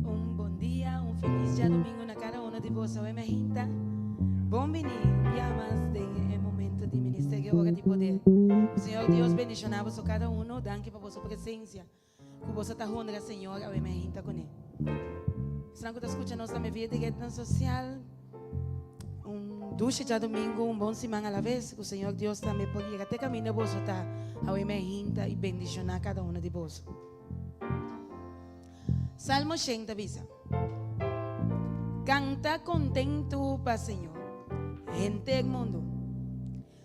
Un bon dia, un felis djadomingo na kada uno di boso. Awe mainta, bon bini un bia mas den e momento di Ministerio Ora di Poder. Ku Señor Dios bendiciona boso kada uno. Danki pa boso presencia. Ku boso ta honra Señor awe mainta kuné. Esnan ku ta skucha nos tambe via di retnan sosial, un dushi djadomingo, un bon siman alaves. Ku Señor Dios tambe por yega te kaminda boso ta awe mainta i bendishoná kada uno di boso. Salmo shen ta bisa, Kanta kontentu pa Señor, henter mundu.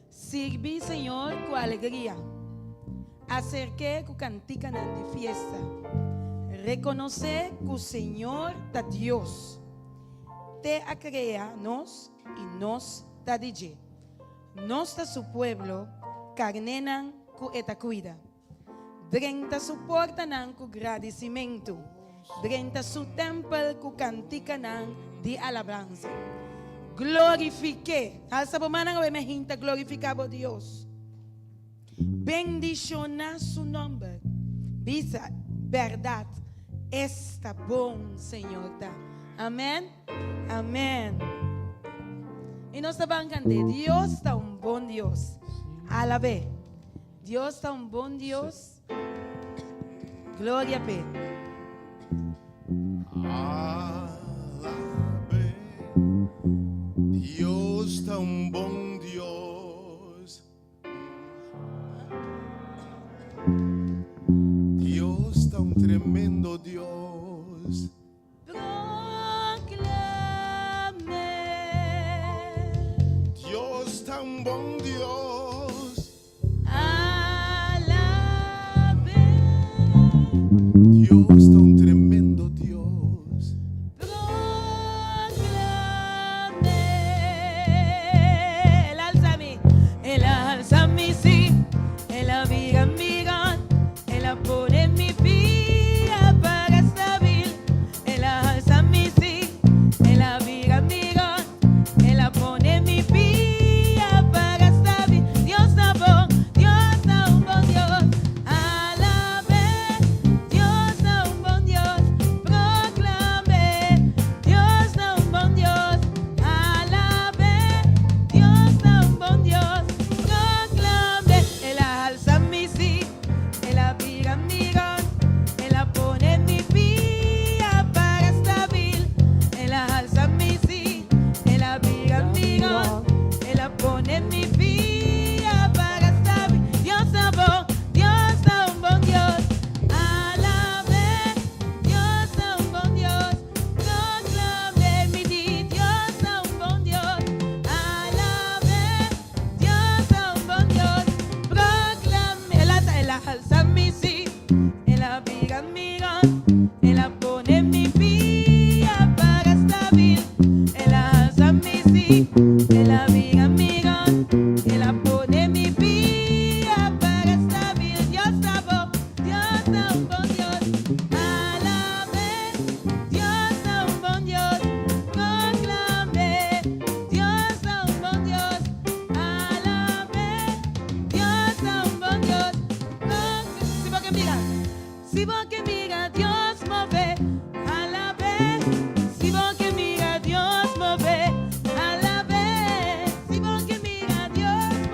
Sirbi Señor ku alegria. Aserk'é ku kantikanan di fiesta. Rekonosé ku Señor ta Dios. T'e a krea nos i nos ta di dje. Nos ta su pueblo, karnénan ku e ta kuida. Drenta su portanan ku gradisimentu, drenta su tèmpel ku kantikanan di alabansa. Glorifik'é. Alsa bo mannan awe mi hinta glorifiká bo Dios. Bendishoná su nòmber. Bisa, Bèrdat, esta bon Señor ta. Amèn. Amèn. I nos ta ban kant'é. Dios ta un bon Dios. Alab'é. Dios ta un bon Dios. Gloria p'e. Alab'é. Dios ta un bon Dios. Dios ta un tremendo Dios. Proclam'é. Dios ta un bon Dios. Alab'é. Dios ta un tremendo Dios. Proclam'é. El alza mi, el alza mi, sí. El abriga mi gan. El a pone mi pia para stabil. El a alza mi sí. El a bira mi rònt. El a pone mi pia para stabil. Dios ta bon, Dios ta un bon Dios. Alab'é, Dios ta un bon Dios. Proclam'é, Dios ta un bon Dios. Alab'é, Dios ta un bon Dios. Proclam'é, El a alza mi sí. El a bira mi rònt, el a pone mi pia para stabil. El a halsa mi sí, el a bira mi rònt, el a pone mi pia para stabil. Dios ta bon, Dios ta un bon Dios. Alab'é, Dios ta un bon Dios. Proclam'é, mi di, Dios ta un bon Dios. Alab'é. Dios ta un bon Dios, proclam'é. El a el a alsa mi sí, el a bira mi rònt, el a pone mi pia para stabil. El a alsa mi sí, el a bira mi rònt, el a pone mi pia para stabil. Dios ta bon, Dios ta un bon Dios, alab'é. Dios ta un bon Dios, proclam'é. Dios ta un bon Dios, alab'é. Dios ta un bon Dios, Si bo ke mira, si bo ke mira Dios move, alab'é. Si bo ke mira Dios move, alab'é. Si bo ke mira Dios.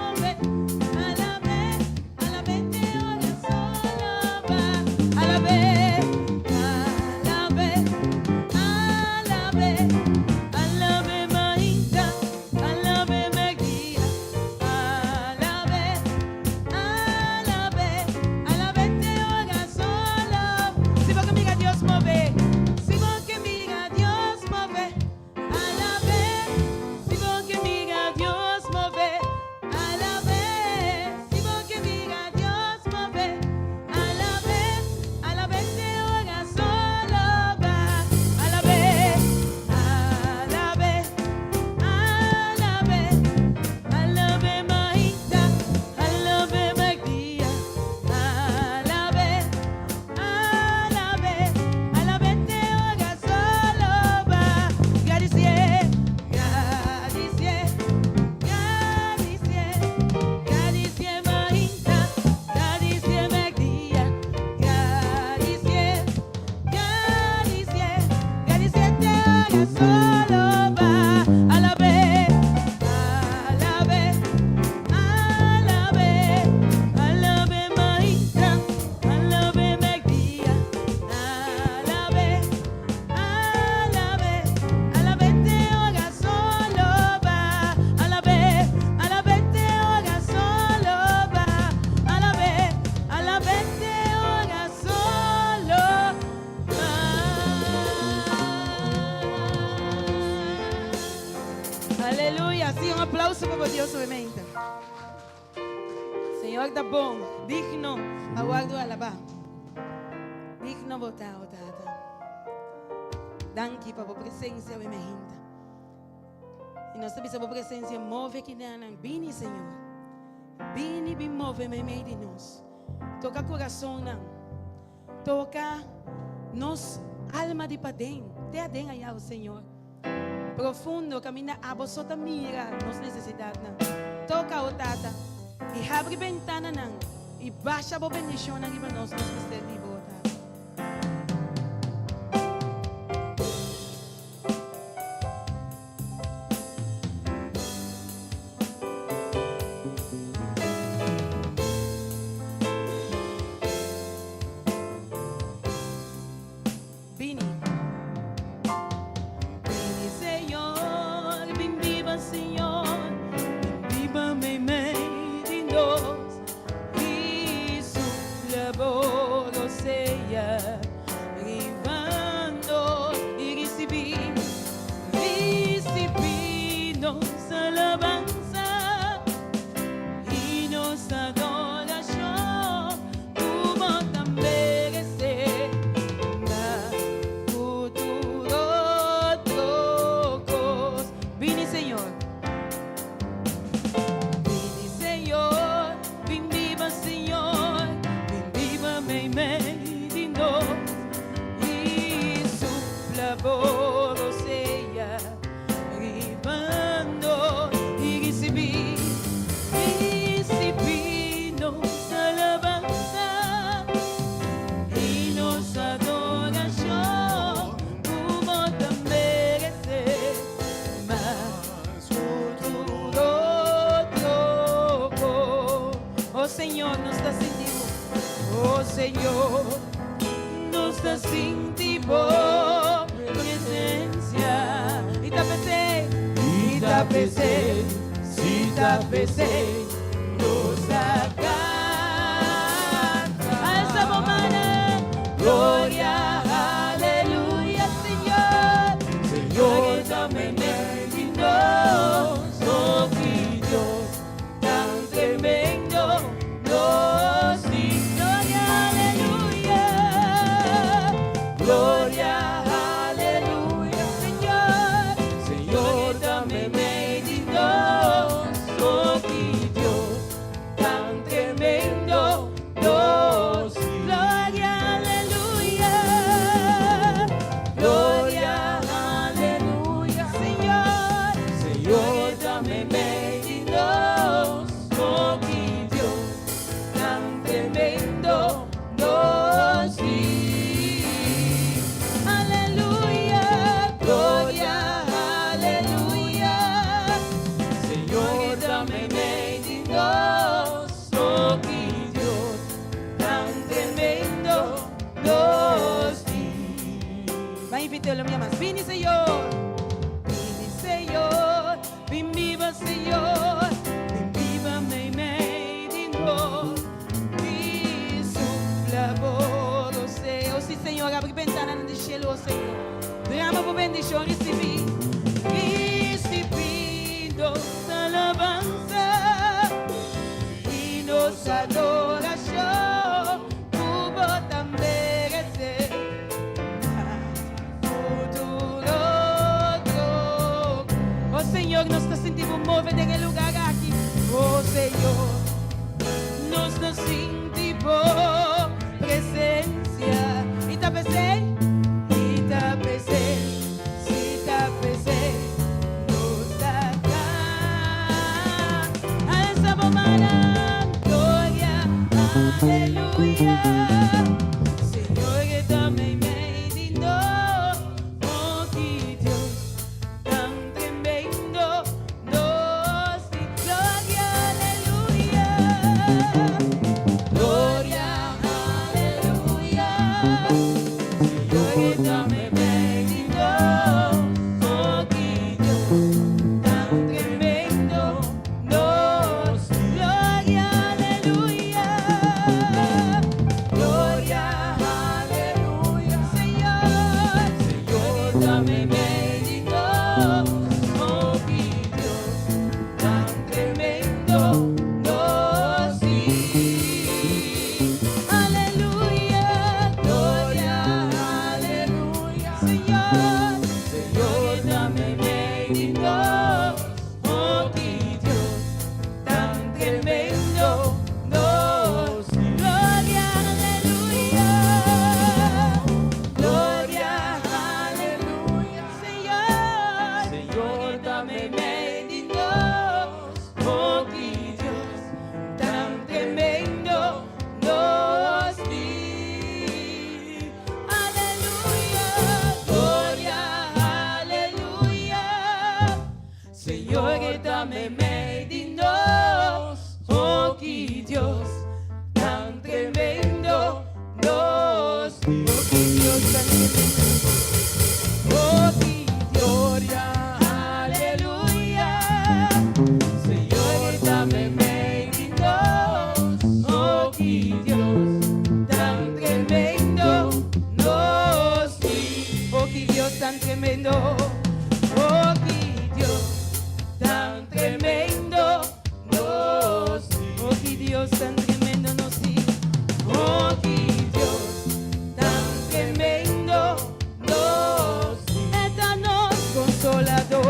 pa bo Dios obviamente. Señor ta bon, digno pa wordo alaba. Digno bo ta, o Tata. Danki pa bo presencia awe mainta. Y nos ta bisa bo presencia move kineanan. Bini, Señor. Bini, bin move meimei di nos. Toca corazonnan. Toca nos alma di paden, te aden aya, o Señor. Profundo, caminda abo so ta mira nos necesidadnan. Toca, o Tata, y habri bentananan y basha bo bendicionnan riba nos, nos mester di bo, o Tata. Bini. Bini Señor, bin biba Señor, bin biba meimei di nos i supla bo rosea riba nos i risibí, risibí nos alabansa i nos adorashon ku bo ta meresé mas ku tur otro kos. Bini Señor. Bini Señor, bin biba Señor, bin biba meimei di nos i supla bo rosea riba nos i risibí, risibí nos alabansa i nos adorashon ku bo ta meresé mas ku tur otro kos. Oh Señor, nos ta sinti bo. Oh Señor, nos ta sinti bo presencia. I ta p'esei, i ta p'esei, si ta p'esei, nos ta canta. Alza bo mannan, gloria, aleluya, Señor. Señor ta meimei di nos, oh ki Dios tan tremendo nos di. Gloria, aleluya, gloria, aleluya, Señor. Señor ta meimei di nos, oh ki Dios tan tremendo nos di. Gloria, aleluya, gloria, aleluya, Señor. Señor ta meimei di nos, oh ki Dios tan tremendo nos di. Aleluya, gloria, aleluya. Señor ta meimei di nos, oh ki Dios tan tremendo nos di. Ban invit'é un bia mas. Bini Señor, bini Señor, bin biba Señor, bin biba meimei di nos i supla bo rosea. Oh si Señor, abri bentananan di shelu, oh Señor. Drama bo bendishon, risibí, risibí nos alabansa i nos adorashon ku bo ta meresé mas ku tur otro. Oh Señor, nos ta sinti bo move den e lugar aki. Oh Señor, nos ta sinti bo presencia. I ta p'esei, i ta p'esei, si ta p'esei, nos ta canta. tremendo nos tin. Aleluya, gloria, aleluya. Señor, Señor, ta meimei di nos. Oh, ki Dios tan tremendo nos tin. Gloria, aleluya. Gloria, aleluya. Señor, Señor, ta meimei di nos. Oh, ki Dios tan tremendo nos tin. Aleluya, gloria, aleluya. Señor ta meimei di nos. Oh, ki Dios tan tremendo nos tin. Oh, ki Dios tan tremendo. Oh, ki gloria, aleluya. Señor ta meimei di nos. Oh, ki Dios tan tremendo nos tin. Oh, ki Dios tan tremendo. Oh, ki Dios tan tremendo nos tin. Oh, ki Dios tan tremendo nos tin. Oh, ki Dios tan tremendo nos tin. E ta nos konsoladó.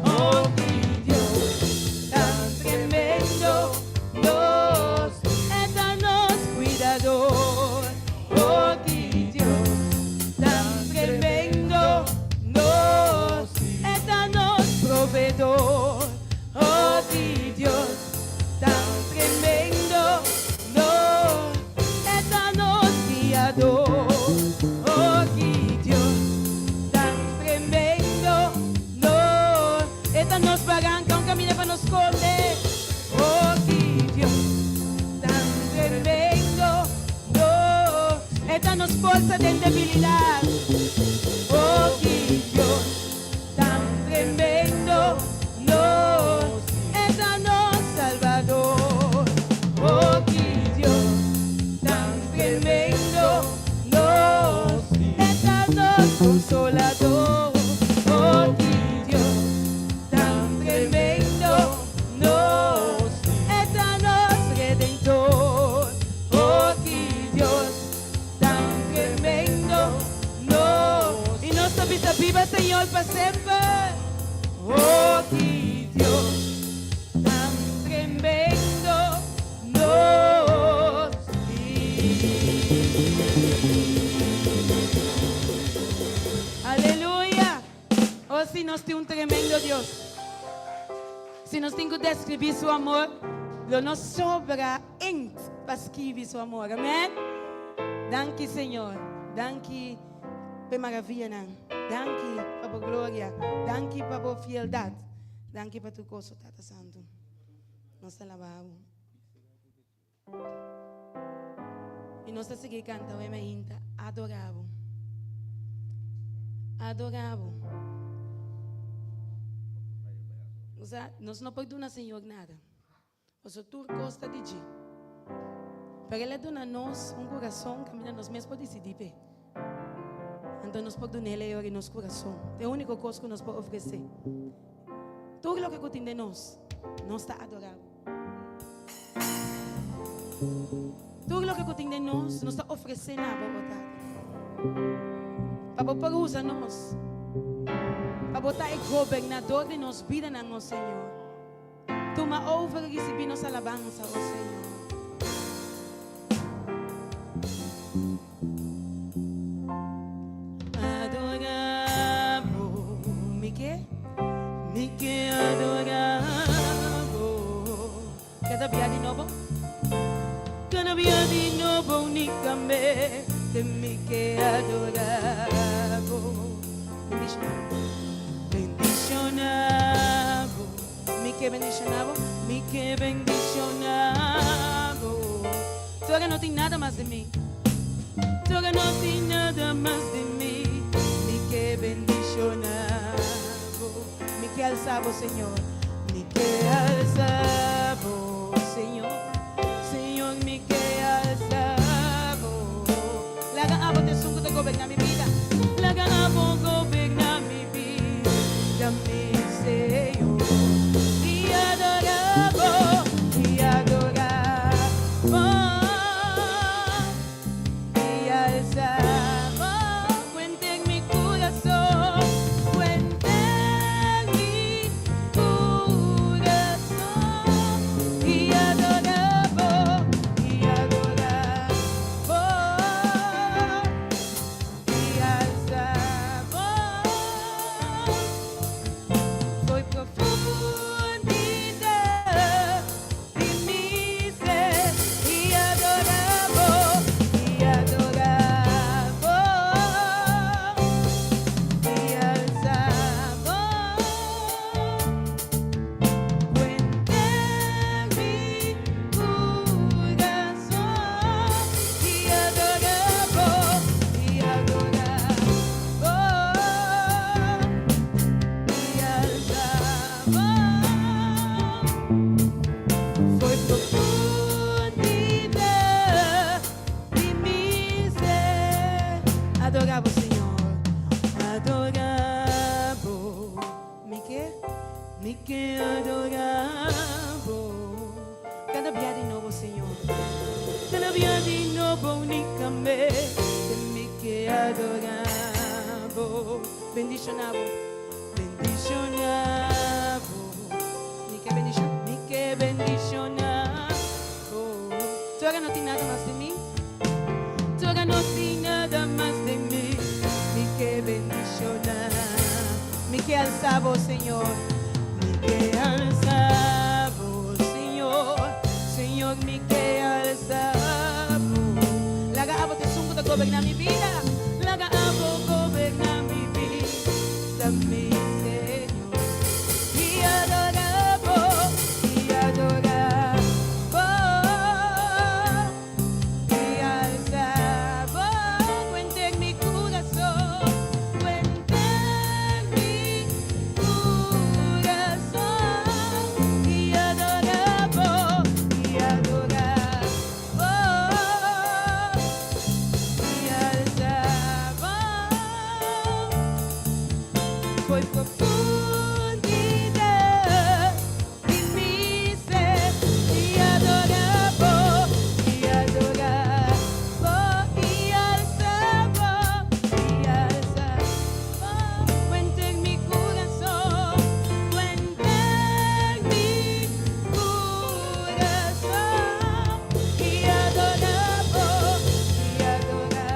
Oh, ki Dios tan tremendo nos tin. E ta nos kuidadó. Oh, ki Dios tan tremendo nos tin. E ta nos proveedor. Oh, ki Dios tan tremendo nos. E ta nos guiadó. Oh, ki Dios tan tremendo nos. E ta nos baranka, un kaminda pa nos skonde. Oh, ki Dios tan tremendo nos. E ta nos forsa den debilidat. Oh, ki Dios tan tremendo nos. E ta nos Salbador. Oh, ki Dios tan tremendo nos. E ta nos konsoladó. Oh, ki Dios tan tremendo nos. E ta nos Redentor. Oh, ki Dios tan tremendo nos. I nos ta bisa biba Señor pa semper. Oh, ki Dios tan tremendo nos tin. Aleluya. Oh, si nos tin un tremendo Dios. Si nos tin ku deskribí su amor, lo no sobra inkt pa skirbi su amor. Amèn. Danki, Señor. Danki pa maravianan. Danki pa bo gloria. Danki pa bo fieldat. Danki pa tur kos, Tata Santu. Nos ta alabá bo. I nos ta sigui kanta awe mainta, adorá bo. Adorá bo. Osea, nos no por duna Señor nada. Pasobra tur kos ta di dje. Pero El a duna nos un kurason kaminda nos mes por disidí p'e. Anto nos por dun'El e ora nos kurason. Ta e úniko kos ku nos por ofresé. Tur loke ku tin den nos, nos ta adorá bo. Tur loke ku tin den nos, nos ta ofresé na bo, o Tata. Pa bo por usa nos. Pa bo ta e gobernador di nos bidanan, o Señor. Tuma over i risibí nos alabansa, o Señor. Adorá bo, mi ke, mi ke adorá bo. Kada bia di nobo, kada bia di nobo únikamente mi ke adorá bo. Bendishoná bo, bendishoná bo, mi ke bendishoná bo, mi ke bendishoná bo. Tur no tin nada mas di mi. Tur no tin nada mas di mi. Mi ke bendishoná bo. Mi ke alsa bo, Señor. Mi ke alsa bo, Señor. Señor, mi ke alsa bo. Laga abo ta esun ku ta goberná mi bida. Laga abo goberná mi bida, mi Señor. I adorá bo. Bendishoná bo. Bendishoná bo. Mi ke bendishon. Mi ke bendishoná bo. Tur no tin nada mas di mi. Tur no tin nada mas di mi. Mi ke bendishoná. Mi ke alsa bo, Señor. Mi ke alsa bo, Señor. Señor, mi ke alsa bo. Laga abo ta esun ku ta goberná mi bida. Laga abo goberná mi bida, mi Señor. I adorá bo, i adorá bo. I alsa bo, ku henter mi kurason, ku henter mi kurason. I adorá bo, i adorá bo. I alsa bo. Foi profundidad di mi ser i adorá bo, i adorá bo, i alsa bo, i alsa bo. Ku henter mi kurason, ku henter mi kurason, i adorá bo, i adorá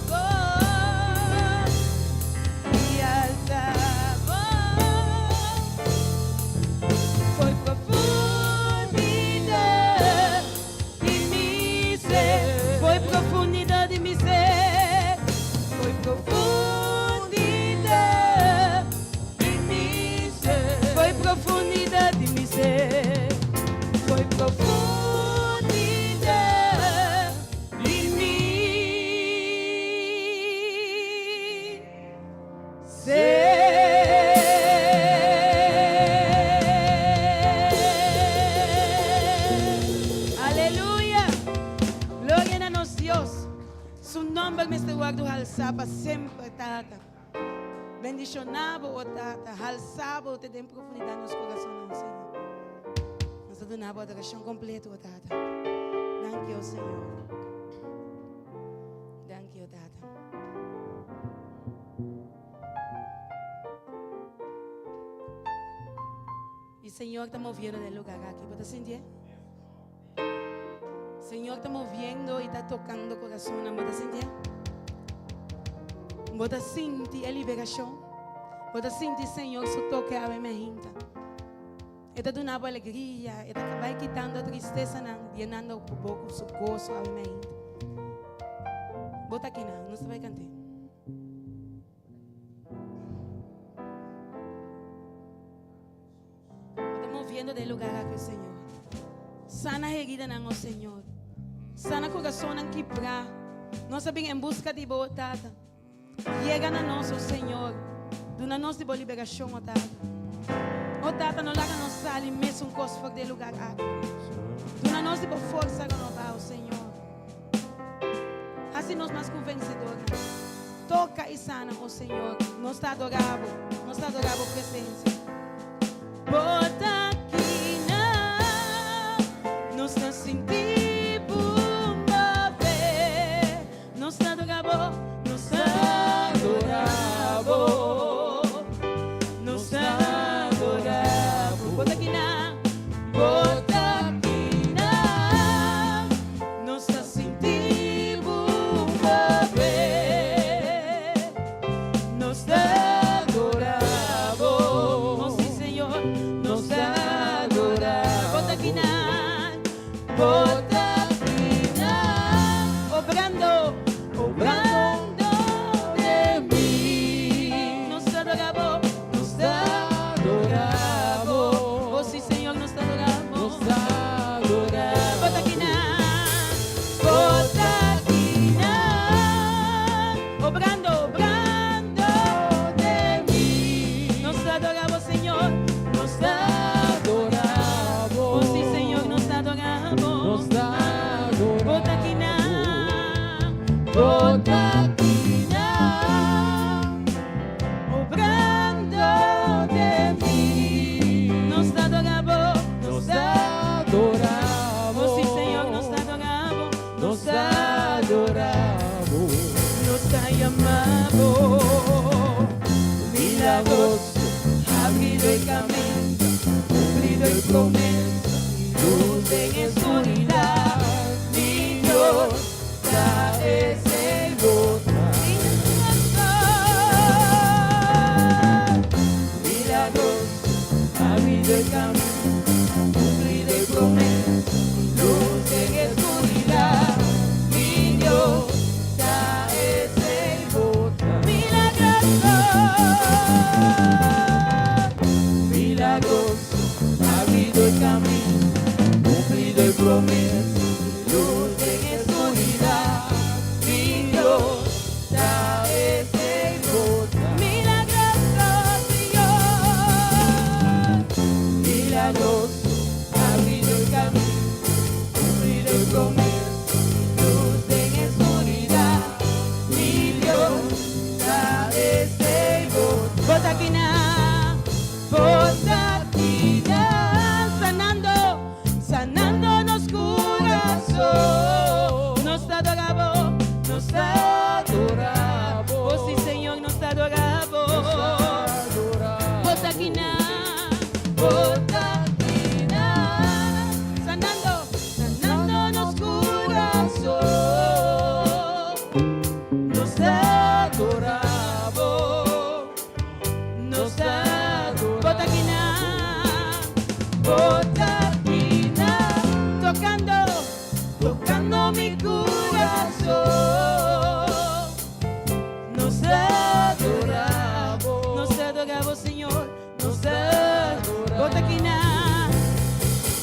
bo. I alsa bo. Foi profundidad di mi ser. Foi profundidad di mi ser. Foi profundidad di mi ser. Foi profundidad di mi ser. Foi profundidad di mi ser. Aleluya. Gloria na nos Dios. Su nòmber mester wòrdu halsá pa semper, Tata. Bendishoná bo, o Tata. Halsá bo te den profundidat nos kurason, Señor. Nos ta duna bo adorashon kompleto, o Tata. Danki, o Señor. Danki, o Tata. I Señor ta moviendo den e lugá aki. Bo ta sinti? Señor ta moviendo i ta tokando kurason. Bo ta sinti? Bo ta sinti e liberashon. Bo ta sinti Señor su toke awe mainta. E ta duna alegria, e ta bai kitando tristesanan, yenando bo ku su goso awe mainta. Bo ta aki nan, nos ta bai kanta. Bo ta moviendo den e lugá aki, Señor. Sana heridanan, oh Señor. Sana kurasonnan kibrá. Nos a bin en buska di bo, Tata. Yega na nos, oh Señor. Duna nos di bo liberashon, oh Tata. Oh Tata, no laga nos sali mesun kos for di e lugá aki. Duna nos di bo forsa renobá, oh Señor. Hasi nos mas ku vensedor. Toka i sana, oh Señor. Nos ta adorá bo. Nos ta adorá bo presensia. Bo ta aki nan. Nos ta sinti bo move. Nos ta adorá bo. Nos ta adorá bo. Nos ta adorá bo. Bo ta aki nan. Bo ta aki nan. Nos ta sinti bo move. Nos ta adorá bo. Oh, sí, Señor. Nos caminda, cumplido y promesa, luz den oscuridad. Mi Dios, ta esey bo ta. Milagroso, abrido e caminda, cumplido e promesa, luz den oscuridad. Mi Dios, ta esey bo ta. Milagroso, milagroso, abrido e caminda, cumplido e promesa, luz den oscuridad. Mi Dios, ta esey bo ta. Milagroso, Señor, milagroso, abrido e caminda, cumplido e promesa, luz den oscuridad. Mi Dios, ta esey bo ta. Bo ta akinan, bo ta akinan, sanando, sanando nos curason. Nos ta adora Bo, nos ta adora Bo. Oh, si, Señor, nos ta adora Bo. Bo ta akinan, bo ta akinan, sanando, sanando nos curason. Nos ta adora Bo, nos ta adora. Bo ta akinan, bo ta akinan, tocando, tocando mi curason. Nos ta adora Bo, nos ta adora Bo, Señor, nos ta adora. Bo ta akinan,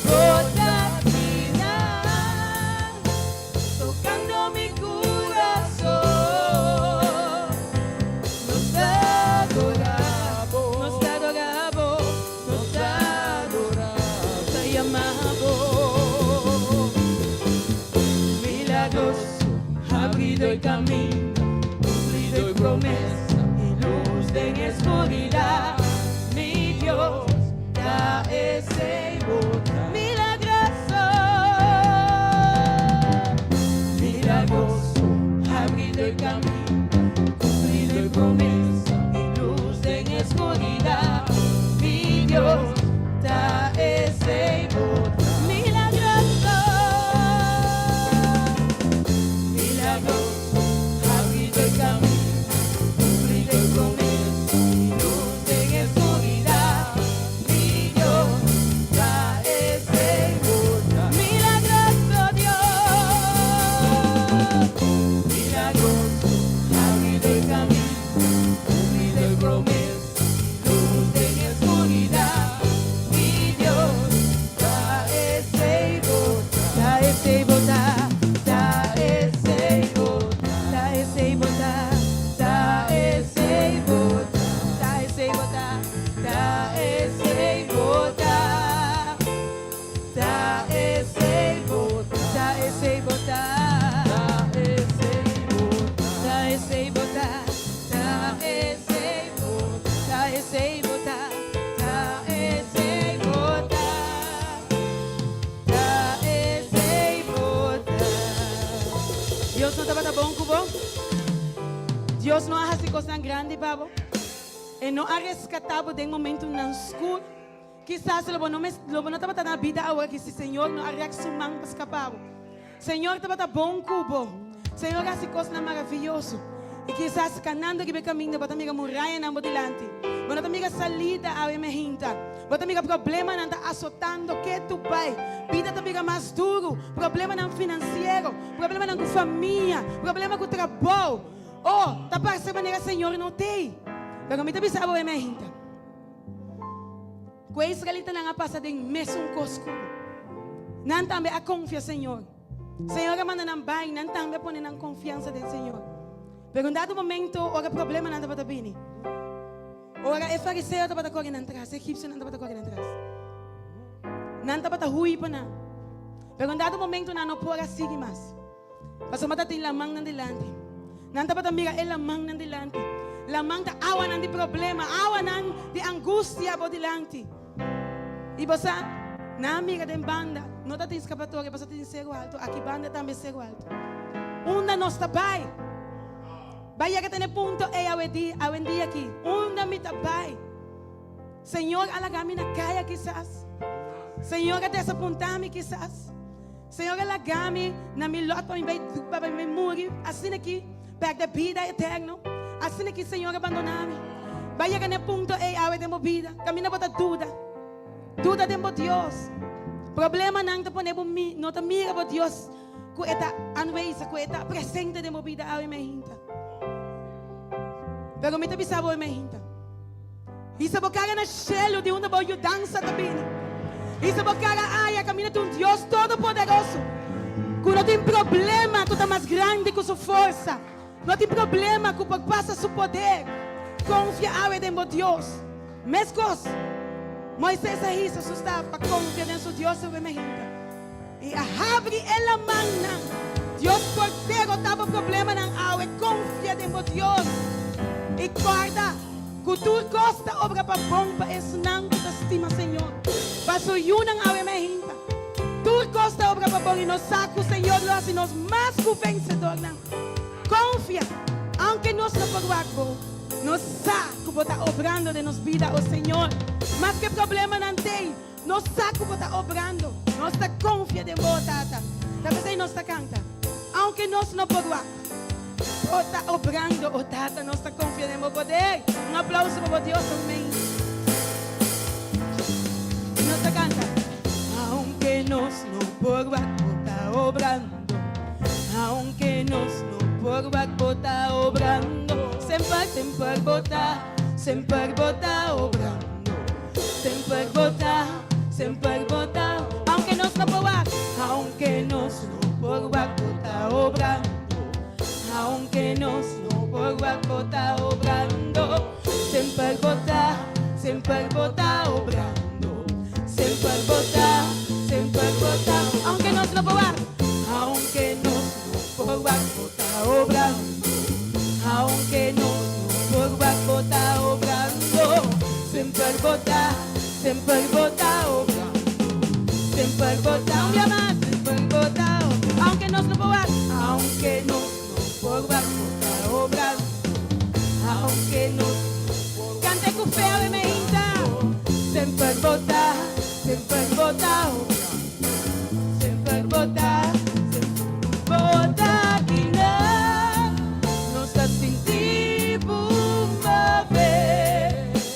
bo ta akinan, tocando mi curason. Nos ta adora Bo, nos ta adora Bo, nos ta adora, ta yama Bo. Milagroso, abrido e caminda, cumplido e promesa, y luz den oscuridad. Mi Dios, ta esey bo ta. Milagroso, milagroso, abrido e caminda, cumplido e promesa, y luz den oscuridad. Mi Dios, ta esey bo ta. Milagroso, milagroso, abrido e caminda, cumplido e promesa, y luz den oscuridad. Mi Dios, ta esey bo ta. Milagroso Dios, milagroso, abrido e caminda, cumplido e promesa, luz den oscuridad. Mi Dios, ta esey bo ta. Ta esey bo ta, ta esey bo ta, ta esey bo ta, ta esey bo ta, ta esey bo ta, ta esey bo ta. Ta esey bo ta, ta esey bo ta, ta esey bo ta, ta esey bo ta, ta esey bo ta, ta esey bo ta, ta esey bo ta. Dios no tabata bon cu bo? Dios no a haci cosnan grandi pa bo? E no a rescata bo den momentonan scur? Kisas lo bo no mes, lo bo no tabata na bida awor aki si Señor no a rek su man pa scapa bo. Señor tabata bon cu bo. Señor a haci cosnan maraviyoso. Y kisas canando riba e caminda bo ta mira murayanan bo dilanti. Bo no ta mira salida awe mehinta. Bo ta mira problemanan ta azotando ketu bai. Bida ta bira mas duru. Problemanan financiero, problemanan cu famia, problema cu trabou. Oh, ta parce manera Señor no t'ey. Pero mi ta bisa abo awe mehinta. Ku e israelitanan a pasa den mesun kos ku bo. Nan tambe a konfia Señor. Señor a manda nan bai, nan tambe a pone nan konfiansa den Señor. Pero un dado momento, ora problemanan tabata bini, ora e fariseo tabata kore nan tras, e egipsionan tabata kore nan tras, nan tabata hui pa nan. Pero un dado momento nan no por a sigui mas. Pasobra ta tin laman nan dilanti. Nan tabata mira e laman nan dilanti. Laman ta awanan di problema, awanan di angustia bo dilanti. I bo sa, nan a mira den banda, no ta tin skapatoria pasobra ta tin seru altu. Aki banda tambe seru altu. Unda nos ta bai? Bai yega ta na e punto ei awendia aki. Unda mi ta bai? Señor a laga mi na kaya kisas. Señor a desapuntá mi kisas. Señor a laga mi na mi lòt pa mi bai pa mi bai muri asina aki, pèrdè bida eterno. Asina aki Señor a bandoná mi. Bai yega na e punto ei awe den bo bida, kaminda bo ta duda. Duda den bo Dios. Problemanan ta pone bo mi no ta mira bo Dios ku e ta aanwezig, ku e ta presente den bo bida awe meinta. Pero mi ta bisa bo meinta, hisa bo kara na shelu di unda bo yudansa ta bini. Hisa bo kara aya kaminda tin un Dios todopoderoso ku no tin problema ku ta mas grandi ku su forsa, no tin problema ku por pasa su poder. Konfia awe den bo Dios. Meskos, Moises a hisa su staf pa konfia den su Dios awe meinta. I a habri e lamannan. Dios por derotá bo problemanan awe. Konfia den bo Dios i kòrda ku tur kos ta obra pa bon pa esnan ku ta stima Señor, pa su yunan awe meinta. Tur kos ta obra pa bon i nos sa ku Señor lo hasi nos mas ku vensedornan. Konfia, aunke nos no por wak bo, nos sa ku bo ta obrando den nos bida, o Señor. Maske problemanan t'ei, Nos sa ku bo ta obrando. Nos ta konfia den bo, Tata. Ta p'esei nos ta kanta. Aunke nos no por wak, bo ta obrando, o Tata. Nos ta konfia den bo poder. Un aplauso pa bo Dios, amén. Nos ta kanta. Aunke nos no por wak, bo ta obrando. Aunke nos no por wak, bo ta obrando. Semper, semper bo ta, semper bo ta obrando. Semper bo ta, semper bo ta. Aunke nos no por wak, aunke nos no por wak, bo ta obrando. Aunke nos no por wak, bo ta obrando. Semper bo ta, semper bo ta obrando. Semper bo ta, semper bo ta. Aunke nos no por wak, aunke nos no por wak, bo ta obrando. Aunke nos no por wak, bo ta obrando. Semper bo ta, semper bo ta obrando. Semper bo ta, un bia mas, semper bo ta obrando. Aunke nos no por wak, aunke nos no por wak, bo ta obrando. Aunke nos no por wak. Kante ku fe awe meinta. Semper bo ta, semper bo ta obrando. Semper bo ta, semper bo ta akinan. Nos ta sinti bo move.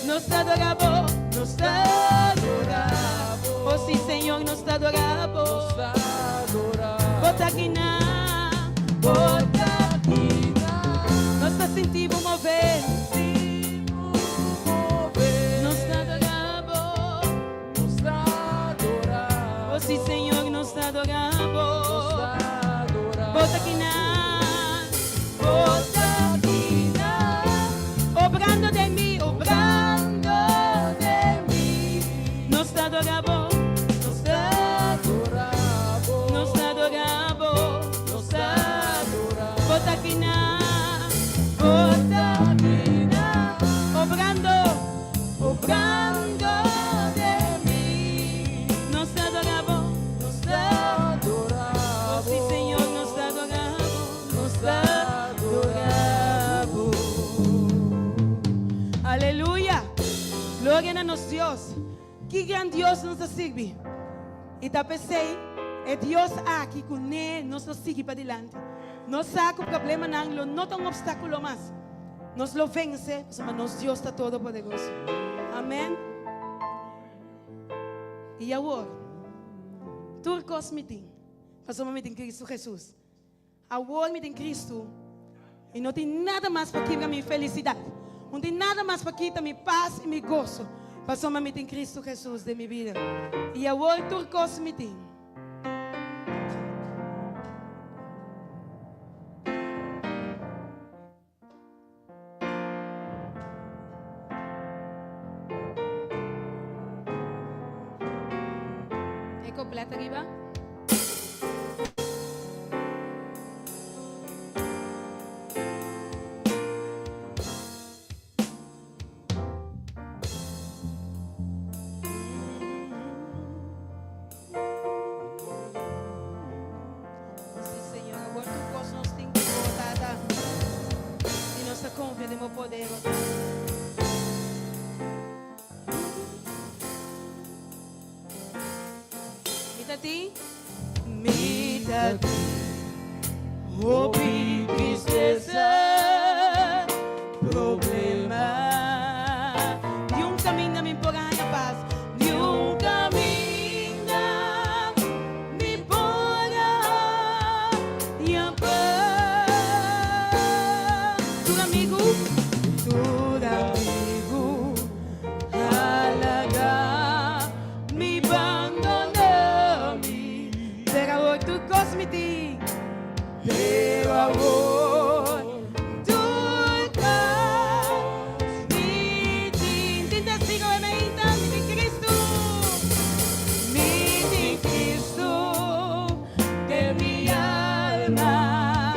Nos ta adora bo, nos ta adora bo. Oh si Señor, nos ta adora bo. Nos ta adora. Bo ta akinan, bo ta akinan. Nos ta sinti bo move. Sinti bo move. Nos ta adora bo. Nos ta adora bo. Oh si Señor, nos ta adora bo. Nos ta adora bo. Ta akinan, bo ta akinan. Obrando den mi, obrando den mi. Nos ta adora bo, nos ta adora bo. Nos ta adora bo, nos ta adora bo. Ta akinan, bo ta akinan. Obrando, obrando den mi. Nos ta adora bo, nos ta adora bo. bo. Sí, Señor, nos ta adora bo, nos ta adora bo. Aleluya! Gloria na nos Dios! Ki gran Dios nos ta sirbi! I ta p'esei e Dios aki ku n'e nos lo sigui padilanti. Nos sa ku problemanan lo no ta un opstákulo mas. Nos lo vense pasobra nos Dios ta todopoderoso. Amèn. I awor, tur kos mi tin, pasobra mi tin Kristu Hesus. Awor mi tin Kristu, i no tin nada mas pa kibra mi felisidat. No tin nada mas pa kita mi pas i mi goso, pasobra mi tin Kristu Hesus den mi bida. I awor tur kos mi tin. E couplet ariba. Sí, Señor, awor tur cos nos tin cu bo, Tata. Y nos ta confia den bo poder, o Tata. Mi ta tin, mi ta tin hopi tristesa, problema. Di un caminda mi por haña pas, di un caminda mi por haña pas. Tur amigu, tur amigu. Halaga mi bandona mi. Pero awor tur cos mi tin. Pero awor tur cos mi tin. Tin testigo e meinta, mi tin Cristo. Mi tin Cristo den mi alma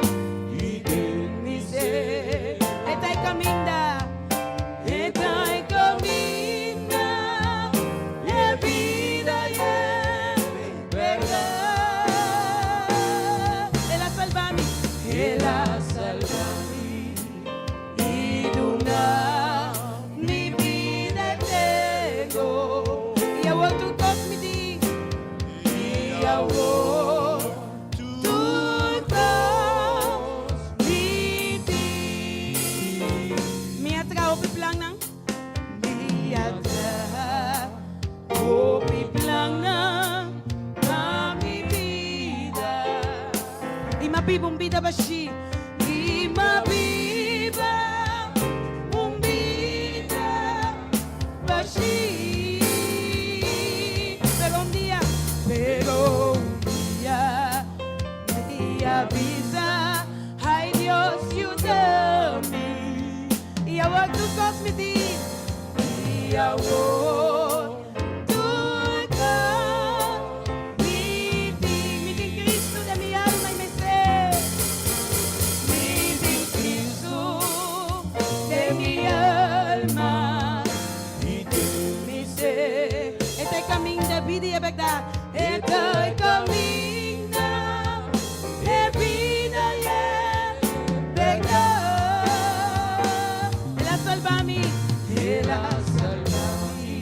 y den mi ser. E ta e caminda. E ta e caminda, e bida y e berdad. El a salba mi, El a salba mi y duna mi bida eterno. Y awor tur cos mi tin, y awor tur cos mi tin. Mi a traha hopi plannan. Mi a traha hopi plannan pa mi bida. I m'a biba un bida bashí. I m'a biba un bida bashí. Pero un dia, pero un dia mi a bisa, Ay Dios yuda mi. I awor tur kos mi tin. I awor tur kos mi tin. Mi tin Cristo den mi alma i mi ser. Mi tin Cristo den mi alma i den mi ser. E ta e kaminda, e bida i e bèrdat. E ta e kaminda, e bida i e bèrdat. El a salba mi, El a salba mi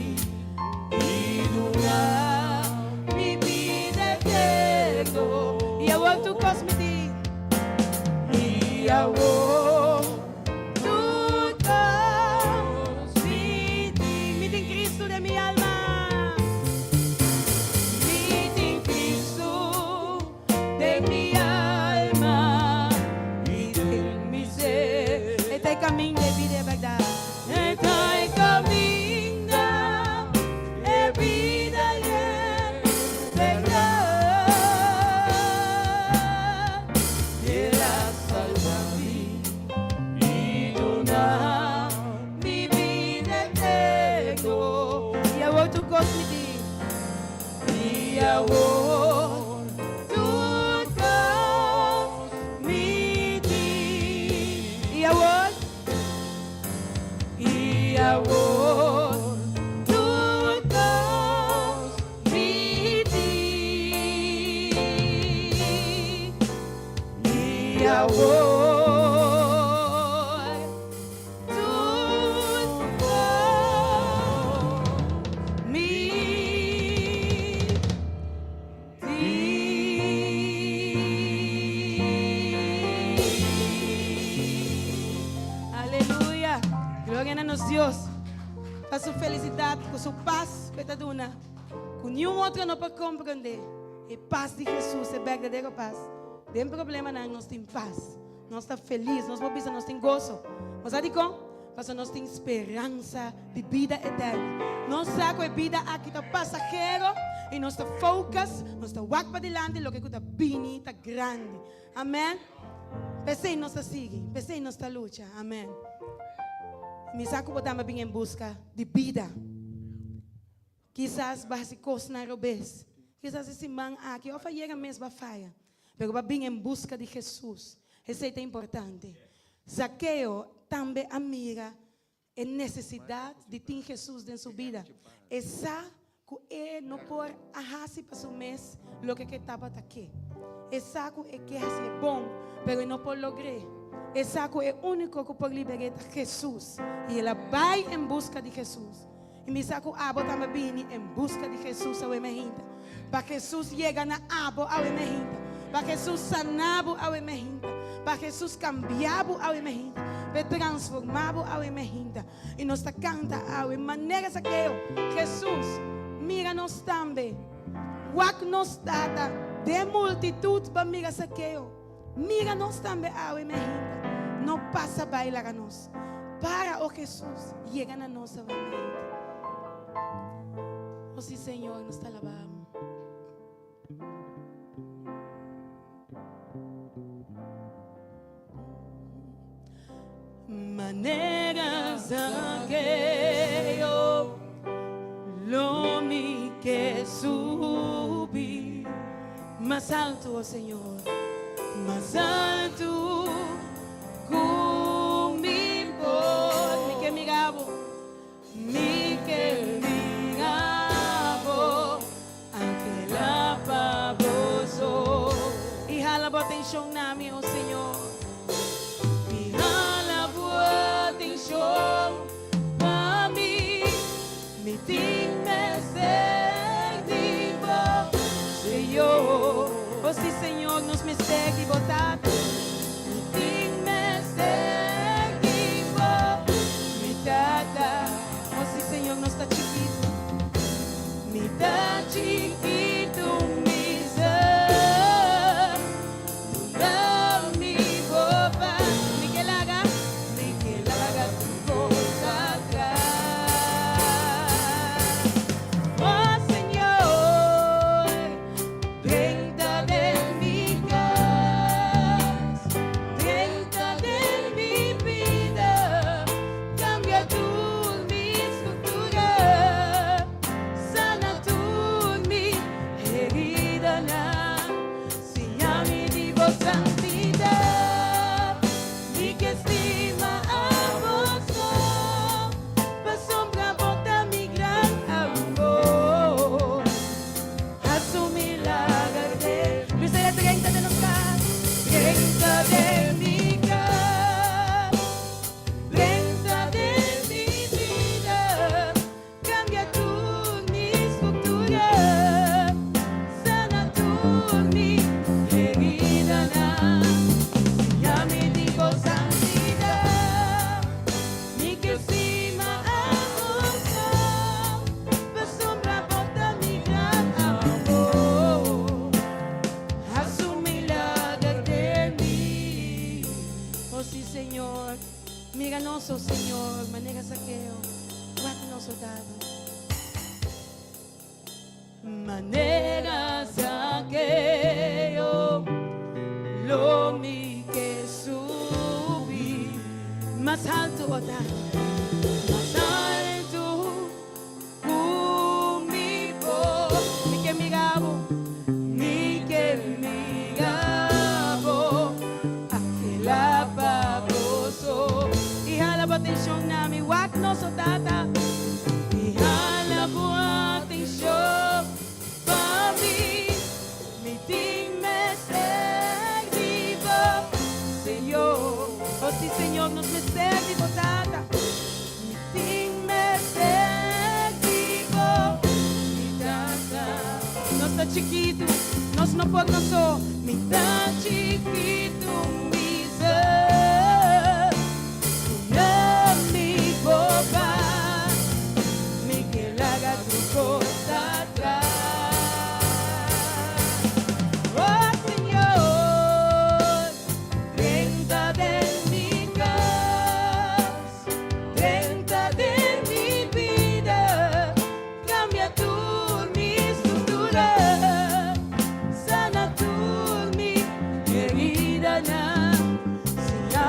i duna mi bida eterno. I awor tur kos mi tin. I awor tur kos mi tin. Mi tin Cristo den mi alma. Mi tin Cristo den mi alma i den mi ser. E ta e caminda, e bida i e berdad. E ta e caminda, e bida i e berdad. El a salba mi i duna mi bida eterno. I awor tur kos mi tin. I awor tur kos mi tin. I awor, i awor tur kos mi tin. I awor tur kos mi tin. Aleluya! Gloria na nos Dios pa su felisidat ku su pas ku e ta duna ku niun otro no por komprondé. E pas di Hesus, e berdadero pas. Den problemanan nos tin pas. Nos ta felis, nos por bisa nos tin goso. Bo sa dikon? Pasobra nos tin speransa di bida eterno. Nos sa ku e bida aki ta pasahero i nos ta focus, nos ta wak padilanti loke ku ta bini ta grandi. Amen. P'esei nos ta sigui, p'esei nos ta lucha. Amen. Mi sa ku bo tambe a bin en buska di bida. Kisas bo a hasi kosnan robes. Kisas e siman aki òf ayera mes bo a faya. Pero bo a bin en buska di Hesus. Esei ta importante. Zakeo tambe a mira e nesesidat di tin Hesus den su bida. E sa ku e no por a hasi pa su mes loke ku e tabata ke. E sa ku e ke hasi e bon, pero e no por logr'é. E sa ku e úniko ku por liber'é ta Hesus, i el a bai en buska di Hesus. I mi sa ku abo tambe bini en buska di Hesus awe mainta. Pa Jesus yega na abo awe mainta. Pa Jesus sana bo awe mainta. Pa Jesus cambia bo awe mainta. Pa transforma bo awe mainta. Y nos ta canta awe manera Zakeo. Jesus, mira nos tambe. Wak nos Tata. Den multitud bo a mira Zakeo. Mira nos tambe awe mainta. No pasa bay laga nos. Para, oh Jesus, yega na nos awe mainta. Oh si Señor, nos ta alaba bo. Manera Zakeo lo mi ke subi mas alto, oh Señor, mas alto ku mi por. Mi ke mira bo, mi ke mira bo, anke pa bo so. Y hala bo atencion na mi, oh Señor. Y hala bo atencion pa mi. Mi tin mester di bo, Señor. Oh si Señor, nos mester di bo, Tata. Mi tin mester di bo, mi Tata. Oh si Señor, nos ta chikito. Mi ta chikito, mi ser. Duna mi bo pas. Mi ke laga, mi ke laga tur cos atras. Oh Señor, drenta den mi cas, drenta den mi bida, cambia tur mi structura, sana tur mi heridanan, siña mi di bo santidad, mi ke stima abo so, pasobra bo ta mi gran amor. Haci un milager den mi sea drenta den nos cas, drenta den mi cas, drenta den mi bida, cambia tur mi structura, sana tur mi heridanan, siña mi di bo santidad, mi ke stima abo so, pasobra bo ta mi gran amor. Haci un milager den mi. Oh si Señor, mira nos, oh Señor, manera Zakeo, wak nos, oh Tata. Manera Zakeo, lo mi ke subi mas alto, oh Tata, mas alto ku mi por. Mi ke mira bo, mi ke mira bo, anhela pa bo so. Y hala bo atencion na mi, wak nos, oh Tata. Y hala bo atencion pa mi, mi tin mester di bo, Señor. Oh si Señor, nos mester di bo, Tata. Mi tin mester di bo, mi Tata. Nos ta chikito, nos no por nos so. Mi ta chikito, mi ser. Duna mi bo pas. Mi ke laga tur cos atras. Oh Señor, drenta den mi cas, drenta den mi bida, cambia tur mi structura, sana tur mi heridanan, siña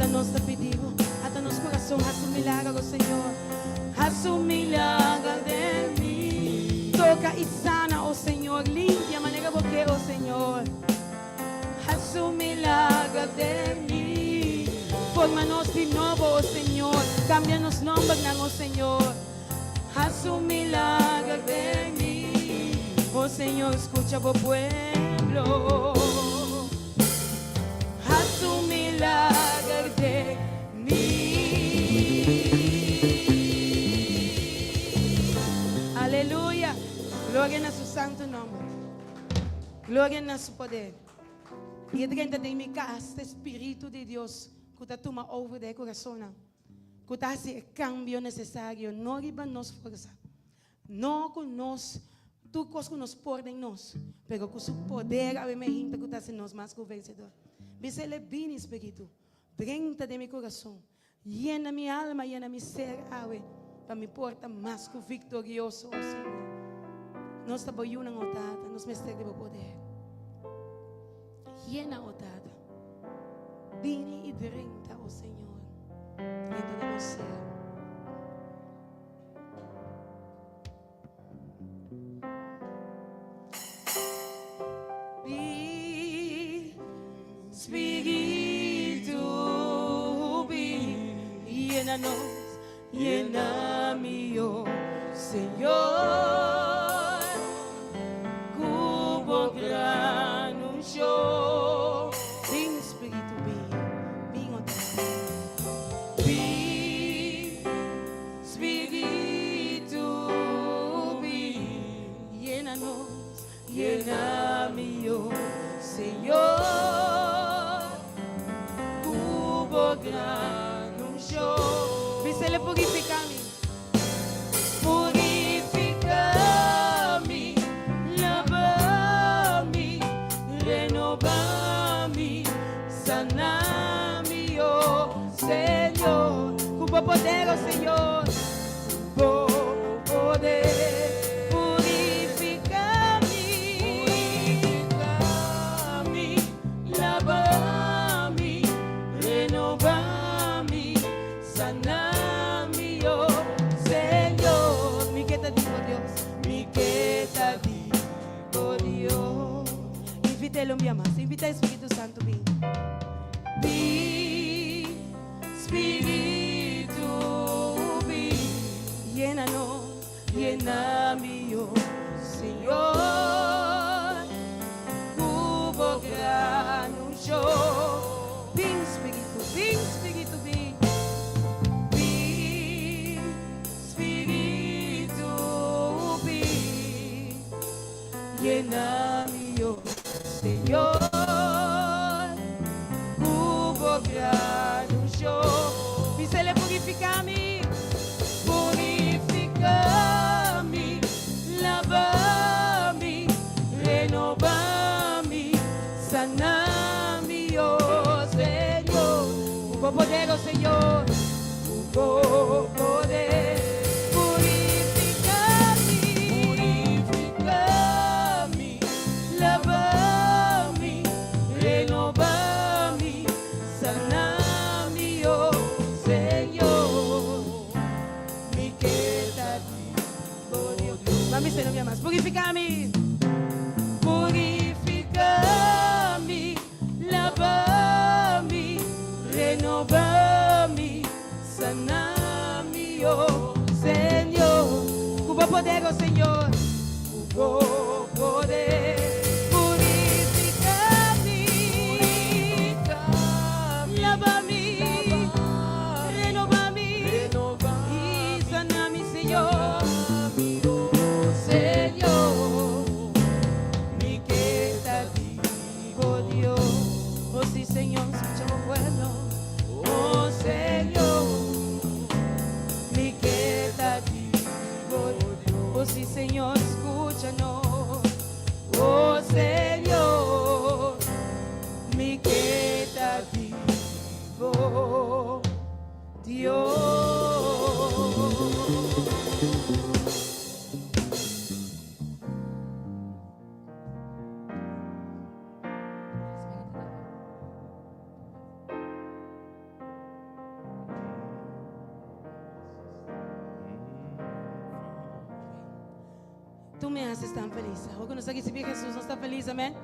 Tata, nos ta pidi Bo, ata nos kurason, hasi un milager, o Señor. Hasi un milager den mi. Toka i sana, o Señor. Limpia manera Bo ke, o Señor. Hasi un milager den mi. Forma nos di nobo, o Señor. Kambia nos nombernan, o Señor. Hasi un milager den mi. O Señor, skucha Bo pueblo. Hasi un milager den mi. Aleluya. Gloria na Su santu nomber. Gloria na Su poder. I e drenta den mi kas ta e Spiritu di Dios ku ta tuma over den e kurasonnan, ku ta hasi e kambio nesesario, no riba nos forsa, no ku nos tur kos ku nos por den nos, pero ku Su poder awe meinta ku ta hasi nos mas ku vensedor. Bisa El e bini, Spiritu, drenta den mi kurason, yena mi alma, yena mi ser awe, pa mi por ta mas ku viktorioso, o Señor. Nos ta Bo yunan, o Tata, nos mester di Bo poder. Yena, o Tata. Bini i drenta, o Señor, drenta den nos ser. Bi, Spiritu, bin, yena nos, yena mi, o Señor, ku bo gran unshon. Bin, Spiritu, bin, bin otra bes. Bin. Spiritu bin, yena nos, yena mi, o Señor, ku bo gran unshon. Bis'El purifiká mi. Purifiká mi, laba mi, renobá mi, sana mi, o Señor. Ku bo poder, o Señor, ku bo poder. Purifiká mi, purifiká mi, laba mi, renobá mi, sana mi, o Señor. Mi ke ta di bo Dios, mi ke ta di bo Dios. Invit'El un bia mas, invita e Spiritu Santu bin. Bin, Spiritu bin, yena nos, yena mi, o Señor, ku bo gran unshon. Bin, Spiritu, bin, Spiritu bin. Bin, Spiritu bin, yena mi, o Señor, ku bo gran unshon. Bis'El purifiká mi, purifiká mi, laba mi, renobá mi, sana mi, o Señor. Ku bo poder, o Señor, ku bo poder. Purifiká mi, purifiká mi, laba mi, renobá mi, sana mi, o Señor. Mi ke ta di bo Dios. Mami, se no me amas. Purifiká mi. Purifiká mi, laba mi, renobá mi, sana mi, o Señor. Ku bo poder, o Señor. Ku bo poder. Purifiká mi. Laba mi. Renobá mi. I sana mi, Señor. Señor. Mi ke ta di bo Dios. Oh sí, Señor, skucha mi pueblo. Oh Señor. Mi ke ta di bo Dios. Oh sí, Señor, skúchanos. Tú me haces tan feliz. Awor ku nos a risibí Hesus, nos ta felis, amèn?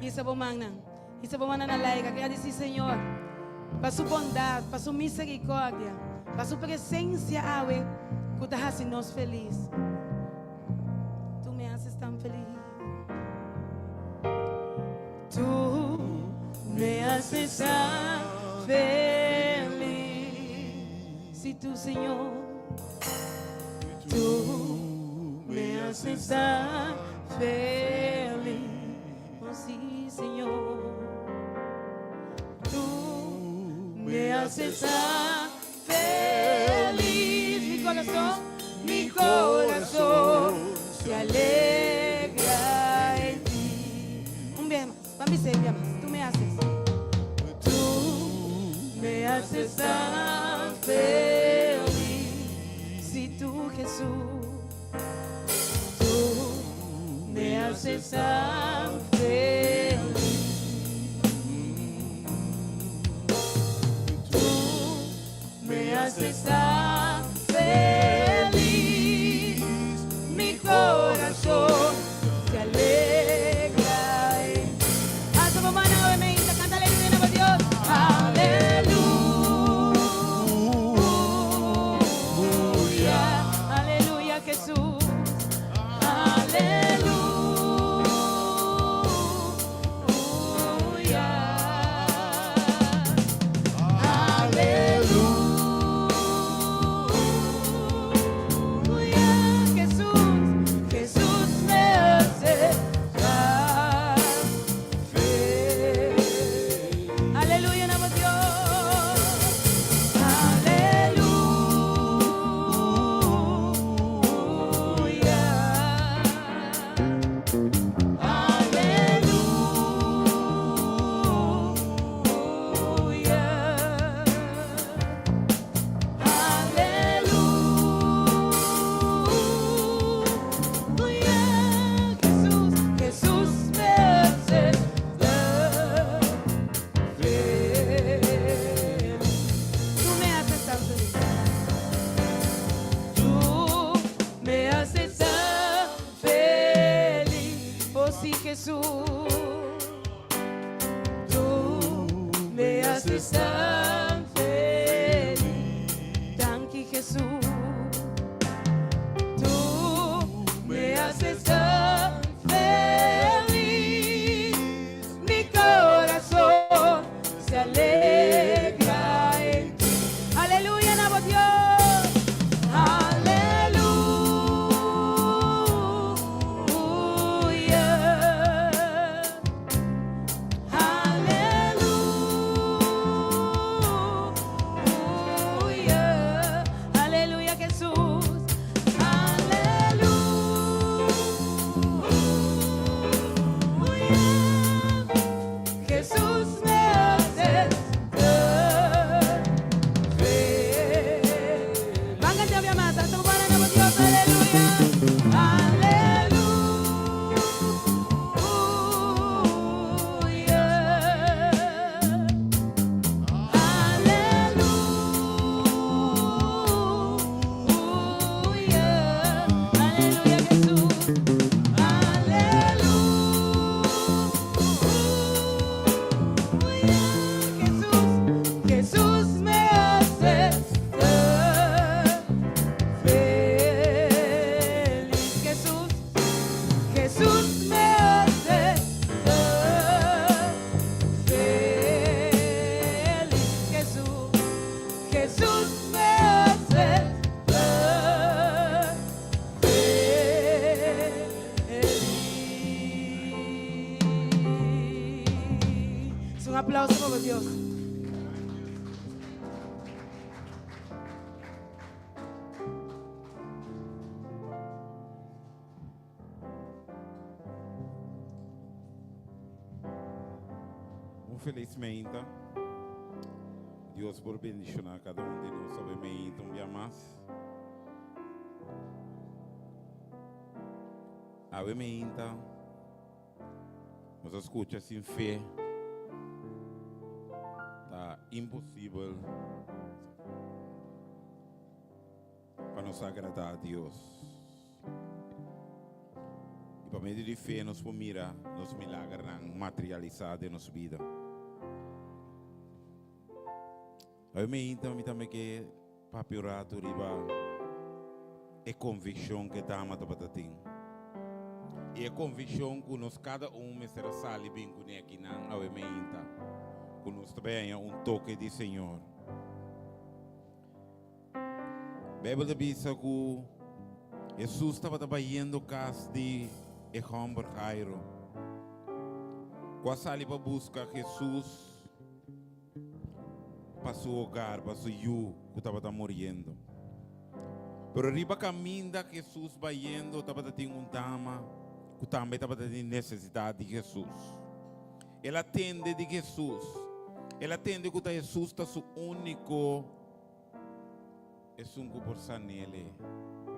Hisa bo mannan. Hisa bo mannan na laira. Gradisí Señor pa su bondat, pa su miserikòrdia, pa su presensia awe ku ta hasi nos felis. Tú me haces tan feliz. Tú me haces tan feliz. Si tú, Señor. Tú me haces tan feliz. Oh, sí, Señor. Tú me haces tan feliz. Mi corazón, mi corazón se alegra en ti. Un biaha mas, ban bis'é un biaha mas. Tú me haces. Tú me haces tan feliz. Si tú, Jesús, tú me haces tan feliz. Tú me haces tan feliz. Mi corazón se alegra en ti. Alsa bo mannan obviamente, kanta aleluya na bo Dios. Aleluya, aleluya Jesús. Aleluya. Aleluya. Jesús, Jesús me hace tan feliz. Aleluya, na bo Dios. Aleluya. Aleluya. Aleluya. Jesús, Jesús me hace tan feliz. Tú me haces tan feliz. Tú me haces tan feliz. Oh sí, Jesús. Tú me haces tan feliz. Danki, Jesús. Tú me haces tan feliz. Mi corazón se alegra en ti. Aleluya, na bo Dios. Aleluya. Aleluya. Aleluya, Jesús. Aleluya. Jesús me hace tan feliz. Ban kanta un mas, alsa bo mannan na Dios, aleluya. Aleluya. Aleluya. Aleluya, Jesús. Aleluya. Jesús, Jesús me hace tan feliz. Jesús, Jesús me hace tan feliz. Jesús, Jesús me hace tan feliz. Un aplauso pa Dios. Un felis mainta. Dios por bendishoná kada un di nos awe mainta un bia mas. Awe mainta nos a skucha sin fe ta imposibel pa nos agradá Dios. pa medio di fe nos por mira nos milagernan materialisá den nos bida. Awe meinta mi tambe ke papia un ratu riba e konvikshon ku e dama tabata tin. I e konvikshon ku nos kada un mester a sali bin kuné akinan awe meinta, ku nos ta bai haña un toke di Señor. Beibel ta bisa ku Hesus tabata bayendo kas di e hòmber Jairo, ku a sali pa buska Hesus pa su hogar, pa su yu ku tabata muriendo. Pero riba kaminda Hesus bayendo tabata tin un dama ku tambe tabata tin nesesidat di Hesus. El a tende di Hesus. El a tende ku ta Hesus ta su úniko Esun ku por san'el,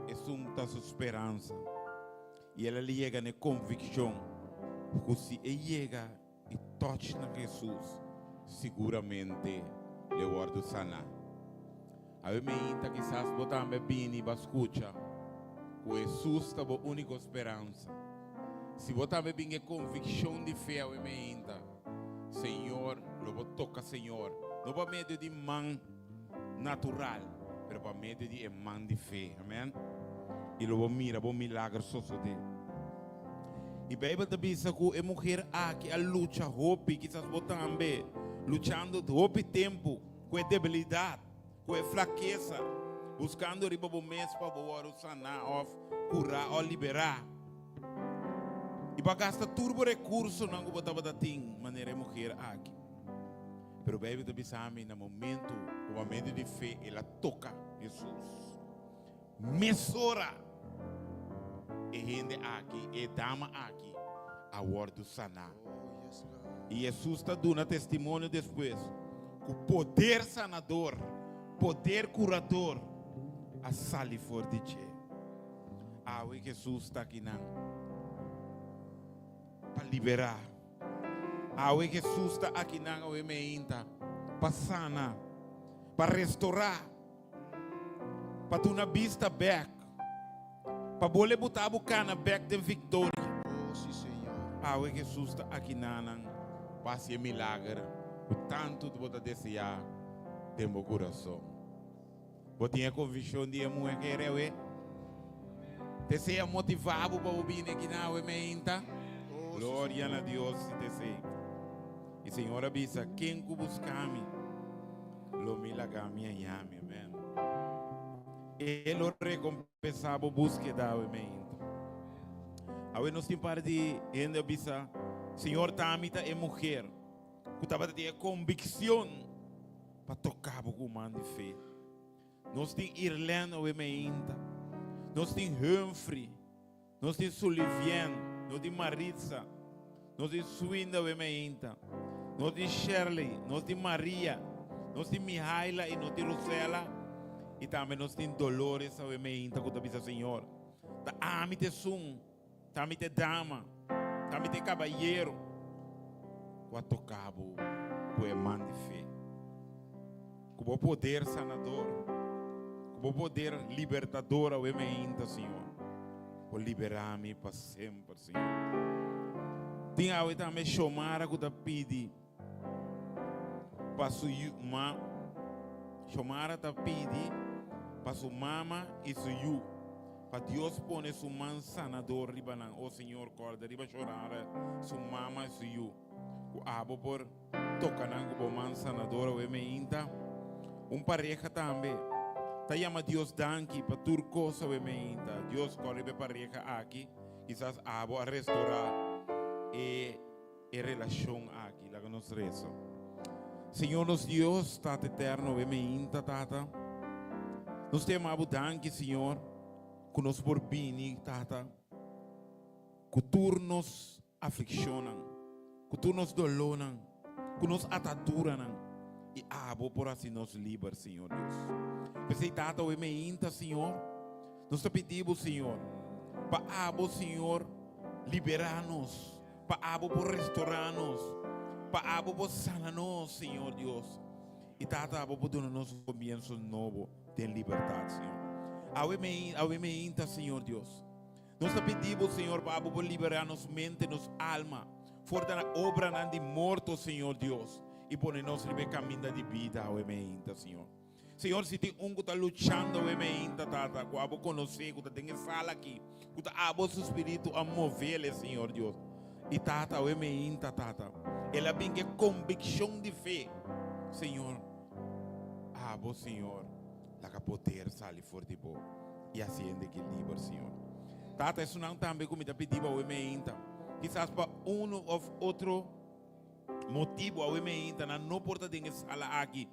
esun ta su speransa. I el a yega na e konvikshon ku si e yega i tòch na Hesus, siguramente lo e wòrdu saná. Awe meinta kisas bo tambe a bini bo a skucha ku Hesus ta bo úniko speransa. Si bo tambe bin e konvikshon di fe awe meinta, Señor, lo bo toka Señor, no pa medio di man natural, pero pa medio di e man di fe. Amen. I lo bo mira bo milager sosodé. I Bijbel ta bisa ku e muher aki a lucha hopi, kisas bo tambe, luchando hopi tempu ku e debilidat, ku e flakesa, buskando riba bo mes pa bo wòrdu saná òf kurá òf liberá. I bo a gasta tur bo rekursonan ku bo tabata tin manera e muher aki. Pero Beibel ta bisa mi na momentu ku pa medio di fe el a toka Hesus, mesora e hende aki, e dama aki a wòrdu saná. I Hesus ta duna testimonio despues ku poder sanador, poder kurador a sali for di dje. Awe Hesus ta akinan pa liberá. Awe Hesus ta akinan awe meinta pa sana, pa restorá, pa duna bista bèk, pa bole buta bo kana bèk den viktoria. Oh, sí, Señor. Awe Hesus ta akinanan pa hasi e milager ku tantu bo ta deseá den bo kurason. Bo tin e konvikshon di e muhé kere awe? Te sea motivá bo pa bo bini aki na awe meinta? Gloria na Dios si ta esei. I Señor a bisa, Ken ku buska mi, lo mi laga mi haña mi. Amen. E lo rekompensá bo búskeda awe meinta. Awe nos tin par di hende a bisa, Señor, ta ami ta e muher ku tabata tin e konvikshon pa toka bo ku man di fe. Nos tin Irlene awe meinta. Nos tin Humphrey. Nos tin Sulivien. Nos tin Maritza. Nos tin Swinda awe meinta. Nos tin Shirley. Nos tin Maria. Nos tin Mihaila y nos tin Rosela. Y tambe nos tin Dolores awe meinta ku ta bisa Señor, ta ami ta esun. Ta mi t'e dama, ta mi t'e kabayero ku a toka bo ku e man di fe, ku bo poder sanador, ku bo poder libertador awe meinta, Señor. Bo liberá mi pa semper, Señor. Tin awe tambe Shomara ku ta pidi pa su yu, ma, Shomara ta pidi pa su mama i su yu. Pa Dios pone su man sanador riba nan. O Señor, corda riba Shorara, su mama y su yu. Cu abo por toca nan cu bo man sanador awe meinta. Un pareha tambe ta yama Dios danki pa tur cos awe meinta. Dios, corda riba e pareha aki. Kisas abo a restora e e relacion aki. Laga nos reza. Señor nos Dios, Tata Eterno, awe meinta, Tata. Nos te yama bo danki, Señor, ku nos por bini, Tata, ku tur nos aflikshonnan, ku tur nos dolónan, ku nos ataduranan, i abo por hasi nos liber, Señor Dios. P'esei, Tata, awe meinta, Señor, nos ta pidi bo, Señor, pa abo, Señor, liberá nos. Pa abo por restorá nos. Pa abo por sana nos, Señor Dios. I Tata, abo por duna nos un komienso nobo den libertat, Señor. Awe mei, awe meinta, Señor Dios. Nos ta pidi Bo, Señor, pa abo por liberá nos mente, nos alma, for di nan obranan di morto, Señor Dios, i pone nos riba e kaminda di bida awe meinta, Señor. Señor, si tin un ku ta luchando awe meinta, Tata, ku abo konosé, ku ta den e sala aki, ku ta abo su spiritu a movele, Señor Dios. I Tata, awe meinta, Tata, el a bin ku e konvikshon di fe, Señor, abo, Señor, Laga poder sali for di bo i hasi hende ki liber, Señor. Tata, esunnan tambe ku mi ta pidi bo awe meinta, kisas pa unu òf otro motibu awe meinta nan no por ta den e sala aki,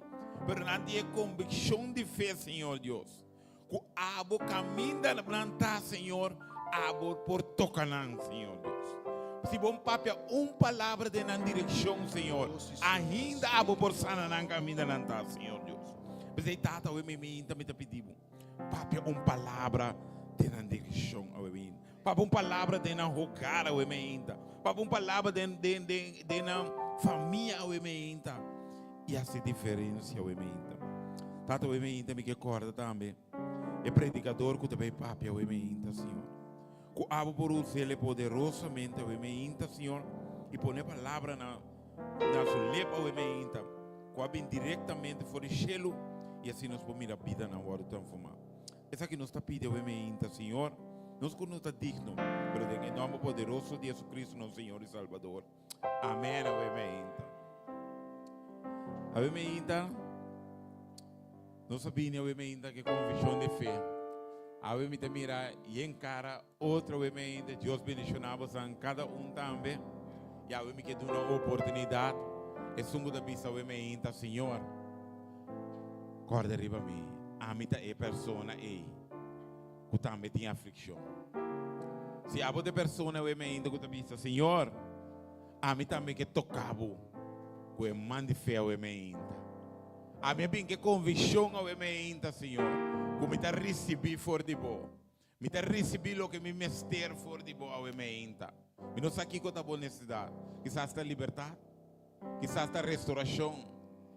pero nan tin e konvikshon di fe, Señor Dios, ku abo kaminda nan ta, Señor, abo por toka nan, Señor Dios. Si bo papia un palabra den nan direkshon, Señor, ainda abo por sana nan kaminda nan ta, Señor Dios. P'esei, Tata, awe mi minta mi ta pidi bo, papia un palabra den nan direkshon awe minta. Papia un palabra den nan hogar awe minta. Papia un palabra den, den, den, den nan famia awe minta. I hasi diferensia awe minta. Tata, awe minta mi ke kòrda tambe e predikador ku ta bai papia awe minta, Señor. Ku abo por us'el poderosamente awe minta, Señor, i pone palabra na Na su lep awe meinta, ku a bin direktamente for di shelu, i asina nos por mira bidanan wòrdu transformá. Esaki nos ta pidi awe meinta, Señor. Nos ku no ta digno, pero den e nòmber poderoso di Jesucristo, nos Señor i Salbador. Amèn. Awe meinta. Awe meinta, nos a bini awe meinta ku e konvishon di fe. Awe mi ta mira yen kara Otro awe meinta, Dios bendiciona bosan cada un tambe. Y awe mi ke duna un oportunidad. Esun ku ta bisa awe meinta, Señor, corda riba mi. Ami ta e persona ei ku tambe tin afliccion. Si abo ta e persona awe meinta ku ta bisa, Señor, ami tambe ke toca bo ku e man di fe awe meinta. Ami a bin ke conviccion awe meinta, Señor, ku mi ta ricibi for di bo. Mi ta risibí loke mi mester for di bo awe meinta. Mi no sa kiko ta bo nesesidat. Kisas ta libertat. Kisas ta restorashon.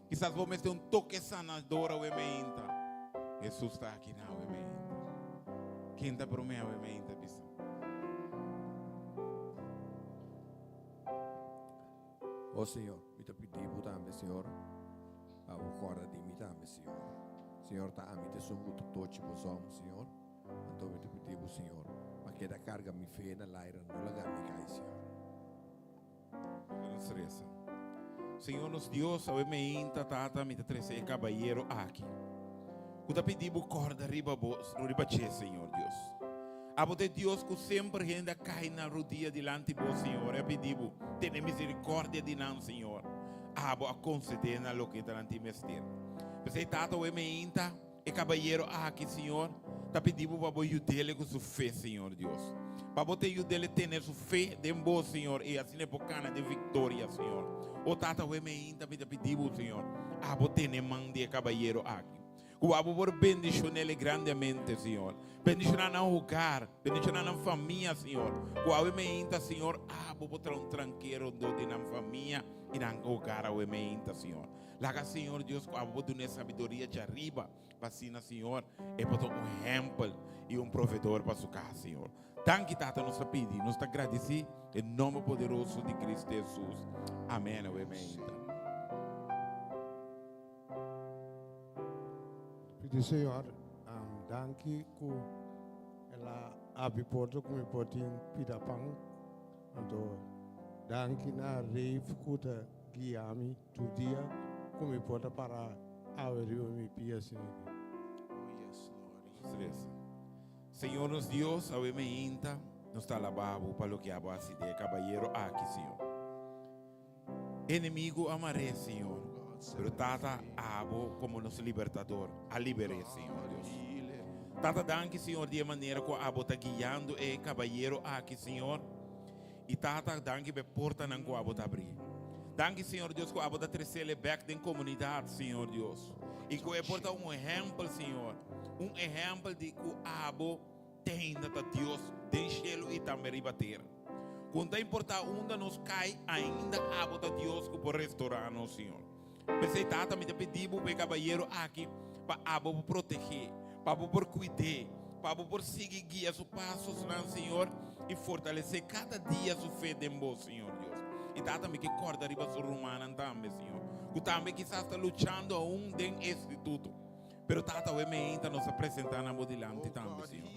Kisas bo mester un toke sanador awe meinta. Hesus ta aki na awe meinta. Ken ta promé awe meinta bisa? O Señor, mi ta pidi bo tambe, Señor, pa bo kòrda di mi tambe, Señor. Señor, ta ami ta esun ku ta tochi bo zòm, Señor. Anto mi ta pidi bo, Señor, pa keda karga mi fe na laira, no laga mi kai, Señor. Laga nos resa. Señor nos Dios, awe meinta, Tata, mi ta trese e kabayero aki ku ta pidi bo kòrda riba bo, riba dje, Señor Dios. Abo ta e Dios ku semper hende a kai na rudia dilanti bo, Señor, i a pidi bo, tene misericordia di nan, Señor. Abo a konsedé nan loke ta nan tin mester. P'esei, Tata, awe meinta, E kabayero aki, Señor, ta pidi Bo pa Bo yud'el ku su fe, Señor Dios. Pa Bo te yud'el tene su fe den Bo, Señor, i asina e por kana den viktoria, Señor. O Tata, awe meinta mi ta pidi Bo, Señor, abo tene man di e kabayero aki. Ku abo por bendishon'el grandemente, Señor. Bendishoná nan hogar, bendishoná nan famia, Señor. Ku awe meinta, Señor, abo por traha un trankero rondó di nan famia i nan hogar awe meinta, Señor. Laga Señor Dios ku abo por duna e sabiduria djariba, pa asina, Señor, e por ta un ehèmpel i un proveedor pa su kas, Señor. Danki, Tata, nos ta pidi, nos ta gradisí den nòmber poderoso di Cristo Hesus. Amèn. Awe meinta. Pidi Señor, danki ku el a abri porta ku mi por tin pida pan. Anto danki na Reif ku ta guia mi Tur dia ku mi por ta para awe riba mi pia asina aki. Oh yes, Lord. Nos resa. Señor nos Dios, awe meinta nos ta alabá Bo pa loke Abo a hasi den e kabayero aki, Señor. Enemigo a mar'é, Señor, pero Tata, Abo komo nos Libertador a liber'é, Señor Dios. Tata, danki, Señor, di e manera ku Abo ta guiando e kabayero aki, Señor. I Tata, danki pa e portanan ku abo ta abrí. Danki, Señor Dios, ku abo ta tresele bèk den komunidat, Señor Dios. I ku e por ta un ehèmpel, Señor, un ehèmpel di ku abo te ainda ta Dios den shelu i tambe riba tera. Ku no ta importá unda nos kai, ainda abo ta Dios ku por restorá nos, Señor. P'esei, Tata, mi ta pidi bo pa e kabayero aki, pa abo por protegé, pa bo por kuid'é. Pa Bo por sigui guia su pasosnan, Señor, i fortalesé kada dia su fe den Bo, Señor Dios. I Tata, mi ke kòrda riba su rumannan tambe, Señor, ku tambe kisas ta luchando aun den e instituto. Pero Tata, awe meinta nos a presentá nan Bo dilanti tambe, Señor.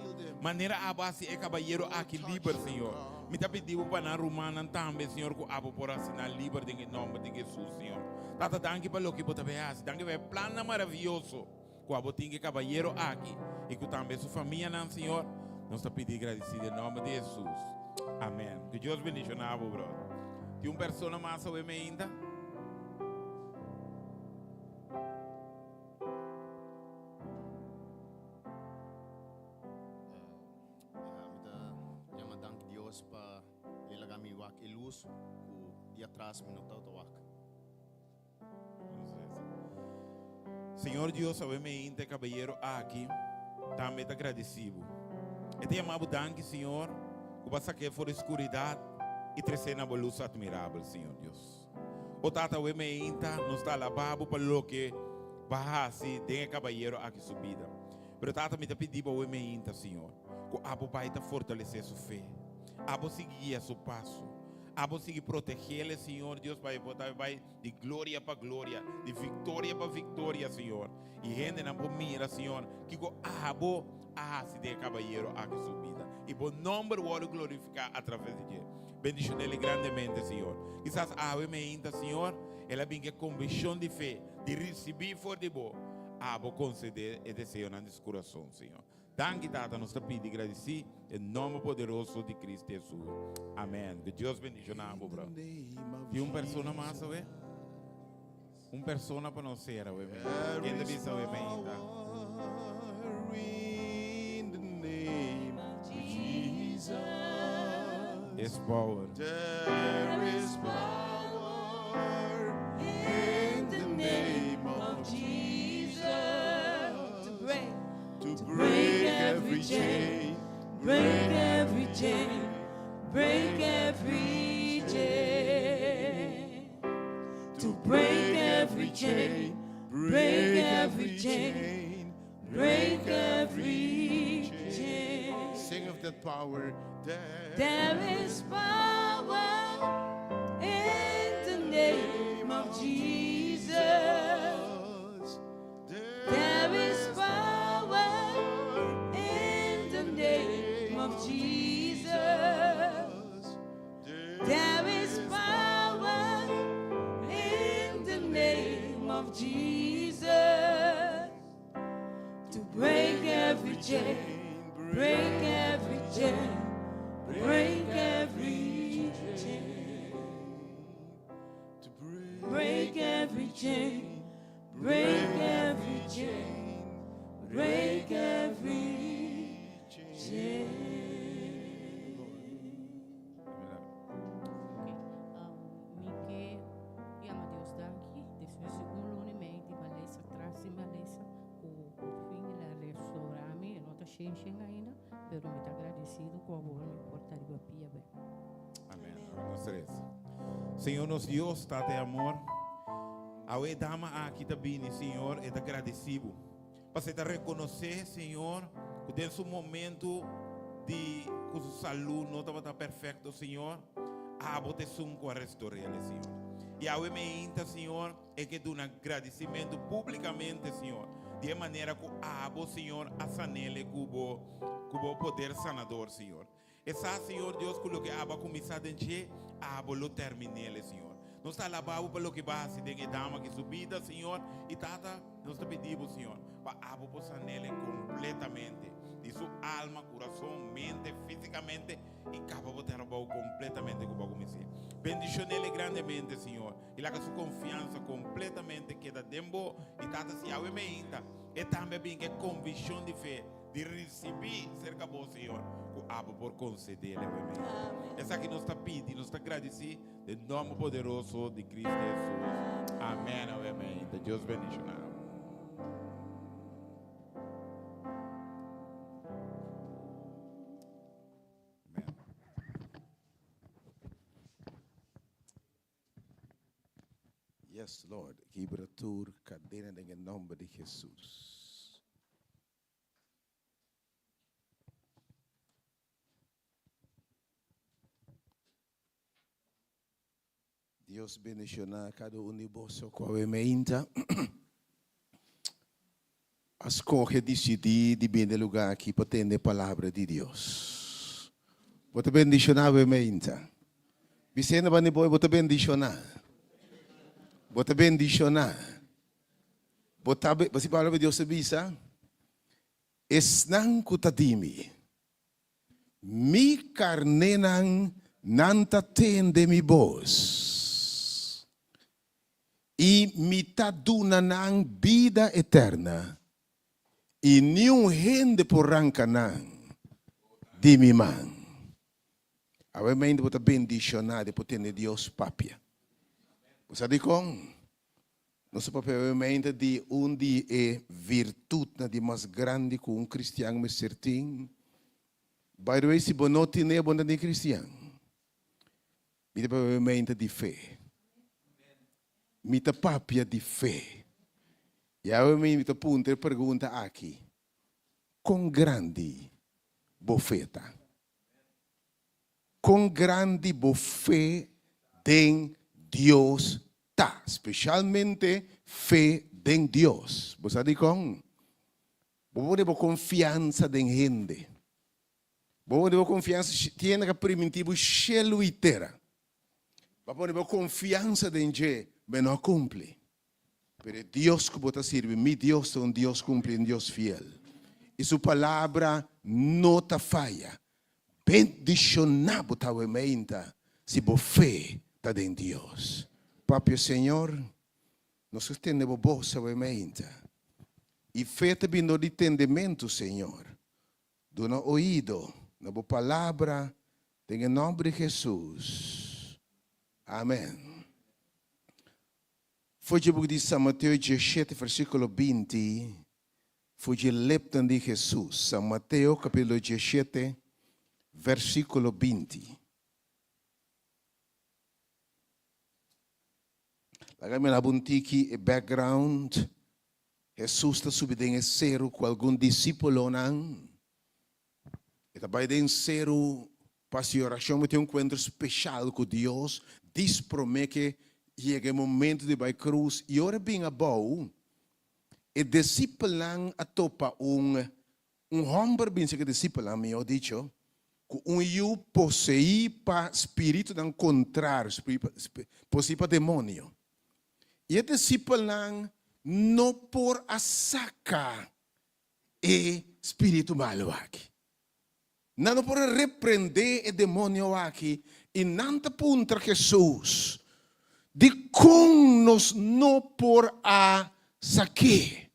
Manera Abo a hasi e kabayero aki liber, Señor, mi ta pidi Bo pa nan rumannan tambe, Señor, ku Abo por hasi nan liber den e nòmber di Hesus, Señor. Tata, danki pa loke Bo ta bay hasi. Danki pa e plannan maravioso. Ku abo tin e kabayero aki i ku tambe su famianan, Señor, nos ta pidi i gradisí den nòmber di Hesus. Amèn. Ku Dios bendishoná bo, bròder. Tin un persona mas awe me ainda? Mi ta yama danki Dios pa e laga mi wak e lus ku di atras mi no tabata wak. Señor Dios, awe meinta e caballero aki tambe ta gradeci bo. E ta yama bo danki, Señor, cu bo a saké for di scuridad y tresé na bo luz admirabel, Señor Dios. O Tata, awe meinta nos ta alaba bo pa loke bo a haci den e caballero aki su bida. Pero Tata, mi ta pidi bo awe meinta, Señor, cu abo bai ta fortalece su fe. Abo sigui guia su paso. Abo sigui protegele, Señor Dios, pa e por ta bai di gloria pa gloria, di victoria pa victoria, Señor. Y hendenan por mira, Señor, kico abo a haci den e cabayero aki su bida. Y bo nomber worde glorifica a traves di dje. Bendicionele grandemente, Señor. Kisas awe meinta, Señor, el a bin cu e conviccion di fe di ricibi for di bo. Abo concede e deseonan di su curason, Señor. Danki Tata, nos ta pidi gradisí den nomber poderoso di Cristo Hesus. Amen. Ku Dios bendishoná bo, bro. Tin un persona mas awe? Un persona pa nos sera awe mei. Ken ta bisa awe mei ta? Is power. There is power in the name of Jesus to break to break every chain, break every chain, break every chain, to break every chain, break every chain, break every chain. Sing of that power. There, There is power in the name of Jesus. There is power in the name of Jesus. There is power in the name of Jesus to break every chain, break every chain, break every chain, break every chain, break every chain, break every chain. Mi ke yama Dios danki despues di un luna i mei di malesa tras di malesa ku por fin el a restorá mi. E no ta shen shen ainda, pero mi ta agradesido ku awor mi por ta riba pia bek. Amén. Nos reza. Señor nos Dios, Tata e amor, awe e dama aki ta bini, Señor, e ta gradeci bo. Pasobra e ta reconoce, Señor, cu den su momento di cu su salud no tabata perfecto, Señor, abo ta esun cu a restorele, Señor. Y awe meinta, Señor, e ke duna gradicimento publicamente, Señor, di e manera cu abo, Señor, a sanele cu bo, cu bo poder sanador, Señor. E sa, Señor Dios, ku loke abo a kuminsá den dje, abo lo termin'el, Señor. Nos ta alabá Bo pa loke Bo a hasi den e dama aki su bida, Señor. I, Tata, nos ta pidi Bo, Señor, pa abo por san'el kompletamente, di su alma, kurason, mente, físikamente, i kaba Bo trabou kompletamente ku Bo a kumins'é. Bendishon'el grandemente, Señor, i laga su konfiansa kompletamente keda den Bo. I, Tata, si awe meinta e tambe a bin ku e konvikshon di fe, Di risibí serka bo, Señor, ku abo por konsedé levemente. Esaki nos ta pidi, nos ta gradisí den nòmber poderoso di Cristo Hesus. Amèn, amèn. Dios bendishoná bo. Yes, Lord. Kibra tur kadena den e nòmber di Hesus. Dios bendiciona cada un di boso cu awe meinta a scoge dicidi di bini e lugar aki pa tende e palabra di Dios. Bo ta bendiciona awe meinta. Bisende bani boy bo ta bendiciona. Bo ta bendiciona. Bo ta, bo si palabra di Dios ta bisa, esnan cu ta di mi. Mi karnénan nan ta tende mi bos, i mi ta duna nan bida eterna, i niun hende por ranka nan di mi man. Awe mente bo ta bendishoná di por tende Dios papia. Bo sa dikon? Nos ta papia obviamente di un di e virtutnan di mas grandi ku un kristian mester tin. By the way, si bo no tin'e, bo no ta ni kristian. Mi ta papia obviamente di fe. Mi ta papia di fe. I awe mi ta puntra e pregunta aki, Kon grandi bo fe ta? Kon grandi bo fe den Dios ta? Spesialmente fe den Dios. Bo sa dikon? Bo pone bo konfiansa den hende. Bo pone bo konfiansa, tin hende ku a primintí bo shelu i tera. Bo a pone bo konfiansa den dje, ma e no a kumpli. Pero e Dios ku bo ta sirbi, mi Dios, ta un Dios kumpli, un Dios fiel. I su palabra no ta faya. Bendishoná bo ta wemeinta si bo fe ta den Dios. Papia, Señor, nos ta tende bo bos awemeinta. I fe ta bini dor di tendementu, Señor. Duna oido na bo palabra den e nòmber di Hesus. Amen. For dje buki di San Mateo dieshete versíkulo 20, for dje lepnan di Hesus. San Mateo kapítulo 17, versíkulo 20. Laga mi laba un tiki e background. Hesus ta subi den e seru ku algun disípulonan. E ta bai den seru pa hasi orashon, mi tin un enkuentro speshal ku Dios dis promé ke yega e momentu di bai krus. I ora e bin abou, e disipelnan a topa un un hòmber bin serka e disipelnan, mihó dicho, ku un yu poseí pa spiritunan kontrario, poseí pa demonio. I e disipelnan no por a saka e spiritu malu aki. Nan no por a reprendé e demonio aki i nan ta puntra Hesus, Dikon nos no por a sak'é?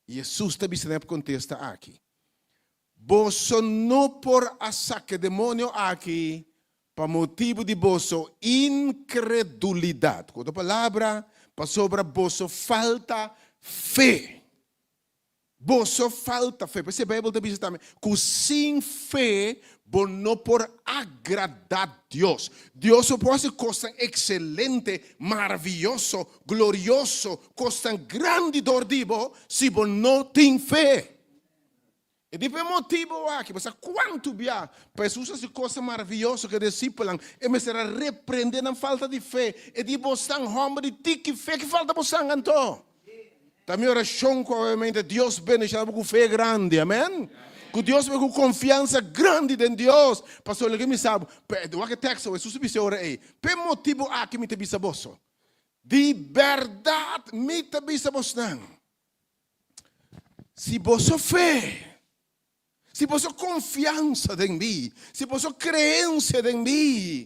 Hesus ta bisa nan e kontesta aki, Boso no por a saka e demonio aki pa motibu di boso inkredulidat. Ku otro palabra, pasobra boso falta fe. Boso falta fe. P'esei Beibel ta bisa tambe ku sin fe bo no por agradá Dios. Dios no por hasi kosnan ekselente, maravioso, glorioso, kosnan grandi dor di bo si bo no tin fe. E di p'e motibu aki, bo sa kuantu bia pa Hesus hasi kosnan maravioso ku e disipelnan, e mester a reprendé nan falta di fe. E di, Bosan hòmber di tiki fe, ki falta bosan anto? Ta mi orashon ku obviamente Dios bendishoná bo ku fe grandi, amen. Ku Dios bo ku konfiansa grandi den Dios. Pasobra loke mi sa, wak e teksto, Hesus a bisa e ora ei, P'e motibu aki mi ta bisa boso, di bèrdat mi ta bisa bosnan, si boso fe, si boso konfiansa den mi, si boso kreensia den mi,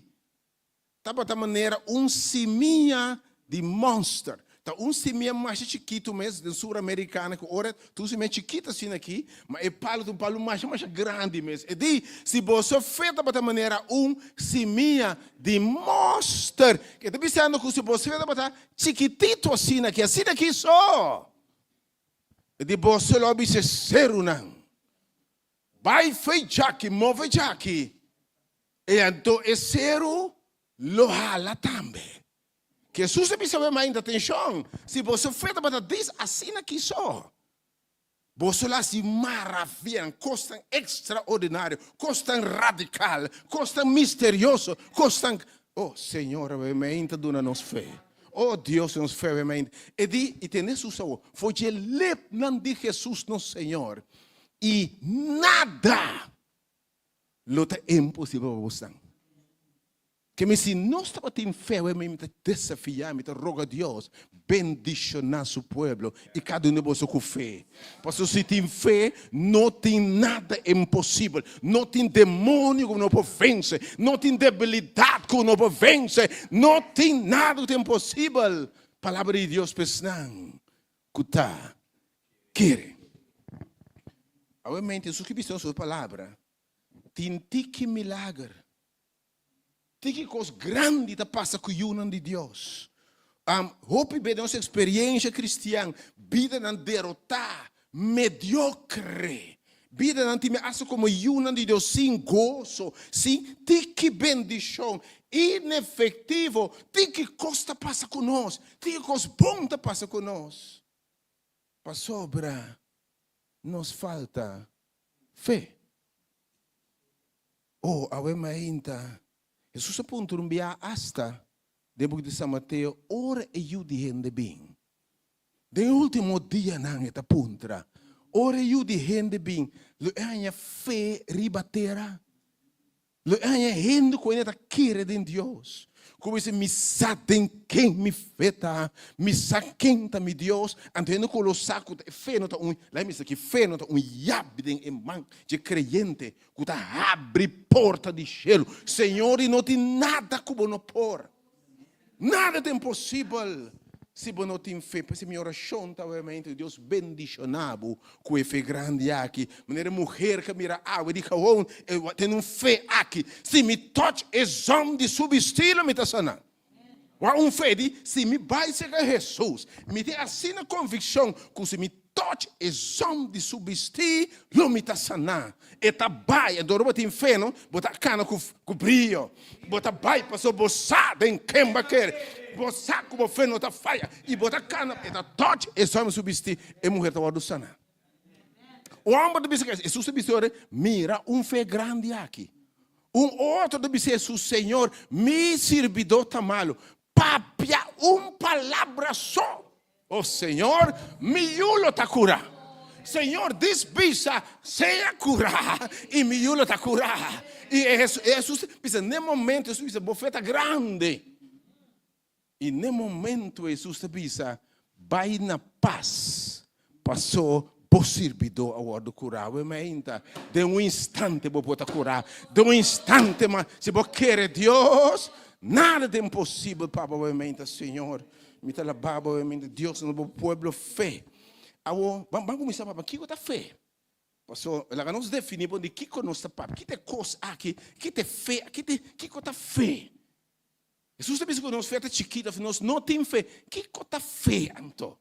Tabata manera un simia di mònster. Ta un simia masha chikitu mes den Sur Amerikana ku ora ta un simia chikitu asina aki, ma e palu ta un palu masha masha grandi mes. E di, Si boso fe tabata manera un simia di mòster. E ta bisando ku si boso fe tabata chikititu asina aki, asina aki so, e di boso lo a bisa e serunan, Bai fe djaki, move djaki, e anto e seru lo hala tambe. Hesus a bisa bo mainta, Atenshon, si boso fe tabata dis asina kiso, boso lo hasi maravianan, kosnan ekstraordinario, kosnan radikal, kosnan misterioso, kosnan. Oh, Señor, awe mainta duna nos fe. Oh, Dios, nos fe awe mainta. E di, i tende Hesus awo, for dje lepnan di Hesus nos Señor, i nada lo ta imposibel pa bosnan. Ke mi si nos tabatin fe awe mi ta desafiá, mi ta roga Dios bendishoná su pueblo i kada un di boso ku fe. Pasobra si tin fe no tin nada imposibel, no tin demonio ku no por vense, no tin debilidat ku no por vense, no tin nada ku ta imposibel. Palabra di Dios pa esnan ku ta kere. Awe mente Hesus ki bisa nos su palabra, tin tiki milager. Tiki kos grandi ta pasa ku yunan di Dios. Hopi be den nos eksperiencia kristian, bidanan derotá, mediokre. Bidanan tin hasta komo yunan di Dios sin goso, sin tiki bendishon, inefektivo. Tiki kos ta pasa ku nos, tiki kos bon ta pasa ku nos. Pasobra nos falta fe. Oh, awe mainta, Hesus a puntra un bia asta den buki di San Mateo, ora e Yu di hende bin. Den e ultimo dianan e ta puntra, ora e Yu di hende bin, lo e haña fe riba tera? Lo e haña hende ku ainda ta kere den Dios? Ku bisa, Mi sa den ken mi fe ta, mi sa ken ta mi Dios. Anto hende ku lo sa ku e fe no ta un, laga mi bisa aki, fe no ta un yabi den e man dje kreyente ku ta habri porta di shelu. Señor, i no tin nada ku bo no por. Nada ta imposibel si bo no tin fe. P'esei mi orashon ta obviamente ku Dios bendishoná bo ku e fe grandi aki. Manera e muher ku a mira awa di Gihon, e tene un fe aki, Si mi touch e zòm di su bistí lo mi ta saná. Wak un fe di, si mi bai serka Hesus, mi tin asina konvikshon ku si mi touch e zòm di su bistí, lo mi ta saná. E ta bai. Anto ora bo tin fe, no, bo ta kana ku ku brio. Bo ta bai pasobra bo sa den ken bo a kere. Bo sa ku bo fe no ta faya. I bo ta kana, e ta touch e zòm di su bistí, e muher ta wòrdu saná. Un hòmber ta bisa ku Hesus ta bisa ora, Mira un fe grandi aki. Un otro ta bisa Hesus, Señor, mi sirbidó ta malu. Papia un palabra so, o Señor, mi yu lo ta kurá. Señor, dis bisa, sea kurá, i mi yu lo ta kurá. I Hesus bisa, n'e momento Hesus bisa, bo fe ta grandi. I n'e momento Hesus ta bisa, Bai na pas, paso bo sirbidó a wòrdu kurá. Wè mainta, den un instante bo por ta kurá. Den un instante mas, si bo kere Dios, nada ta imposibel pa bo. Wè mainta, Señor, mi ta alabá bo, wè mainta, Dios, duna bo pueblo fe. Awor, ban ban kuminsá papia, kiko ta fe? Paso, laga nos definí bon di kiko nos ta papia. Ki ta e kos aki? Ki ta e fe? Ki ta, kiko ta fe? Hesus ta bisa ku nos fe ta chikitu òf nos no tin fe. Kiko ta fe anto?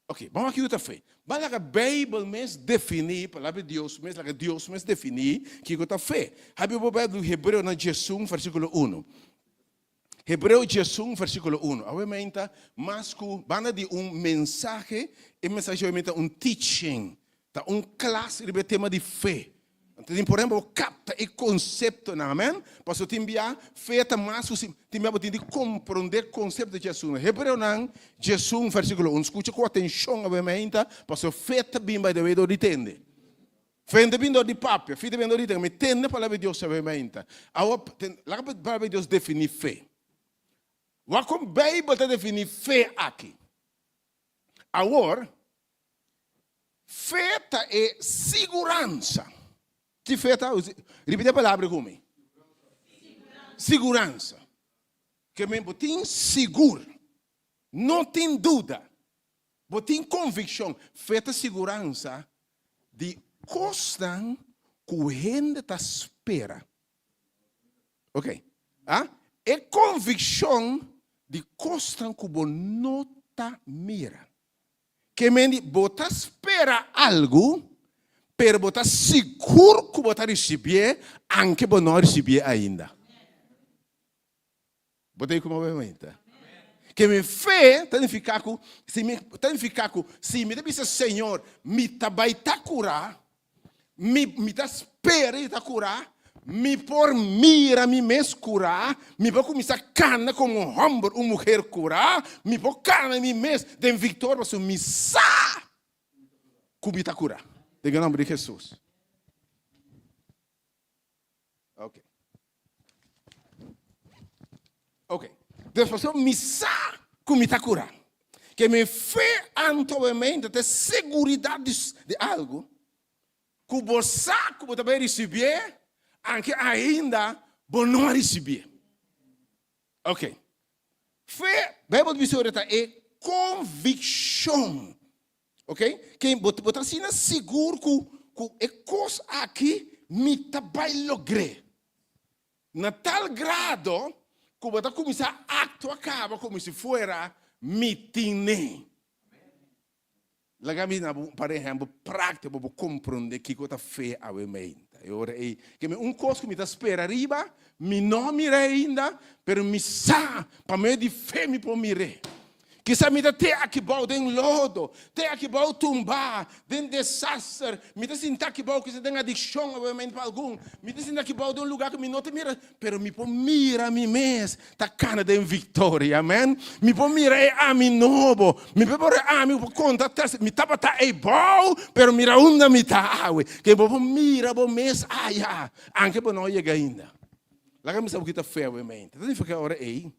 Oke, ban wak kiko ta fe. Ban laga Beibel mes definí, Palabra di Dios mes, laga Dios mes definí kiko ta fe. Habri bo Beibel Hebreonan diesun versíkulo unu. Hebreo diesun versíkulo unu. Awe meinta mas ku banda di un mensahe, e mensahe awe meinta un teaching, ta un klas riba e tema di fe. Anto tin por ehempel bo kapta e konseptonan, amen? Pasobra tin bia fe ta mas ku si, tin bia bo tin di komprondé konsepto di Hesus. Hebreonan diesun versíkulo un, skucha ku atenshon awe meinta, pasobra fe ta bin by the way dor di tende. Fe no ta bin dor di papia, fe ta bin dor di tende. Mi tende palabra di Dios awe meinta. Awa, laga palabra di Dios definí fe. Wak kon Beibel ta definí fe aki. Awor, Fe ta e siguransa. Ki fe ta? Ripiti e palabra ku mi. Siguransa. Ke men bo tin sigur. No tin duda. Bo tin konvikshon. Fe ta siguransa di kosnan ku hende ta spera. Ok. A? E konvikshon di kosnan ku bo no ta mira. Ke men di bo ta spera algu, pero bo ta sigur ku bo ta risibié anke bo no a risibié ainda. Bo ta ku mi obviamente? Ke mi fe ta nifiká ku si mi ta nifiká ku si mi ta bisa Señor mi ta bai ta kurá, mi mi ta spera di ta kurá, Mi por mira mi mes kurá, mi por kuminsá kana komo un hòmber, un muher kurá, mi por kana mi mes den viktoria pasobra mi sa ku mi ta kurá. Den e nòmber di Hesus. Ok. Ok. Dus pasobra mi sa ku mi ta kurá. Ke mi fe anto obviamente ta e seguridat di algu Ku bo sa ku bo ta bai risibié, anke ainda bo no a risibié. Ok. Fe, Bijbel ta bisa ora ta e konvikshon. Ok? Ke bo bo ta asina sigur ku ku e kos aki mi ta bai logr'é. Na tal grado ku bo ta kuminsá aktua kaba komo si fuera mi tin'é. Laga mi duna bo un par ehèmpel práktiko pa bo komprondé kiko ta fe awe meinta. E ora ei, ke mi un kos ku mi ta spera riba, mi no mira ainda, pero mi sa pa medio di fe mi por mir'é. Kisa mi ta te aki bou den lodo, te aki bou tumbá, den desaster, mi ta sinta aki bou kisa den adikshon awe meinta pa algun, mi ta sinta aki bou den un lugá ku mi no ta mira, pero mi por mira mi mes ta kana den viktoria, amen. Mi por mira e ami nobo, mi por mira e ami ku por konta tras, mi tabata ei bou, pero mira unda mi ta awe. Ke bo por mira bo mes aya, anke bo no a yega ainda. Laga mi sa bo kita fe awe mente. Ta nifiká ora ei,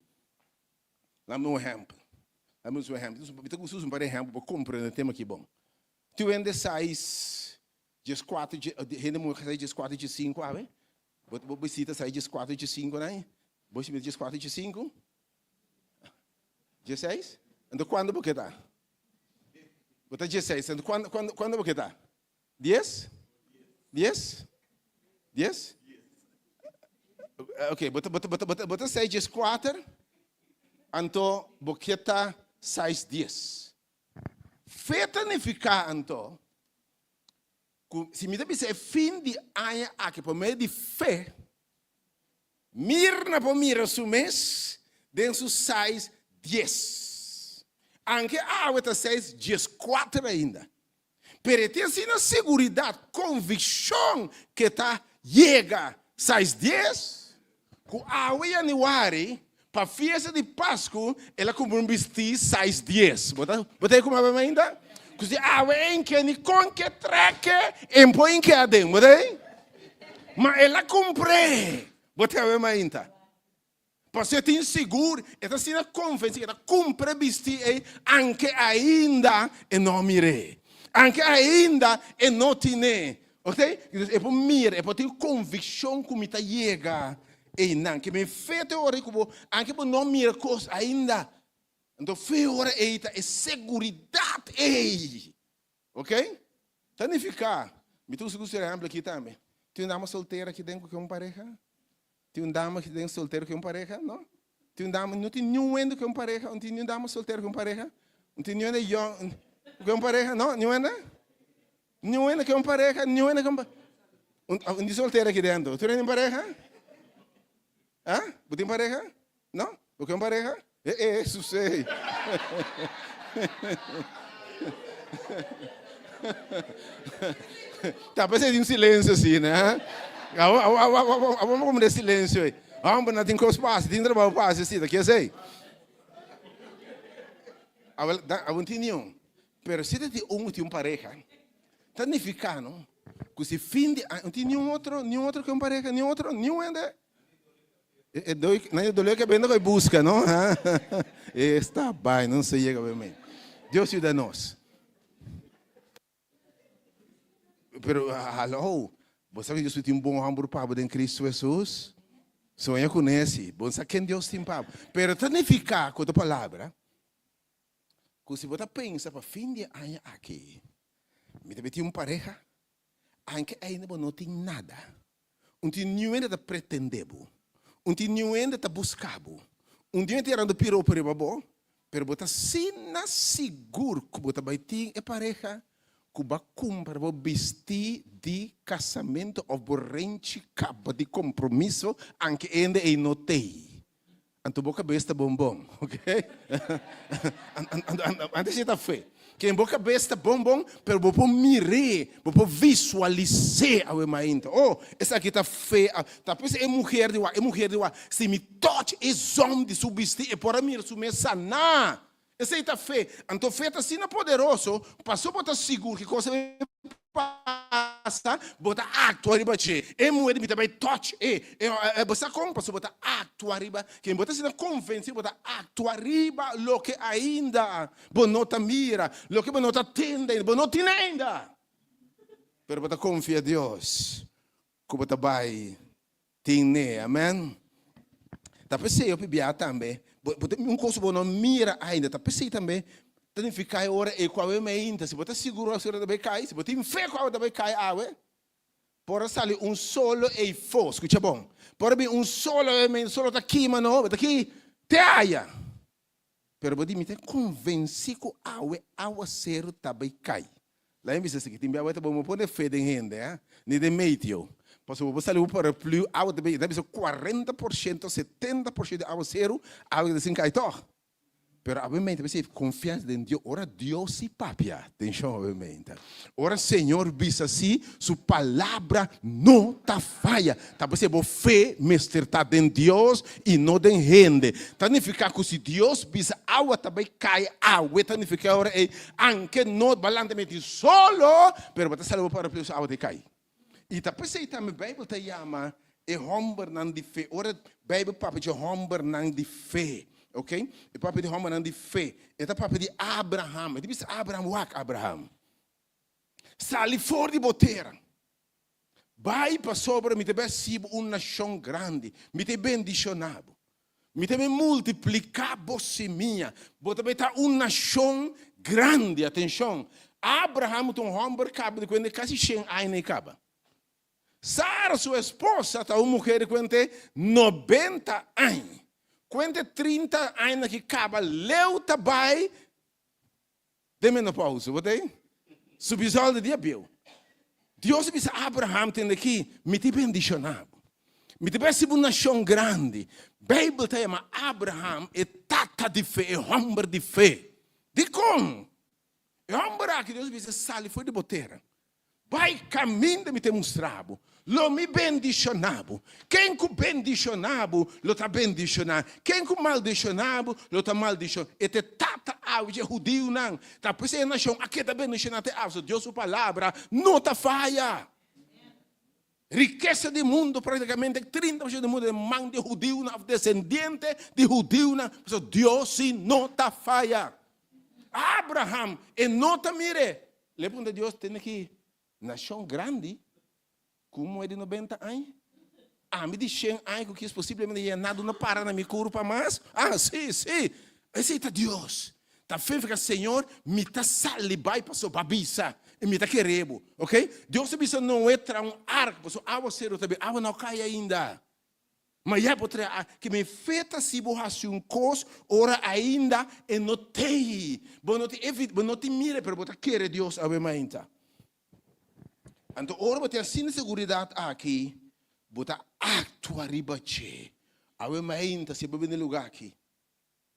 laga mi un ehèmpel, laga mi un ehèmpel, mi ta gusta usa un par di ehèmpel pa komprende e tema aki bon. Tur hende sais dieskuater, hende muhé sais dieskuater, diesinku awe. Bo bo bisita sai djes kuater djes sinku nan? Bo si djes kuater djes sinku? Djes seis? Anto kuando bo ke ta? Bo ta djes seis, anto kuando kuando kuando bo ke ta? Dies? Dies? Dies? Ok, bo ta bo ta bo ta bo ta sai djes kuater, anto bo ke ta sais dies. Fe ta nifiká anto Ku si mi ta bisa e fin di aña aki por medio di fe, Mirna por mira su mes den su sais dies. Anke awe ta seis dieskuater ainda. Pero e tin asina seguridat, konvikshon ke ta yega sais dies, ku awe yanüari pa fiesta di Pasku el a kumpra un bistí sais dies. Bo ta bo ta e kuma awe ainda? Ku si awe ein ke ni kon ke treke en por in ke aden. Bo ta ei? Ma el a kumpr'é. Bo ta awe mainta? Pasobra e tin sigur, e ta asina konvensí, e ta kumpra e bistí ei anke ainda e no a mir'é. Anke ainda e no tin'é. Ok? Entonces e por mira, e por tin konvikshon ku mi ta yega einan. Ke mi fe ta e ora ei ku bo, anke bo no mira kos ainda, anto fe e ora ei ta e seguridat ei. Ok? Ta nifiká, mi ta usa ku su ehèmpel aki tambe. Tin un dama soltera aki den ku ke un pareha? Tin un dama aki den soltero ku un pareha? No? Tin un dama, no tin niun wende ku un pareha? No tin niun dama soltero ku un pareha? No tin niun hende yòn ku un pareha? No? Niun hende? Niun hende ke un pareha, niun hende ke un Un di soltero aki dentro. Tur hende tin pareha? Ah? Bo tin pareha? No? Bo ke un pareha? Eh, eh, susei. Ta p'esei tin silencio asina, eh? Awor, awor, awor, awor, awor bo komprende silencio ei. Homber, no tin kos pa hasi, tin trabou pa hasi asina, ke esei? Awor, awor no tin niun. Pero si ta tin un ku tin un pareha, ta nifiká no ku si fin di aña, no tin niun otro, niun otro ku un pareha, niun otro, niun hende. E doi, nan e doló kabes nan ku buska no. Esta bai, no se yega be mei. Dios yuda nos. Pero haló, bo sa ku Dios tin un bon hòmber pa bo den Kristu Hesus? Soña kuné si, bo sa ken Dios tin pa bo. Pero ta nifiká ku otro palabra, Ku si bo ta pensa pa fin di e aña aki mi ta tin un pareha, anke ainda bo no tin nada. Un tin niun hende ta pretende bo, un tin niun hende ta buska bo, un tin hende ta yerando piropo riba bo, pero bo ta asina sigur ku bo ta bai tin e pareha ku bo a kumpra bo bisti di kasamentu òf bo renchi kaba di kompromiso, anke hende ei no t'ei. Anto bo kabes ta bon bon, ok? Antes e ta fe. Ken bo kabes ta bon bon, pero bo por mir'é, bo por visualis'é awe mainta. Oh, esaki ta fe. Ta p'esei e muher di wak, e muher di wak, si mi touch e zòm di su bistí, e por a mira su mes saná. Esei ta fe. Anto fe ta asina poderoso, paso bo ta sigur ki kos a bai pasa, bo ta aktua riba dje. E muher di mi ta bai touch e. Bo sa kon? Paso bo ta aktua riba ken bo ta asina konvensí, bo ta aktua riba loke ainda bo no ta mira, loke bo no ta tende ainda, bo no tin ainda. Pero bo ta konfia Dios ku bo ta bai tin ne. Amen. Ta p'esei hopi bia tambe, bo bo ta un kos bo no mira ainda, ta p'esei tambe ta nifiká e ora ei ku awe meinta, si bo ta sigur ku awe ta bai kai, si bo tin fe ku awe ta bai kai awe, por a sali un solo ei fo, skucha bon, por a bin un solo awe meinta, solo ta kima no, bo ta ki te aya. Pero bo di mi ta konvensí ku awe awaseru ta bai kai. Laga mi bisa esaki, tin bia awe ta bo no pone fe den hende, eh, ni den meteo. Pasobra bo por sali bo paraplu, awa ta bai, ta bisa 40%, 70% di awaseru, awe ta sin kai tòg. Pero awe meinta mester konfiansa den Dios. Ora Dios si papia, atenshon awe meinta. Ora Señor bisa si, su palabra no ta faya. Ta p'esei bo fe mester ta den Dios i no den hende. Ta nifiká ku si Dios bisa awa ta bai kai awe, ta nifiká ora ei anke no balanta meti solo, pero bo ta sali bo paraplu si awa ta kai. I ta p'esei tambe Beibel ta yama e hòmbernan di fe. Ora Beibel papia dje hòmbernan di fe, ok, e papia di hòmbernan di fe, e ta papia di Abraham. E ta bisa Abraham, Wak, Abraham, sali for di bo tera, bai pasobra mi ta bai hasi bo un nashon grandi, mi ta bendishoná bo, mi ta bai multipliká bo simia, bo ta bai ta un nashon grandi. Atenshon, Abraham ta un hòmber kaba di kuenta kasi shen aña e kaba. Sara, su esposa, ta un muher di kuente 90 aña. Kuente 30 aña ki kaba leu ta bai den menopausa, bo ta ei? Su bisòl di dia bieu. Dios a bisa Abraham tende aki, Mi ta bendishoná bo. Mi ta bai hasi bo un nashon grandi. Beibel ta yama Abraham e tata di fe, e hòmber di fe. Dikon? E hòmber aki Dios a bisa, Sali for di bo tera. Bai kaminda mi ta mustra bo, lo mi bendishoná bo. Ken ku bendishoná bo, lo ta bendishoná, ken ku maldishoná bo, lo ta maldishoná. E ta e tata awe dje hudiunan. Ta p'esei e nashon a keda bendishoná te awe. Dios su palabra no ta faya. Rikesa di mundu, praktikamente 30% di mundu den man di hudiunan òf desendiente di hudiunan. Pasobra Dios si no ta faya. Abraham, e no ta mir'é. Le puntra Dios, Tene ki nashon grandi ku un muhé di 90 aña? Ami di shen aña ku kis posiblemente ya nada no para na mi kurpa mas? Ah, si, si! Esei ta Dios. Ta fe fika, Señor, mi ta sali bai pasobra bo a bisa i mi ta kere bo. Ok? Dios a bisa Noe traha un arka pasobra awaseru ta bin, awa no a kai ainda. Ma ya bo traha a ke mi fe ta si bo hasi un kos ora ainda e no tei. Bo no tin evi, bo no tin mira, pero bo ta kere Dios awe mainta. Anto ora bo tin asina seguridat aki, bo ta aktua riba dje. Awe mainta si bo bini luga aki,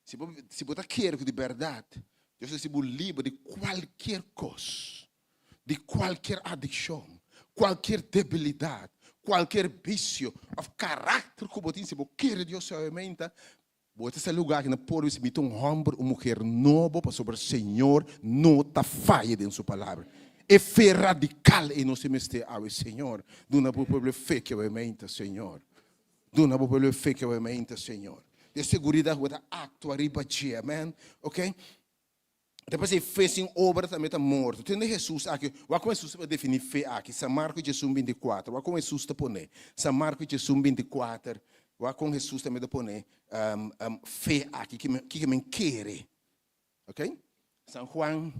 si bo si bo ta kere ku di bèrdat Dios ta hasi bo liber di kualkier kos, di kualkier adikshon, kualkier debilidat, kualkier bisio òf karakter ku bo tin, si bo kere Dios suavemente, bo ta sa luga aki na por bisa mi ta un hòmber, un muher nobo pasobra Señor no ta faya den su palabra. E fe radikal ei nos tin mester awe, Señor. Duna bo pueblo e fe ke awe Señor. Duna bo pueblo e fe ke awe Señor. E seguridat ku bo ta aktua riba dje, amen. Ok? Ta p'esei fe sin obra tambe ta morto. Tende Hesus aki, wak kon Hesus a definí fe aki, San Marko diesun 24, wak kon Hesus ta pone, San Marko diesun 24, wak kon Hesus tambe ta pone fe aki, kiko men kere. Ok? San Juan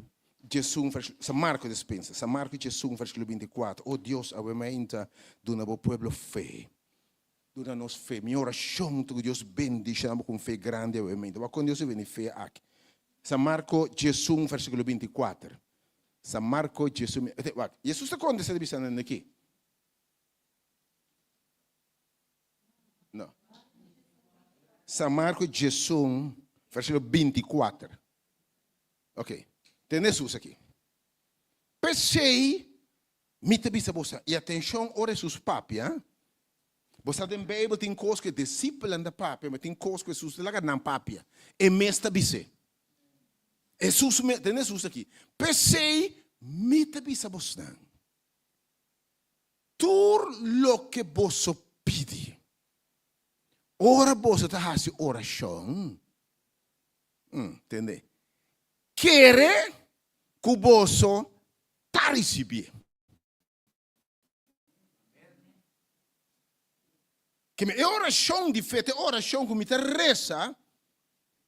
diesun versíkulo, San Marko dispensa, San Marko diesun versíkulo 24, O Dios, awe mainta duna bo pueblo fe. Duna nos fe. Mi orashon ta ku Dios bendishoná bo ku un fe grandi awe mainta. Wak kon Dios a bini fe aki. San Marko 11, versíkulo 24. San Marko 11, wak, Jesus ta kontestá ta bisa nan aki. No. San Marko 11, versíkulo 24. Ok. Tende Hesus aki. P'esei mi ta bisa boso, i atenshon ora Hesus papia, bo sa den Beibel tin kos ku e disipelnan ta papia, ma tin kos ku Hesus ta laga nan papia. E mes ta bis'é. Hesus mes, tende Hesus aki. P'esei mi ta bisa bosnan, tur loke boso pidi, ora boso ta hasi orashon, tende, kere ku boso ta risibié. Keme e orashon di fe ta e orashon ku mi ta resa,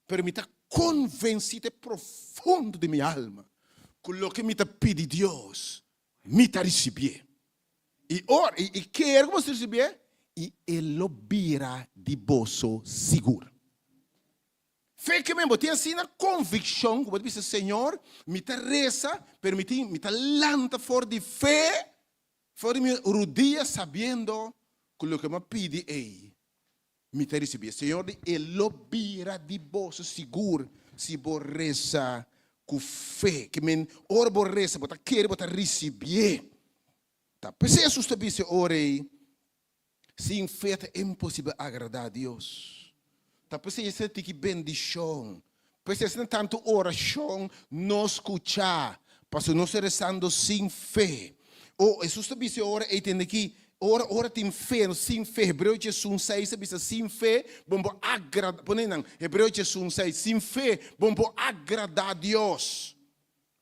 pero mi ta konvensí te profundo di mi alma ku loke mi ta pidi Dios, mi ta risibié. I ora, i, i kere ku boso risibié, i e lo bira di boso sigur. Fe ke men bo tin asina konvikshon ku bo ta bisa, Señor, mi ta resa, pero mi tin, mi ta lanta for di fe, for di mi rudia sabiendo ku loke mi a pidi ei, mi ta risibí. Señor di, e lo bira di boso sigur si bo resa ku fe. Ke men, ora bo resa, bo ta kere, bo ta risibié. Ta p'esei Hesus ta bisa e ora ei, Sin fe ta imposibel agradá Dios. Ta p'esei esei tiki bendishon. P'esei asina tantu orashon no skuchá, pasobra nos ta resando sin fe. O, Hesus ta bisa e ora ei tende ki, ora ora tin fe, no sin fe. Hebreo diesun seis ta bisa sin fe bo no por agradá, pone nan, Hebreo diesun seis, sin fe bo no por agradá Dios.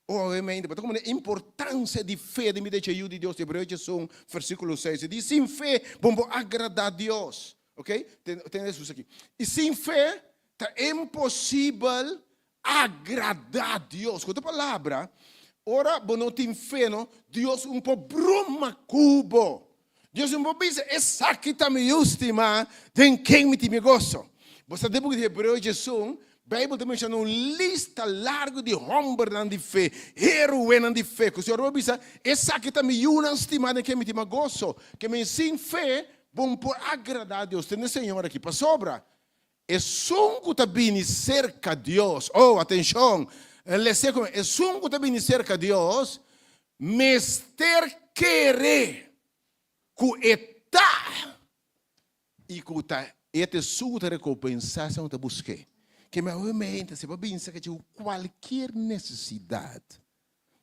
Obviamente, bo ta comprende e importancia di fe den bida dje Yu di Dios. Hebreo diesun, versiculo seis, e di, Sin fe bo no por agrada Dios. Ok? Tende Hesus aki. I sin fe ta imposibel agrada Dios. Ku otro palabra, ora bo no tin fe, no, Dios un por broma ku bo. Dios un por bisa, Esaki ta mi Yu stimá, den ken mi tin mi goso. Bo sa den buki di Hebreo diesun, Beibel ta menshona un lista largu di hòmbernan di fe, héroenan di fe, ku Señor a bisa, Esaki ta mi yunan stimá, den ken mi tin mas goso. Ke men sin fe, bo no por agradá Dios. Tende Señor aki, pasobra esun ku ta bini serka Dios, oh, atenshon, lese ku mi, esun ku ta bini serka Dios mester kere ku e ta i ku ta e ta esun ku ta rekompensá esun ku ta busk'é. Ke mi awe mente si bo a binsa ke kualkier nesesidat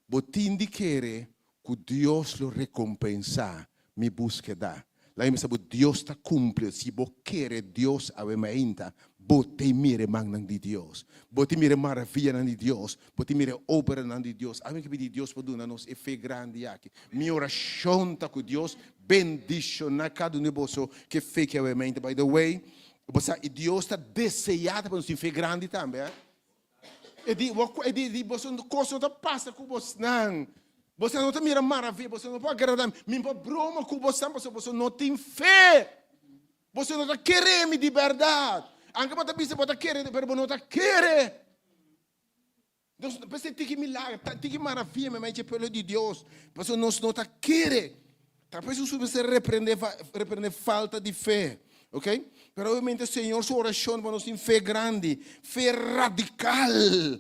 bo tin di kere ku Dios lo rekompensá mi búskeda. Laga mi sa bo Dios ta kumpli. Si bo kere Dios awe mainta, bo ta mira e mannan di Dios. Bo ta mira e maravianan di Dios. Bo ta mira e obranan di Dios. Awe mi ke pidi Dios pa duna nos e fe grandi aki. Mi orashon ta ku Dios bendishoná kada un di boso ku e fe ki awe mainta. By the way, bo sa i Dios ta deseá ta pa nos tin fe grandi tambe. E di, e di, di boso kos no ta pasa ku bosnan. Boso no ta mira maravia, boso no por agradá mi. Mi por broma ku bosan pasobra boso no tin fe. Boso no ta kere mi di bèrdat. Anke bo ta bisa bo ta kere, pero bo no ta kere. Nos no p'esei tiki milager, tiki maravia meimei dje pueblo di Dios, pasobra nos no ta kere. Ta por eso su mester reprende, reprende falta di fe. Ok? Pero obviamente Señor su oracion pa nos tin fe grandi, fe radical.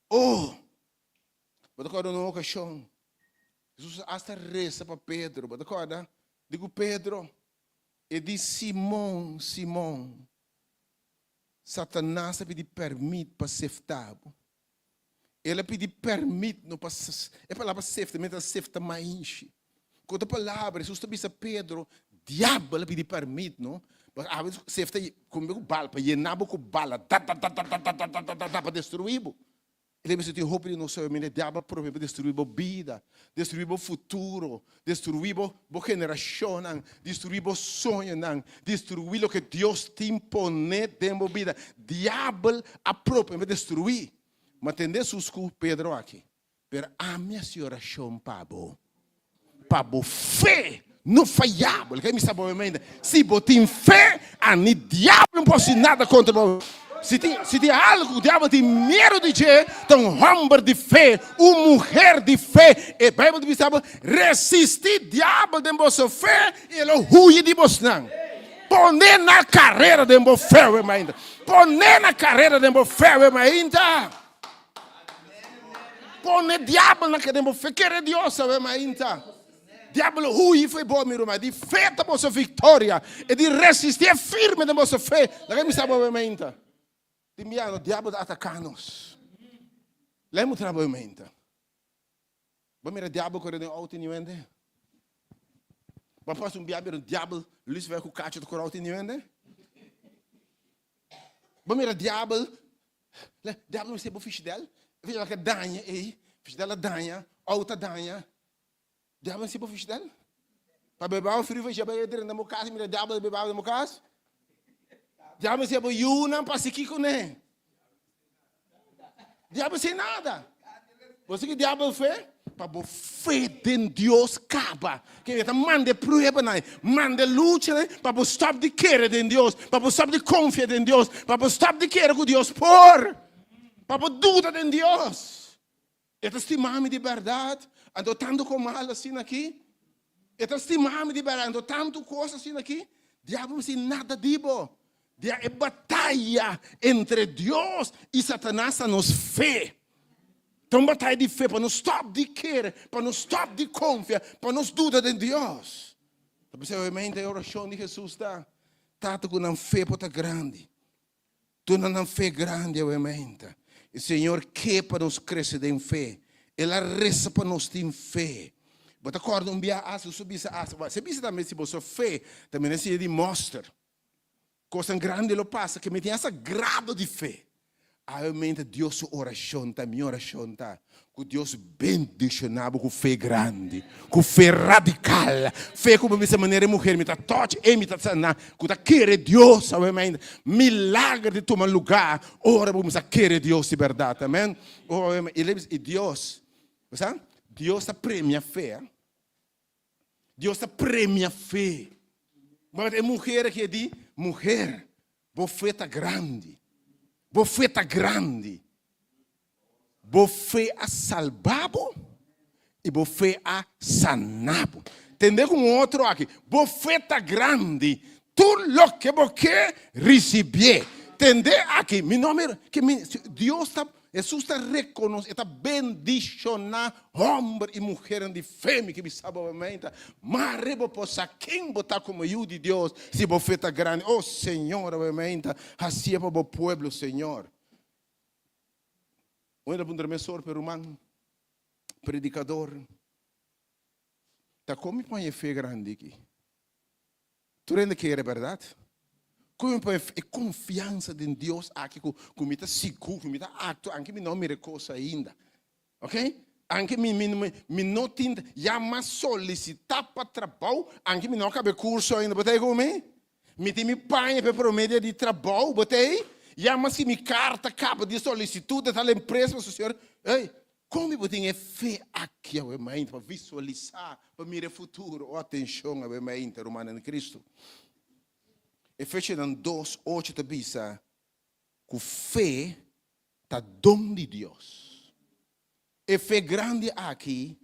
Oh! Bo ta acorda un ocasion, Jesus hasta reza pa Pedro. Bo ta acorda? Digo Pedro, e di Simon, Simon, Satanas a pidi permit pa sefta bo. El a pidi pèrmit no pa E palabra sefta mi ta sefta mainshi. Ku otro palabra, Hesus ta bisa Pedro, diabel a pidi pèrmit no pa awe sefta kumbe ku bala, pa yena bo ku bala dadadadadadadadada pa destruí bo. El a bisa tin hopi di nos sabe mira diabel a probe pa destruí bo bida, destruí bo futuro, destruí bo bo generashonnan, destruí bo soñonan, destruí loke Dios tin pone den bo bida. Diabel a probe pa destruí. Ma tende Hesus ku Pedro aki, Pero ami hasi orashon pa bo, pa bo fe no faya bo. Loke mi sa bo mente, si bo tin fe, ani diabel no por hasi nada kontra bo. Si tin, si tin algu ku diabel tin miedu di dje, ta un hòmber di fe, un muher di fe. E Beibel ta bisa bo, Resistí diabel den boso fe, i e lo huyi di bosnan. Pone na karera den bo fe, we mainta. Pone na karera den bo fe, we mainta. Pone diabel na kere bo fe. Kere Dios awe mainta. Diabel hui fo'i bo, mi ruman. Di fe ta boso victoria. E di resisti e firme den boso fe. Laga mi sa bo awe mainta. Tin bia no diabel ta ataka nos. Laga mi mutra bo awe mainta. Bo mira diabel kore den outo niu hende? Bo a pasa un bia mira un diabel lucifer ku kacho ta kore outo niu hende? Bo mira diabel, diabel mester bo fishidel, fishidel ka daña ei, fishidel a daña, outo a daña, diabel mester bo fishidel? Pa bebe awa frio fishidel bai drenta bo kas mira diabel bebe awa den bo kas? Diabel mester bo yunan pa hasi kiko ne? Diabel sin nada. Bo sa ki diabel fe? Pa bo fe den Dios kaba. Ke ta manda e pruebanan, manda e luchanan pa bo stop di kere den Dios, pa bo stop di konfia den Dios, pa bo stop di kere ku Dios por, pa bo duda den Dios. E ta stima mi di bèrdat, anto tantu kos mal asina aki? E ta stima mi di bèrdat, anto tantu kos asina aki? Diabel no sin nada di bo. Dia e bataya entre Dios i Satanas ta nos fe. Ta un bataya di fe pa nos stòp di kere, pa nos stòp di konfia, pa nos duda den Dios. Ta p'esei obviamente e orashon di Hesus ta, Tata ku nan fe por ta grandi. Duna nan fe grandi awe mainta. E Señor ke pa nos krese den fe. El a resa pa nos tin fe. Bo ta kòrda un bia asa, su bisa asa. Bo a bisa tambe si boso fe ta mira siña di mòster. Kosnan grandi lo pasa ke mi tin asa grado di fe. Awe mainta Dios su orashon ta, mi orashon ta, Ku Dios bendishoná bo ku fe grandi, ku fe radikal, fe ku bo bisa manera e muher mi ta touch e mi ta saná, ku ta kere Dios awe mainta. Milager di tuma lugá ora bo kuminsá kere Dios di bèrdat. Amèn. I Dios, bo sa, Dios ta premia fe. Dios ta premia fe. Bo e muher aki e di, Muher, bo fe ta grandi. Bo fe ta grandi. Bo fe a salba bo i bo fe a sana bo. Tende ku un otro aki, bo fe ta grandi, tur loke bo ke risibié. Tende aki, mi no mira, ke mi, Dios ta Hesus ta rekonosé, e ta bendishoná hòmber i muhernan di fe. Mi ke bisa bo meinta, mare bo por sa ken bo ta komo yu di Dios si bo fe ta grandi. O Señor, awe meinta, hasié pa bo pueblo, Señor. Un hende a puntra mi sor, pero ruman, predikador, ta kon mi por haña e fe grandi aki? Tur hende kere, bèrdat? Kon mi por haña e konfiansa den Dios aki ku ku mi ta sigur, ku mi ta aktua anke mi no mira e kos ainda? Oke? Anke mi mi mi no tin ya mas solisitá pa trabou, anke mi no a kaba e kurso ainda. Bo ta ei ku mi? Mi tin mi paña pa e promé dia di trabou, bo ta ei? Ya mas ki mi karta kaba di solisitut di tal empresa, pasobra señor, ey, kon mi por tin e fe aki awe mainta pa visualisá, pa mira e futuro? Oh, atenshon awe mainta, rumannan di Kristu. Efesionan dos, ocho ta bisa ku fe ta don di Dios. E fe grandi aki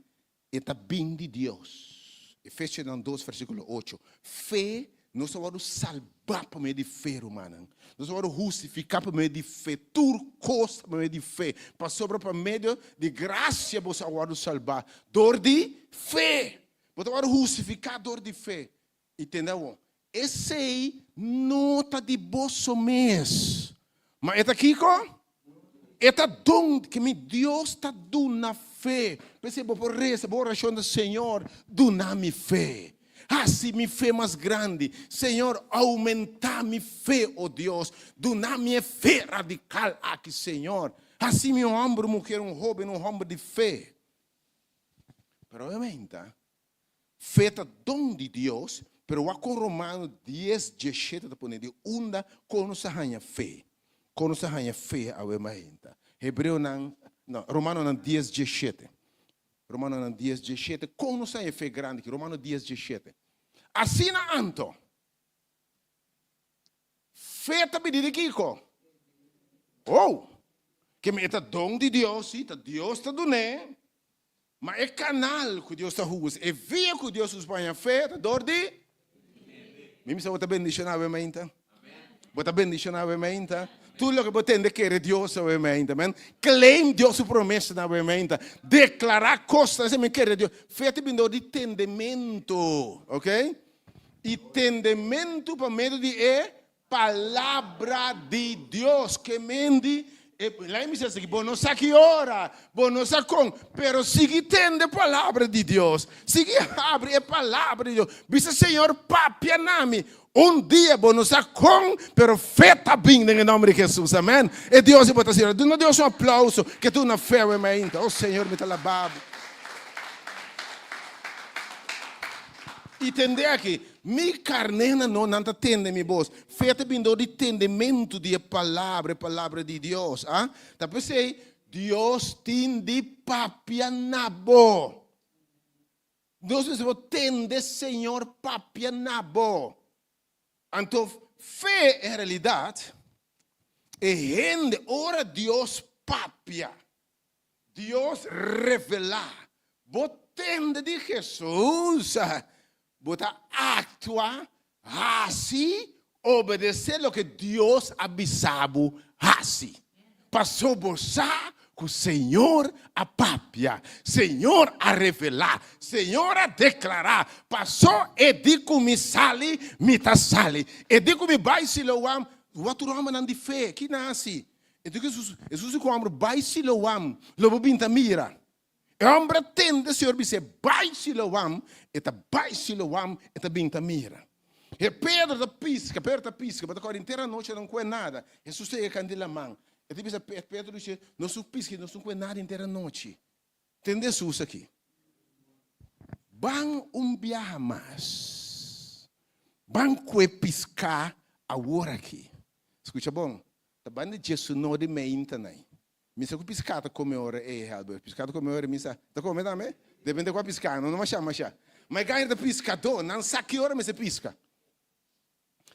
e ta bin di Dios. Efesionan dos versíkulo ocho. Fe, nos a wòrdu salbá pa medio di fe, rumannan. Nos a wòrdu hustifiká pa medio di fe. Tur kos ta pa medio di fe. Pasobra pa medio di grasia boso a wòrdu salbá dor di fe. Bo ta wòrdu hustifiká dor di fe. I tende awor, esei no ta di boso mes, ma e ta kiko? E ta don ku mi Dios ta duna fe. P'esei bo por resa, bo orashon ta, Señor, duna mi fe. Hasi mi fe mas grandi. Señor, oumentá mi fe, o Dios. Duna mi e fe radikal aki, Señor. Hasi mi un hòmber, un muher, un hóben, un hòmber di fe. Pero obviamente, Fe ta don di Dios, pero wak kon Romano dies dieshete ta pone di unda kon nos a haña fe. Kon nos a haña fe awe mainta. Hebreonan, no, Romanonan dies dieshete. Romanonan dies dieshete, kon nos a haña fe grandi aki? Romano dies dieshete. Asina anto, fe ta bini di kiko? Oh, ke mi e ta don di Dios, si, ta Dios ta dun'é. Ma e kanal ku Dios ta usa, e via ku Dios usa pa haña fe ta dor di Mi bisa bo ta bendishoná awe mainta? Bo ta bendishoná awe mainta? Tur loke bo tende kere Dios awe meinta. Amen. Claim Dios su promesanan awe meinta. Deklará kosnan esei men kere Dios. Fe ta bin dor di tendementu. Ok? I tendementu pa medio di e Palabra di Dios. Ke men di e lei mi sesi bo no sa ki ora, bo no sa kon, pero sigui tende palabra di Dios. Sigui habri e palabra di Dios. Bisa Señor papia na mi. Un dia bo no sa kon, pero fe ta bin den e nomber di Jesus. Amen. E Dios di bo ta sirbi. Duna Dios un aplauso ke duna fe awe mainta. Oh Señor mi ta laba bo. I tende aki, Mi karnénan no, nan ta tende mi bos. Fe ta bin dor di tendementu di e Palabra, e Palabra di Dios. A Ta p'esei Dios tin di papia na bo. Dios mester bo tende Señor papia na bo. Anto fe en realidat e hende ora Dios papia, Dios revelá, bo tende di Jesus, bo ta aktua, hasi, obedesé loke Dios a bisa bo hasi. Paso bo sa ku Señor a papia, Señor a revelá, Señor a deklará, paso e di ku mi sali, mi ta sali. E di ku mi bai Siloam, wak tur hòmbernan di fe, ki nan hasi? E di ku Jesus, Jesus di ku hòmber, bai Siloam, lo bo bin ta mira. E hòmber a tende Señor bis'é, Bai Siloam, e ta bai Siloam, e ta bin ta mira. E Pedro ta piska, Pedro ta piska, bo ta kòrda henter anochi no kue nada. Hesus ta yega kant di laman. E ta bisa Pedro dice, Nos no piska, nos no kue nada henter anochi. Tende Hesus aki. Ban un biaha mas. Ban kue piská awor aki. Skucha bon, ta ban di djesunó di meinta nai. Mi sa ku piská ta kome ora ei, Helbert. Piská ta kome ora mi sa. Ta kome tambe? Depende kua piská, no no masha masha. Ma e gaña ta piskadó, nan sa ki ora mester piska.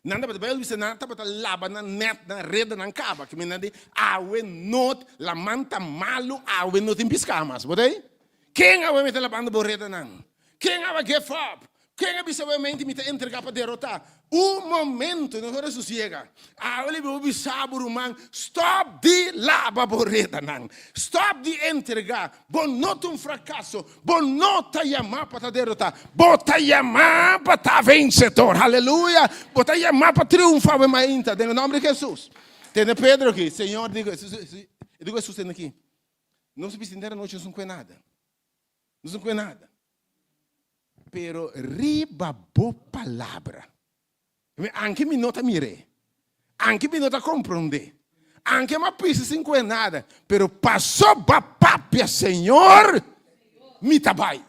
Nan tabata, Bijbel bisa nan tabata laba nan nèt, nan reda, nan kaba. Ki men nan di, awe not, laman ta malu, awe no tin piská mas. Bo ta ei? Ken awe mi ta labando bo redanan? Ken awe give up? Ken a bisa bo mente mi ta entrega pa derota? Un momento, nos ora sosiega. Awe li bo bisa bo ruman, stop di laba bo redanan. Stop di entrega. Bo no ta un frakaso. Bo no ta yama pa ta derota. Bo ta yama pa ta vensedor. Haleluya! Bo ta yama pa triunfa awe mainta den e nomber di Jesus. Tene Pedro aki, Señor dico, dico Jesus tene aki. Nos a bisa henter anochi nos no kue nada. Nos no kue nada. Pero riba bo palabra. Anke mi no ta mir'é. Anke mi no ta komprondé. Anke mi a pisa sin kue nada. Pero paso bo a papia, Señor, mi ta bai.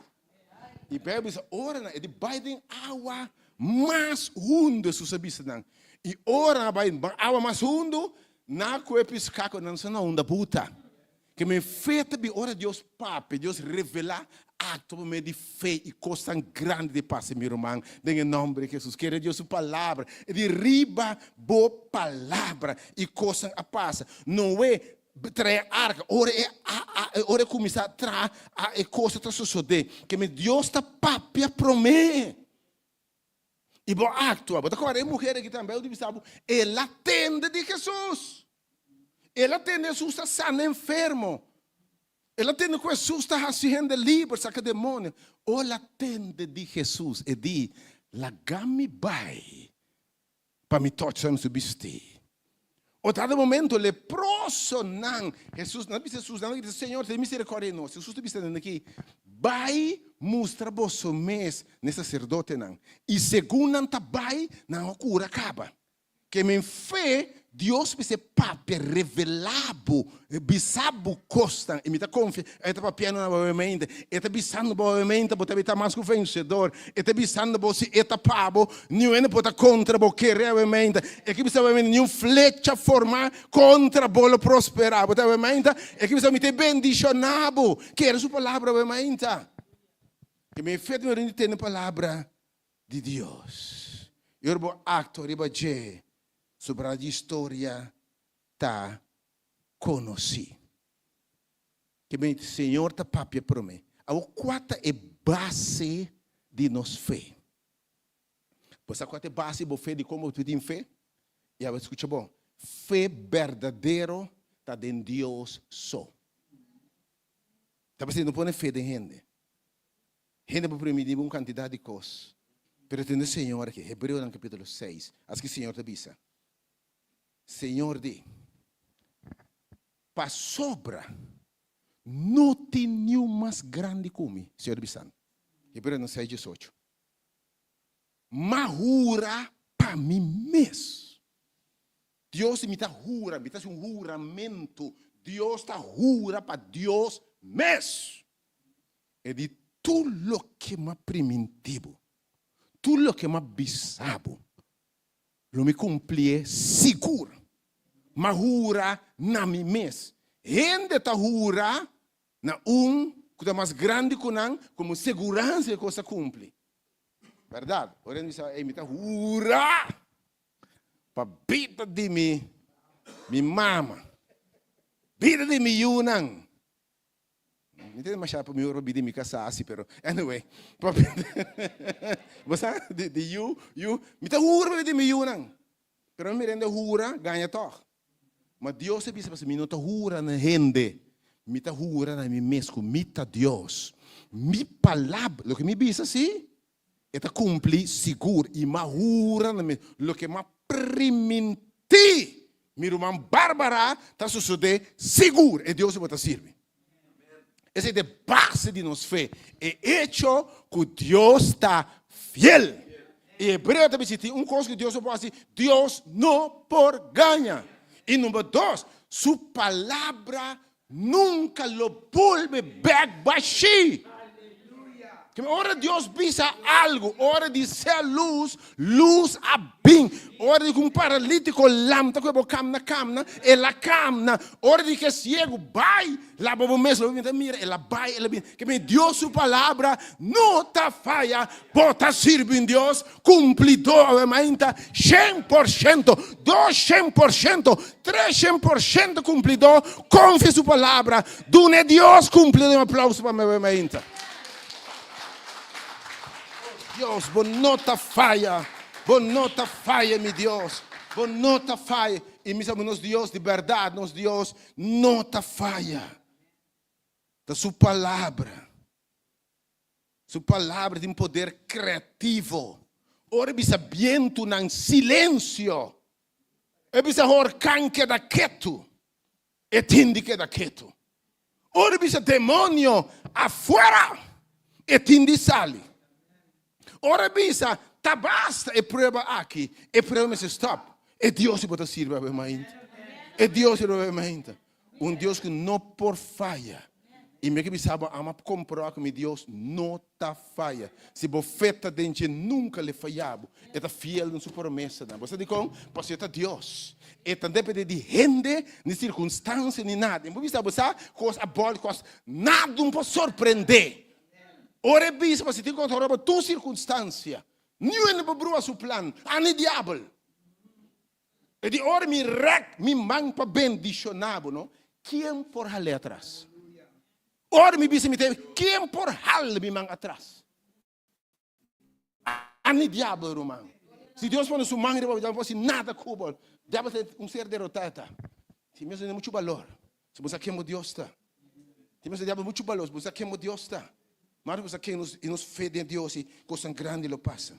I Bijbel bisa ora nan e di bai den awa mas hundu, Hesus a bisa nan. I ora nan a bai den awa mas hundu, nan a kue piská ku nan sa na unda buta. Ke men fe ta bin ora Dios papia, Dios revelá, aktua pa medio di fe i kosnan grandi di pasa, mi ruman, den e nòmber di Hesus. Kere Dios su palabra, e di riba bo palabra i kosnan a pasa. Noe trae arka, ora e ora e kuminsá traha e kosnan ta sosodé. Ke men Dios ta papia promé. I bo aktua. Bo ta kòrda e muher aki tambe, a bisa bo, el a tende di Hesus. El a tende Hesus ta sana enfermo. El a tende ku Hesus ta hasi hende liber, saka demonio. Ol a tende di Hesus, e di, Laga mi bai pa mi tocha su bistí. O dado momento leprosonan, Hesus, nan a bisa Hesus, nan a grita, Señor, tene misericordia di nos. Hesus ta bisa nan aki, Bai mustra boso mes na e saserdotenan. I segun nan ta bai, nan a kura kaba. Ke men fe, Dios mester papia, revelá bo, bisa bo kosnan. I mi ta konfia, e ta papiando na bo mente. E ta bisando bo mente, bo ta bita mas ku vensedor. E ta bisando bo si e ta pa bo, niun hende por ta kontra bo. Kere awe mente. E ke bisa bo mente, niun flecha formá kontra bo lo prosperá. Bo ta awe mente. E ke bisa mi ta bendishoná bo. Kere su palabra awe mente. Ke men fe ta mira tende palabra di Dios. I ora bo aktua riba dje, sobra di historia ta konosí. Ke men Señor ta papia promé. Awor kua ta e base di nos fe? Bo sa kua ta e base di bo fe, di kon bo tin fe? I awor skucha bon. Fe berdadero ta den Dios so. Ta p'esei no pone fe den hende. Hende por primintí bo un kantidat di kos, pero tende Señor aki, Hebreonan kapítulo seis, aske Señor ta bisa, Señor di, Pasobra no tin niun mas grandi ku mi, Señor ta bisando, Hebreonan seis diesocho, M'a hura pa mi mes. Dios di mi ta hura, mi ta hasi un huramentu, Dios ta hura pa Dios mes. E di, Tur loke m'a primintí bo, tur loke m'a bisa bo, lo mi kumplié sigur. M'a hura na mi mes. Hende ta hura na un ku ta mas grandi ku nan komo seguransa ku e kos ta kumpli. Bèrdat? Ora hende bisa, Ey, mi ta hura pa bida di mi mi mama, bida di mi yunan. Mi ta demasiado pa mi ora bida di mi kasá asi, pero anyway, pa bo sa di di yu, yu, mi ta hura pa bida di mi yunan. Pero mi mira hende hura, gaña tòg. Ma Dios a bisa pasobra mi no ta hura na hende, mi ta hura na mi mes ku mi ta Dios. Mi palabra, loke mi bisa si, e ta kumpli sigur i m'a hura na mi loke m'a primintí mi ruman Barbara ta sosodé sigur, e Dios ku bo ta sirbi. Esei ta e base di nos fe, e echo ku Dios ta fiel. I Hebreo ta bisa tin un kos ku Dios no por hasi, Dios no por gaña. I number dos, su palabra nunka lo bolbe bèk bashí. Ora Dios bisa algu, ora di sea lus, lus a bin. Ora di ku un paralítiko lamta ku e bo kamna kamna, el a kamna. Ora di ku e siegu bai laba bo mes, lo bo bin ta mira, el a bai, el a bin. Ke bin Dios su palabra no ta faya. Bo ta sirbi un Dios kumplidó awe mainta 100%, 200%, 300% kumplidó. Konfia su palabra. Duna e Dios kumplidó un aplauso pa mi awe mainta. Dios, bo no ta faya, bo no ta faya, mi Dios, bo no ta faya. I mi sabi nos Dios di bèrdat, nos Dios no ta faya. Ta su palabra. Su palabra tin poder kreativo. Ora e bisa bientunan, silensio! E bisa horkan, keda ketu! E tin di keda ketu. Ora e bisa demonio, afuera! E tin di sali. Ora e bisa, ta basta e prueba aki, e prueba mester stop. E Dios ku bo ta sirbi awe mainta. E Dios ku bo ta mainta. Un Dios ku no por faya. I mi ke bisa bo, ama komproba ku mi Dios no ta faya. Si bo fe ta den dje, nunka lo e faya bo. E ta fiel den su promesanan. Bo sa dikon? Pasobra e ta Dios. E ta depende di hende, ni sirkunstansia, ni nada. I bo bisa bo sa, kos a bòl, kos, nada no por sorprendé. Ora e bisa bo si tin kontrol riba tur sirkunstansia, niun hende por brua su plan, ani diabel. E di ora mi rèk mi man pa bendishoná bo, no, ken por hal'é atras? Ora mi bisa mi ta, ken por hala mi man atras? Ani diabel, ruman. Si Dios pone su man riba bo, diabel no por hasi nada ku bo. Diabel ta un ser derotá e ta. Si mi a muchu balor, si bo sa ken bo Dios ta. Si mi a diabel muchu balor, si bo sa ken bo Dios ta. Mas bo sa ken nos, i nos fe den Dios i kosnan grandi lo pasa.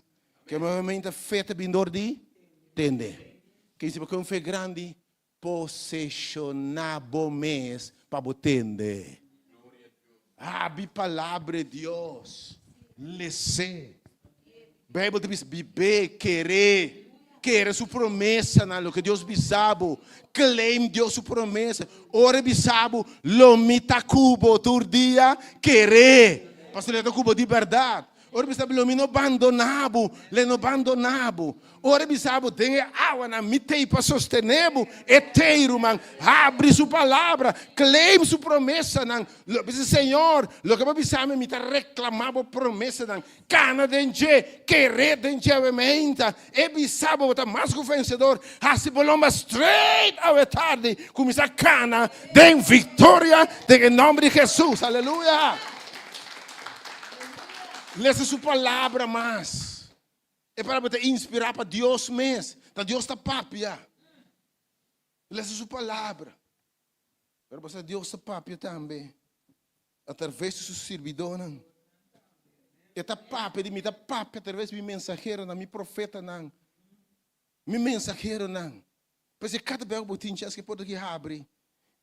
Ke momento fe ta bin dor di tende. Ke si bo ke un fe grandi, poseshoná bo mes pa bo tende. Abi palabra di Dios, les'é. Beibel ta bisa, bib'é, ker'é. Kere su promesanan, loke Dios bisa bo. Claim Dios su promesa. Ora e bisa bo, lo mi ta ku bo tur dia, ker'é. Pasobra e ta ku bo di bèrdat. Ora bisa bo, lo mi no bandoná bo, lo e no bandoná bo. Ora bisa bo, den e awanan mi t'ei pa sostené bo, e t'ei, ruman. Habri su palabra, claim su promesanan. Lo bisa, Señor, loke bo a bisa mi, mi ta reklamá bo promesanan. Kana den dje, keré den dje awe meinta. E bisa bo, bo ta mas ku vensedor. Hasi bo lomba straight awe tardi. Kuminsá kana den viktoria den e nòmber di Hesus. Aleluya! Lesa su palabra mas. E palabra ta inspirá pa Dios mes. Ta Dios ta papia. Lesa su palabra. Pero bo sa Dios ta papia tambe atraves di su sirbidónan. E ta papia di mi ta papia atraves di mi mensaheronan, mi profetanan, mi mensaheronan. P'esei kada bes ku bo tin chèns ku e porta aki habri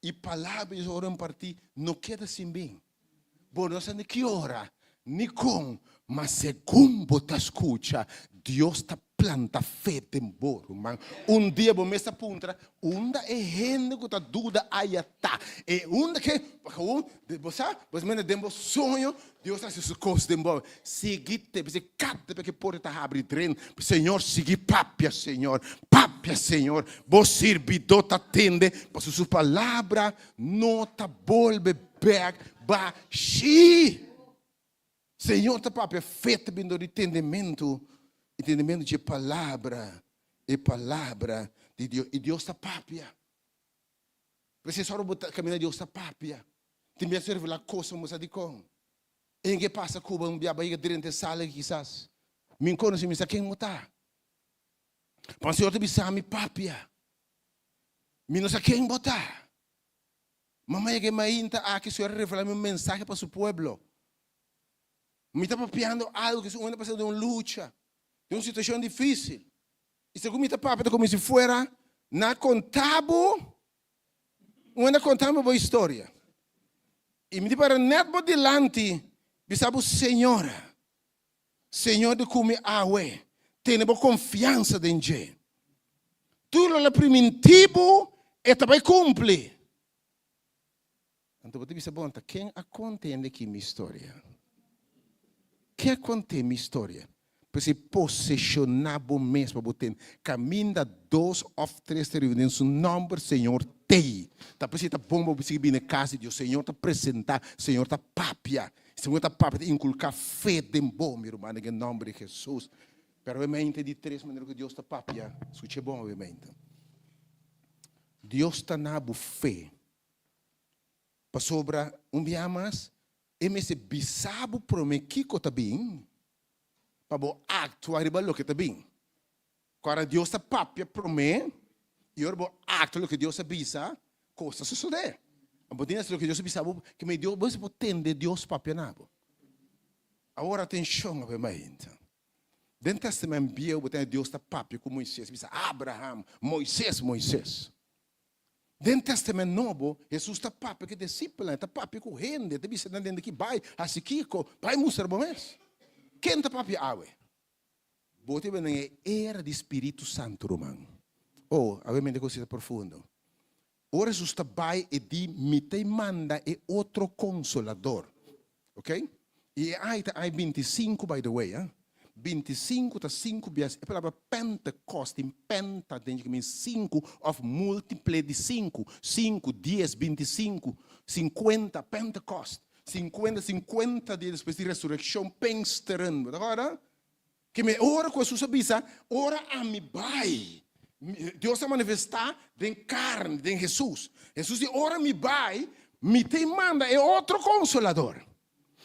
i palabra di Dios ora impartí, no keda sin bin. Bo no sa ni ki ora ni kon, ma segun bo ta skucha, Dios ta planta fe den bo, ruman. Un dia bo mes ta puntra, Unda e hende ku ta duda aya ta? E unda ke, gewoon, bo sa, bo mende den bo soño, Dios ta hasi su kos den bo. Sigui te, p'esei kada bes ku e porta ta habri dren, Señor, sigui papia, Señor, papia, Señor. Bo sirbidó ta tende, pasobra su palabra no ta bolbe bèk bashí. Señor ta papia fe ta bin dor di tendementu, i tendementu dje palabra, e palabra di Dios. I Dios ta papia. P'esei ora bo ta kaminda Dios ta papia. Tin bes ta revelá kosnan bo sa dikon. En ke pasa ku bo un bia bo a yega drenta e sala aki kisas. Mi konosé, mi sa ken bo ta. Pasobra Señor ta bisa mi papia. Mi no sa ken bo ta. Mama yega e mainta aki, Señor a revela mi un mensahe pa su pueblo. Mi ta papiando algo ku un hende pasa den un lucha, den un situashon difisil. I segun mi ta papia ta komo si fuera na konta bo, un hende a konta mi bo historia. I mi di para nèt bo dilanti bisa bo, Señora, Señor di ku mi awe, tene bo konfiansa den dje. Tur lo el a primintí bo, e ta bai kumpli. Anto bo ta bisa, Bon, ta ken a konta hende aki mi historia? Ken a kont'é mi historia? P'esei poseshoná bo mes pa bo tende. Kaminda dos òf tres ta reuni den su nòmber, Señor t'ei. Ta p'esei ta bon pa bo sigui bini kas di Dios. Señor ta presentá, Señor ta papia. Señor ta papia ta inculca fe den bo, mi ruman, den e nomber di Jesus. Pero obviamente di tres manera cu Dios ta papia, scucha bon obviamente. Dios ta na bo fe. Pasobra un bia mas, e mester bisa bo prome kico ta bin, pa bo actua riba loke ta bin. Ora Dios ta papia promé i ora bo aktua loke Dios a bisa, kos ta sosodé. Bo tin hasi loke Dios a bisa bo, ke mei Dios, bo por tende Dios papia na bo. Awor atenshon awe mainta. Den Tèstamènt Bieu bo tende Dios ta papia ku Moises, bisa Abraham, Moises, Moises. Den Tèstamènt Nobo, Hesus ta papia ku e disipelnan, e ta papia ku hende, e ta bisa nan den di ki bai, hasi kiko, bai mustra bo mes. Ken ta papia awe? Bo ta bini den e era di Spiritu Santu, ruman. Oh, awe mente cos ta profundo. Ora Jesus ta bai, e di, Mi ta manda e otro Consolador. Ok? I e ai ta ai 25, by the way, eh. 25 ta sinku bias. E palabra Pentecost tin penta den dje, ki mean sinku of multiple di sinku. Sinku, dies, 25, 50, Pentecost. 50, 50 dia despues di resureccion, Pinksteren. Bo ta acorda? Ke me ora ku Hesus a bisa, Ora ami bai, Dios a manifestá den karni, den Hesus. Hesus di, Ora mi bai, mi ta manda e otro Konsolador,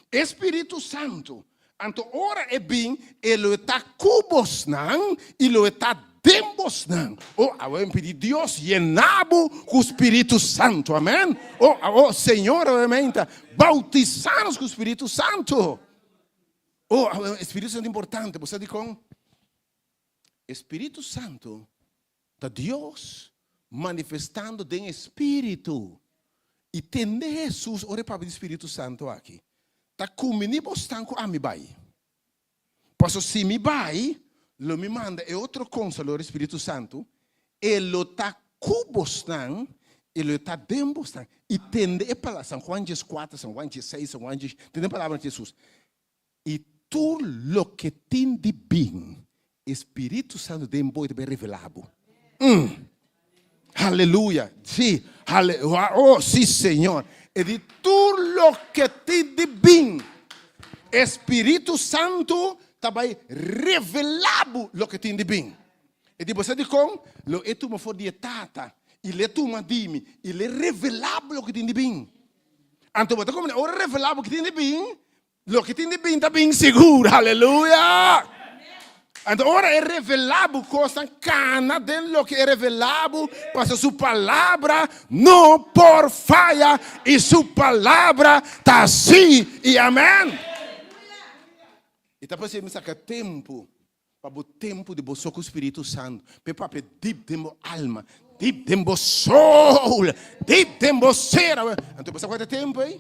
e Spiritu Santu. Anto ora e bin, e lo e ta ku bosnan i lo e ta den bosnan. O, awe mi pidi Dios yena bo ku Spiritu Santu. Amen. O, o, Señor, awe meinta, boutisá nos ku Spiritu Santu. Oh, e Spiritu Santu importante. Bo sa dikon? E Spiritu Santu ta Dios manifestando den e Spiritu. I tende Hesus ora e papia di Spiritu Santu aki, ta kumbiní bosnan ku ami bai. Pasobra si mi bai, lo mi manda e otro Konsolador, e Spiritu Santu, e lo ta ku bosnan, i lo ta den bosnan. I tende e palabra, San Juan 14, San Juan 16, San Juan 10, tende e palabra di Jesus. I tur loke tin di bin, e Spiritu Santu den bo i ta bin revelá bo. Mm. Aleluya. Sí, ale, oh, sí, Señor. E di tur loke tin di bin, e Spiritu Santu ta bai revelá bo loke tin di bin. E di, Bo sa dikon? Lo e tuma for di e Tata, i lo e tuma di mi, i lo e revelá bo loke tin di bin. Anto bo ta komprendé, ora e revelá bo loke tin di bin, loke tin di bin ta bin sigur. Aleluya! Anto ora e revelá bo kosnan, kana den loke e revelá bo, pasobra su palabra no por faya i su palabra ta sí i amèn. I ta p'esei mi saka tempu pa bo tempu di bo so ku Spiritu Santu, p'e papia dip den bo alma, dip den bo soul, dip den bo ser. Anto bo sa kua ta e tempu ei?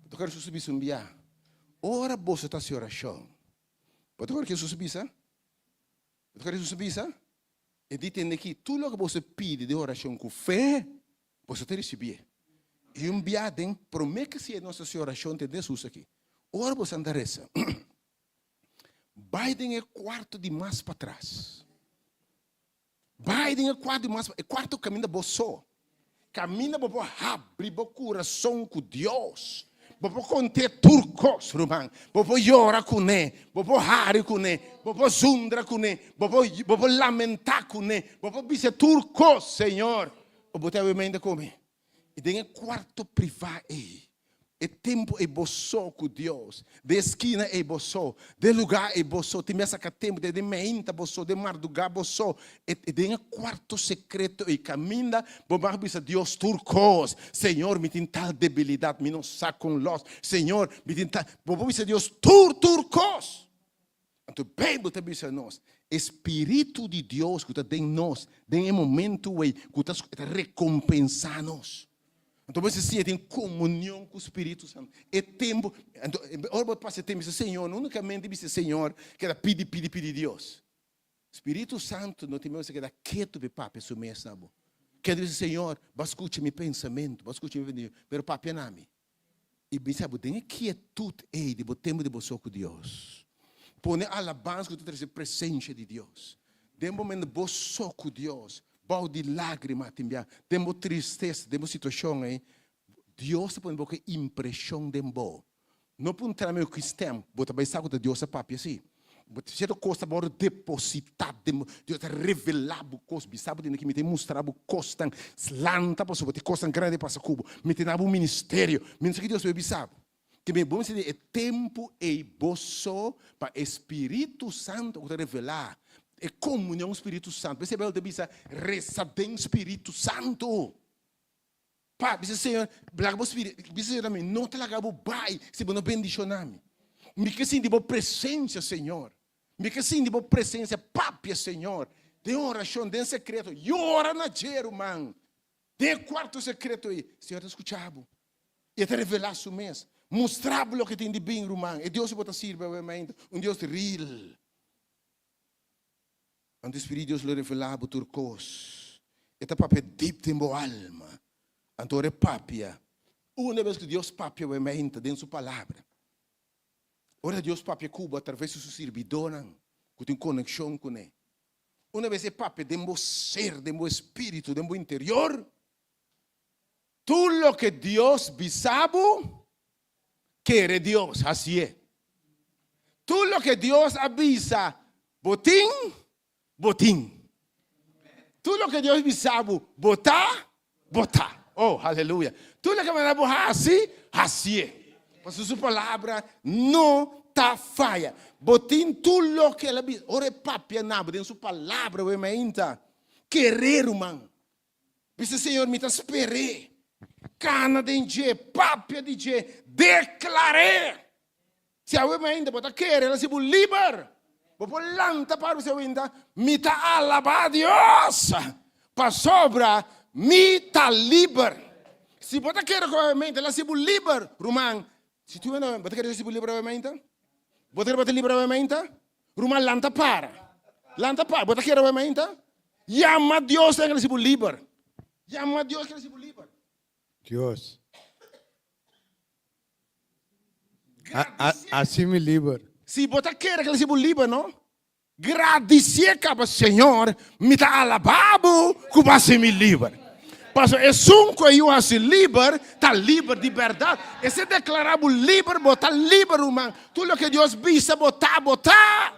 Bo ta kere su bisa un bia, ora boso ta hasi orashon, Bo ta hoor Jesus a bisa? Bo ta hoor Jesus a bisa? E di tende aki, tur loke boso pidi den oracion cu fe, boso ta ricibié. I un bia den prome ke si nos haci oracion tende Jesus aki. Ora boso anda reza, bai den e cuarto di mas patras. Bai den e cuarto di mas, e cuarto caminda bo so. Caminda bo por habri bo curason cu Dios. Bo por cont'é tur cos, ruman. Bo por yora cuné, bo por hari cuné, bo por zundra cuné, bo por, bo por lamentá cuné, bo por bisa tur cos, Señor, bo ta mente cu mi. I den e cuarto privá ei, e tempu ei bo so ku Dios, den e skina ei bo so, den e lugá ei bo so, tin bes saka tempu den meinta bo so, den mardugá bo so, e den e kuarto sekreto ei kaminda bo mag bisa Dios tur kos, Señor mi tin tal debilidat, mi no sa kon lòs, Señor mi tin tal, bo por bisa Dios tur tur kos. Anto Beibel ta bisa nos, e spiritu di Dios ku ta den nos den e momentu ei ku ta ta rekompensá nos. Anto bo mester siña tin komunion ku Spiritu Santu. E tempu, anto ora bo pasa e tempu bisa Señor, no únikamente bisa Señor keda pidi pidi pidi Dios. Spiritu Santu no tin mester keda ketu pa e papia su mes na bo. Keda bisa Señor, bo a skucha mi pensamentu, bo a skucha mi pensamentu, pero papia na mi. I bisa bo den e kietut ei di bo tempu di bo so ku Dios. Pone alabansa ku ta trese presensia di Dios. Den bo momento bo so ku Dios, bou di lágrima tin bia, den bo tristesa, den bo situashon ei, Dios ta pone bo ku e impreshon den bo. No puntra mi ki stem, bo ta bai sa ku ta Dios a papia si. Bo sierto kos ta wòrdu depositá den bo. Dios ta revelá bo kos. Bisa bo tende ki mi ta mustra bo kosnan. Lanta pasobra bo tin kosnan grandi pasa ku bo. Mi ta na bo ministerio. Mi no sa ki Dios ta bai bisa bo. Ke mi bon sinti e tempu ei bo so pa e Spiritu Santu ku ta revelá. E komunion Spiritu Santu. P'esei Beibel ta bisa resa den Spiritu Santu. Pa, bisa Señor, laga bo spiritu, bisa Señor tambe, no ta laga bo bai si bo no bendiciona mi. Mi ke sinti bo presencia, Señor. Mi ke sinti bo presencia, papia, Señor. Den oracion, den secreto, yora na dje, ruman. Den e cuarto secreto ei, Señor ta scucha bo. I e ta revela su mes. Mustra bo loke tin di bin, ruman. E Dios ku bo ta sirbi awe mainta, un Dios real. Anto e Spiritu di Dios lo revelá bo tur kos. E ta papia dip den bo alma. Anto ora e papia, una bes ku Dios papia bo meinta den su Palabra, ora Dios papia ku bo atraves di su sirbidónan ku tin konekshon kuné, una bes e papia den bo ser, den bo espíritu, den bo interior, tur loke Dios bisa bo, Kere Dios, hasié. Tur loke Dios a bisa bo tin, bo tin. Tur loke Dios bisa bo, bo ta, bo ta. Oh, aleluya. Tur loke manda bo hasi, hasié. Pasobra su palabra no ta faya. Bo tin tur loke el a bisa. Ora e papia na bo den su palabra, bo e mainta. Kere, ruman. Bisa, Señor, mi ta sper'é. Kana den dje, papia di dje, deklar'é. Si awe mainta bo ta kere, el a hasi bo liber. Bo por lanta para bisa awinta, Mi ta alabá Dios, pasobra mi ta liber. Si bo ta kere ku awe mainta el a hasi bo liber, ruman, si tu bo ta kere el a hasi bo liber awe mainta? Bo ta kere bo ta liber awe mainta? Ruman lanta para. Lanta para. Bo ta kere awe mainta? Yama Dios den recibo liber. Yama Dios den recibo liber. Dios. Haci mi liber. Si bo ta kere ke recibo liber no, gradicie caba Señor, mi ta alaba bo cu bo haci mi liber. Pasobra esun cu e Yu haci liber, ta liber di berdad. Ese declara bo liber, bo ta liber ruman. Tur loke Dios bisa bo ta, bo ta.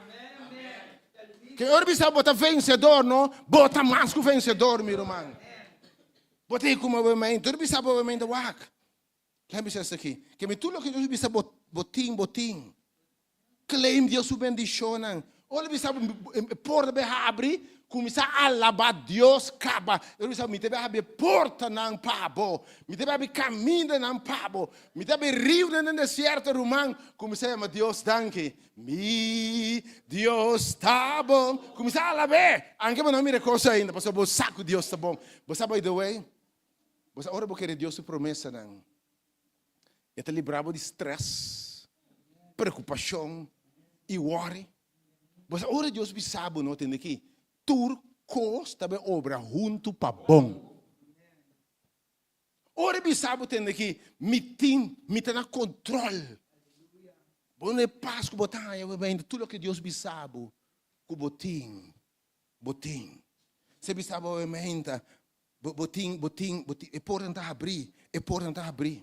Ke ora bisa bo ta vencedor no, bo ta mas ku vencedor mi ruman. Bo ta kuma bo mente, ora bisa bo mente wak. Laat mi bisa esaki, ke mi tur loke Dios bisa bo, bo tin, bo tin. Claim Dios su bendicionnan. Ora el bisa bo e porta bai habri, kuminsá alabá Dios kaba. El bisa bo, mi ta bai habri e portanan pa bo, mi ta bai habri kamindanan pa bo, mi ta habri riunan den desierto, ruman. Kuminsá yama Dios danki. Mi Dios ta bon. Kuminsá alab'é, anke bo no a mira e kos ainda, pasobra bo sa ku Dios ta bon. Bo sa, by the way, bo sa ora bo kere Dios su promesanan, E ta libra bo di stress, preokupashon i wòri. Bo sa ora Dios bisa bo no tende ki tur kos ta bai obra huntu pa bon. Ora e bisa bo tende ki mi tin, mi ta na kontrol. Bo no e pas ku bo ta haña bo mente tur loke Dios bisa bo ku bo tin, bo tin. Si e bisa bo mente Bo, bo tin, bo tin, bo tin, e portanan ta habrí, e portanan ta habrí.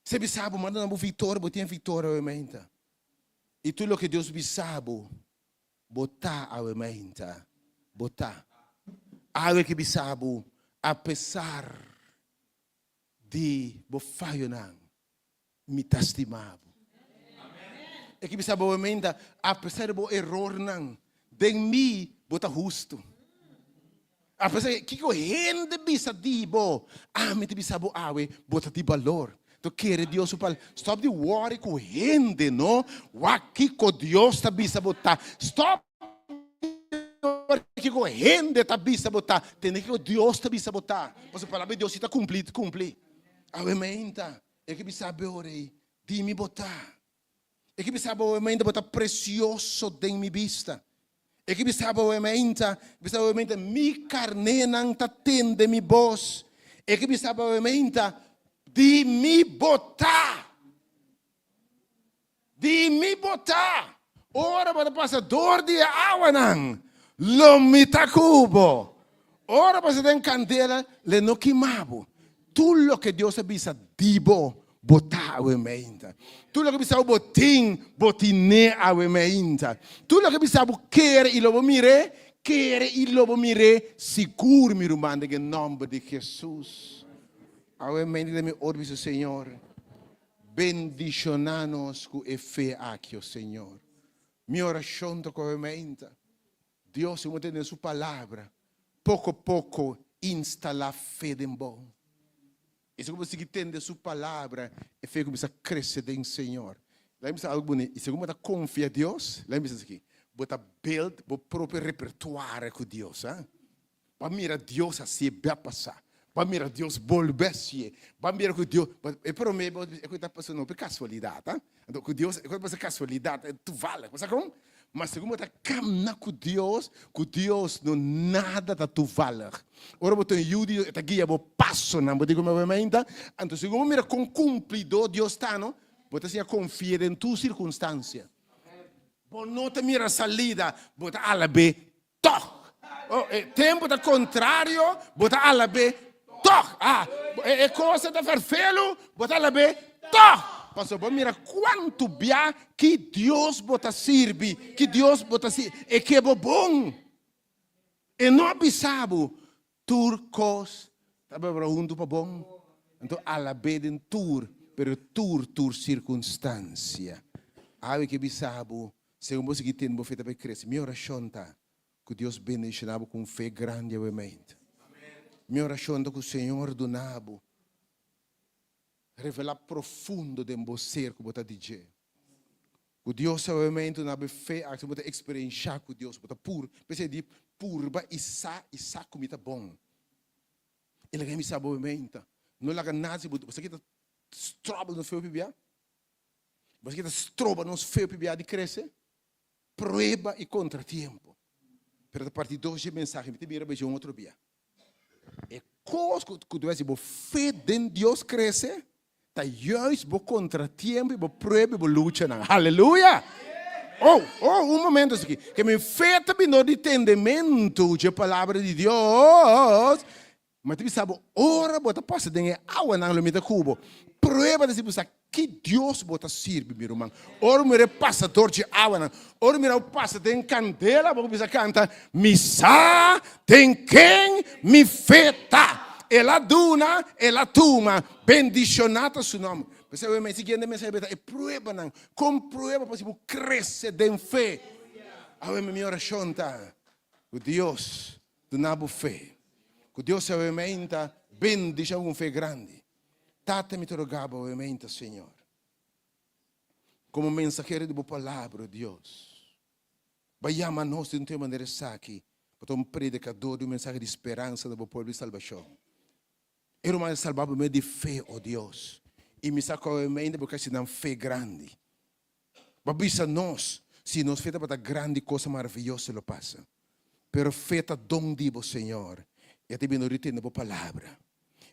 Si bisa bo, manda na bo victoria, bo tin e victoria awe mainta. I tur loke Dios bisa bo, bo ta awe mainta, bo ta. Awe ke bisa bo, apesar di bo fayonan, mi ta stima bo. E ke bisa bo awe mainta, apesar di bo erornan, den mi bo ta hustu. Apesar di kiko hende bisa di bo, ami ta bisa bo awe, bo ta di balor. To kere Dios su palabra. Stop di worry ku hende, no. Wak kiko Dios ta bisa bo ta. Stop di worry kiko hende ta bisa bo ta. Tende kiko Dios ta bisa bo ta. Pasobra palabra di Dios si ta kumpli, ta kumpli. Awe mainta, e ke bisa bo ora ei, di mi bo ta. E ke bisa bo mainta bo ta presioso den mi bista. E ke bisa bo mainta, bisa bo mainta mi karnénan ta tende mi bos. E ke bisa bo mainta di mi bo ta. Di mi bo ta. Ora bo ta pasa dor di e awanan, lo mi ta ku bo. Ora bo ta den kandela, le no kima bo. Tur loke Dios a bisa di bo, bo ta awe meinta. Tur loke bisa bo bo tin, bo tin'é awe meinta. Tur loke bisa bo kere i lo bo mir'é, kere i lo bo mir'é sigur, mi ruman, den e nòmber di Hesus. Awe meinta den mi ora bisa, Señor, bendishoná nos ku e fe aki, o Señor. Mi orashon ta ku awe meinta. Dios si bo tene su palabra, poko poko instalá fe den bo. I segun bo sigui tende su palabra, e fe kuminsá krese den Señor. Laga mi bisa algu bunit, i segun bo ta konfia Dios, laga mi bisa esaki, bo ta build bo propio repertoire ku Dios, ha. Bo a mira Dios hasié bia pasá, bo a mira Dios bolbe hasié, bo a mira ku Dios, e promé bo e ku ta pasa no por kasualidat, ha. Anto ku Dios e ku ta pasa kasualidat, toevallig, bo sa kon? Ma segun bo ta kamna ku Dios, ku Dios no nada ta toevallig. Ora bo ta un yu di Dios, e ta guia bo pasonan. Bo di ku mi mainta? Anto segun bo mira kon kumplidó Dios ta no, bo ta siña konfia den tur sirkunstansia. Bo no ta mira salida, bo ta alab'é tòg. Oh, e tempu ta kontrario, bo ta alab'é tòg. Ah, e kos ta ferfelu, bo ta alab'é tòg. Pasobra bo mira kuantu bia ki Dios bo ta sirbi, ki Dios bo ta sirbi, e ke bo bon. E no a bisa bo tur kos ta bebra huntu pa bon. Anto alab'é den tur, pero tur tur sirkunstansia. Awe ke bisa bo, segun bo sigui tende bo fe ta bai krese. Mi orashon ta ku Dios bendishoná bo ku un fe grandi awe mente. Mi orashon ta ku Señor duna bo Revelá profundo den bo ser ku bo ta di dje. Ku Dios obviamente duna bo e fe aki bo ta eksperenshá ku Dios, bo ta pur, p'esei di purba i sa i sa ku mi ta bon. I laga mi sa bo obviamente no laga nada si bo, bo sa ki ta stròbel nos fe hopi bia? Bo sa ki ta stroba nos fe hopi bia di krese? Prueba i kontratiempo. Pero ta parti dos dje mensahe, mi ta bira bo dje un otro bia. E kos ku ku ta hasi bo fe den Dios krese ta juist bo kontratiempo i bo prueba i bo luchanan. Haleluya! Oh, oh, un momento esaki. Ke mi fe ta bini dor di tendementu dje palabra di Dios. Ma ta bisa bo, ora bo ta pasa den e awanan lo mi ta ku bo. Prueba ta si bo sa Ki Dios bo ta sirbi, mi ruman? Ora bo mira e pasa dor dje awanan, ora bo mira bo pasa den kandela, bo kuminsá kanta, Mi sa den ken mi fe ta. El a duna, el a tuma, bendishoná ta su nòmber. P'esei awe mi siguiente mensahe ta e pruebanan. Kon prueba pa si bo krese den fe? Awe mi orashon ta ku Dios duna bo fe. Ku Dios awe meinta bendishon ku un fe grandi. Tata mi ta roga bo awe meinta Señor. Komo mensahero di bo palabra, Dios, bo a yama nos di un te manera esaki pa ta un predikador di un mensahe di speransa na bo pueblo di salbashon. E ruman a salba por medio di fe, o Dios, i mi sa ku awe meinta bo ke hasi nan fe grandi. Bo a bisa nos, si nos fe tabata grandi cosa maraviyoso lo pasa. Pero fe ta don di bo, Señor, i a ta bini ori tende bo palabra.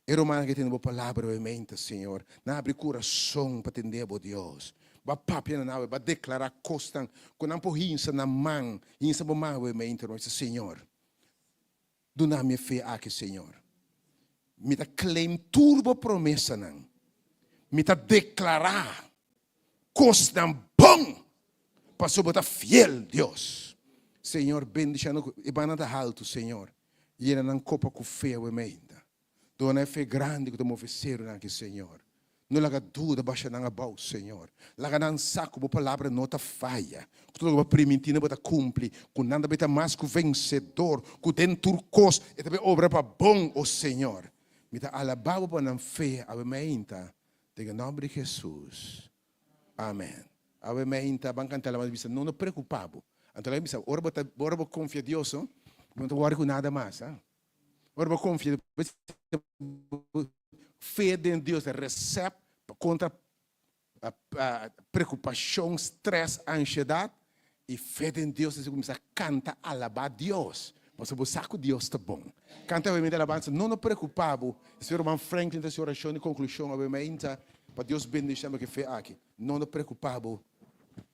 E rumannan ke tende bo palabra awe meinta, Señor, nan abri kurason pa tende bo, Dios. Bo a papia na nan awe, bo a deklará kosnan ku nan por hinsa nan man, hinsa bo man awe meinta, ruman. Señor, Duna mi e fe aki, Señor. Mi ta claim tur bo promesanan. Mi ta declara cosnan bon, pasobra bo ta fiel, Dios. Señor, bendiciona cu e banda ta haltu, Señor. Yena nan copa cu fe awe meinta. Duna e fe grandi ku ta move serunan aki, Señor. No laga duda basha nan abou, Señor. Laga nan sa ku Bo palabra no ta faya, ku tur loke Bo a primintí nan Bo ta kumpli, ku nan ta bai ta mas ku vensedor, ku den tur kos e ta bai obra pa bon, o Señor. Mi ta alabá Bo pa nan fe awe mainta, den e nòmber di Hesus. Amen. Awe mainta ban kanta alabansa bisa, No no preokupá bo. Anto laga mi bisa, ora bo ta, ora bo konfia Dios, bo no ta wòri ku nada mas. Ora bo konfia, fe den Dios ta resèpt kontra preokupashon, strès, anshedat. I fe den Dios ta kuminsá kanta alabá Dios, pasobra bo sa ku Dios ta bon. Kanta awe alabansa, no no preokupá bo. Esei ruman Franklin ta hasi orashon di konklushon awe mainta pa Dios bendishoná bo ku e fe aki. No no preokupá bo.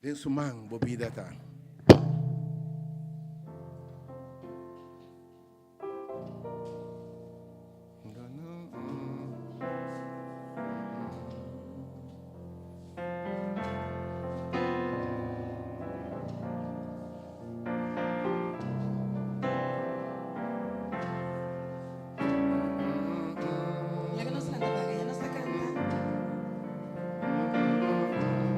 Den su man bo bida ta. Laga nos lanta baga, ya nos ta canta.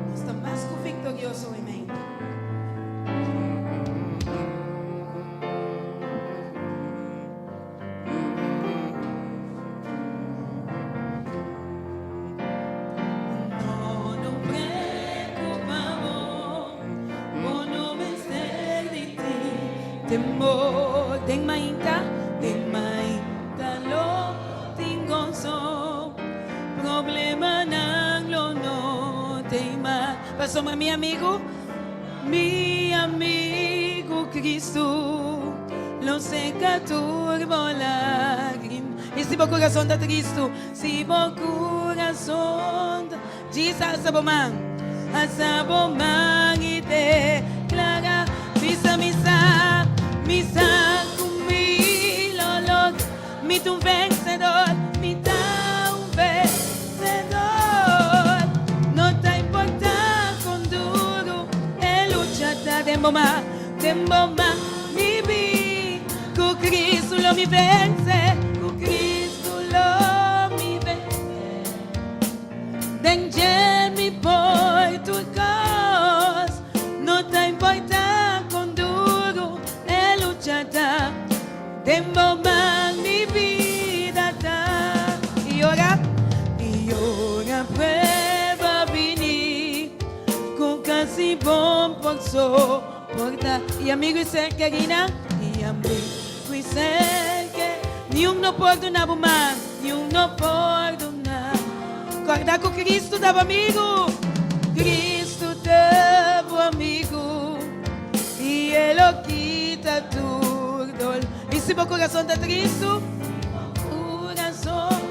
Nos ta mas cu victorioso hoy mainta. No, no preocupa bo, bo no mester di tin temor. Den mainta, den mainta lo tin gozo, problemanan lo no tei mas. Pasobra mi amigu, mi amigu Cristo lo seca tur bo lágrima. I si bo corazon ta tristu, si bo corazon ta. Jesus alsa bo man, alsa bo man i declara, Bisa mi sa, mi sa cu mi lo logra, mi ta un vencedor, mi ta un vencedor. No ta importa con duro e lucha ta den bo man, den bo man, mi bi cu Cristo lo mi vence, cu Cristo lo mi vence. Den dje mi por tur kos, no ta importa kon duru e lucha ta, den bo man mi bida ta. I ora, i ora prueba bini, ku kasi bon por soporta. I amigu i ser kerina, i amigu i ser ke, niun no por duna bo mas. Niun no por duna. Corda cu Cristo ta bo amigo. Cristo ta bo amigo. Y e lo quita tur dol. Y si bo corazon ta tristo, corazon.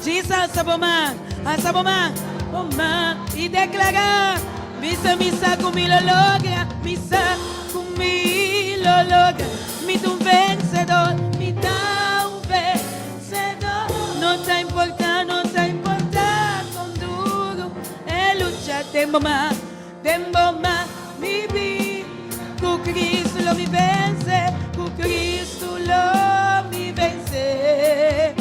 Jesus alza bo man, alza bo man, bo man y declara. Bisa mi sa cu mi lo logra, mi sa cu mi lo logra. Mi ta un vencedor, mi ta un vencedor. No ta importa, no ta importa con duro e lucha den bo man, den bo man mi bi. Cu Cristo lo mi vence, cu Cristo lo mi vence.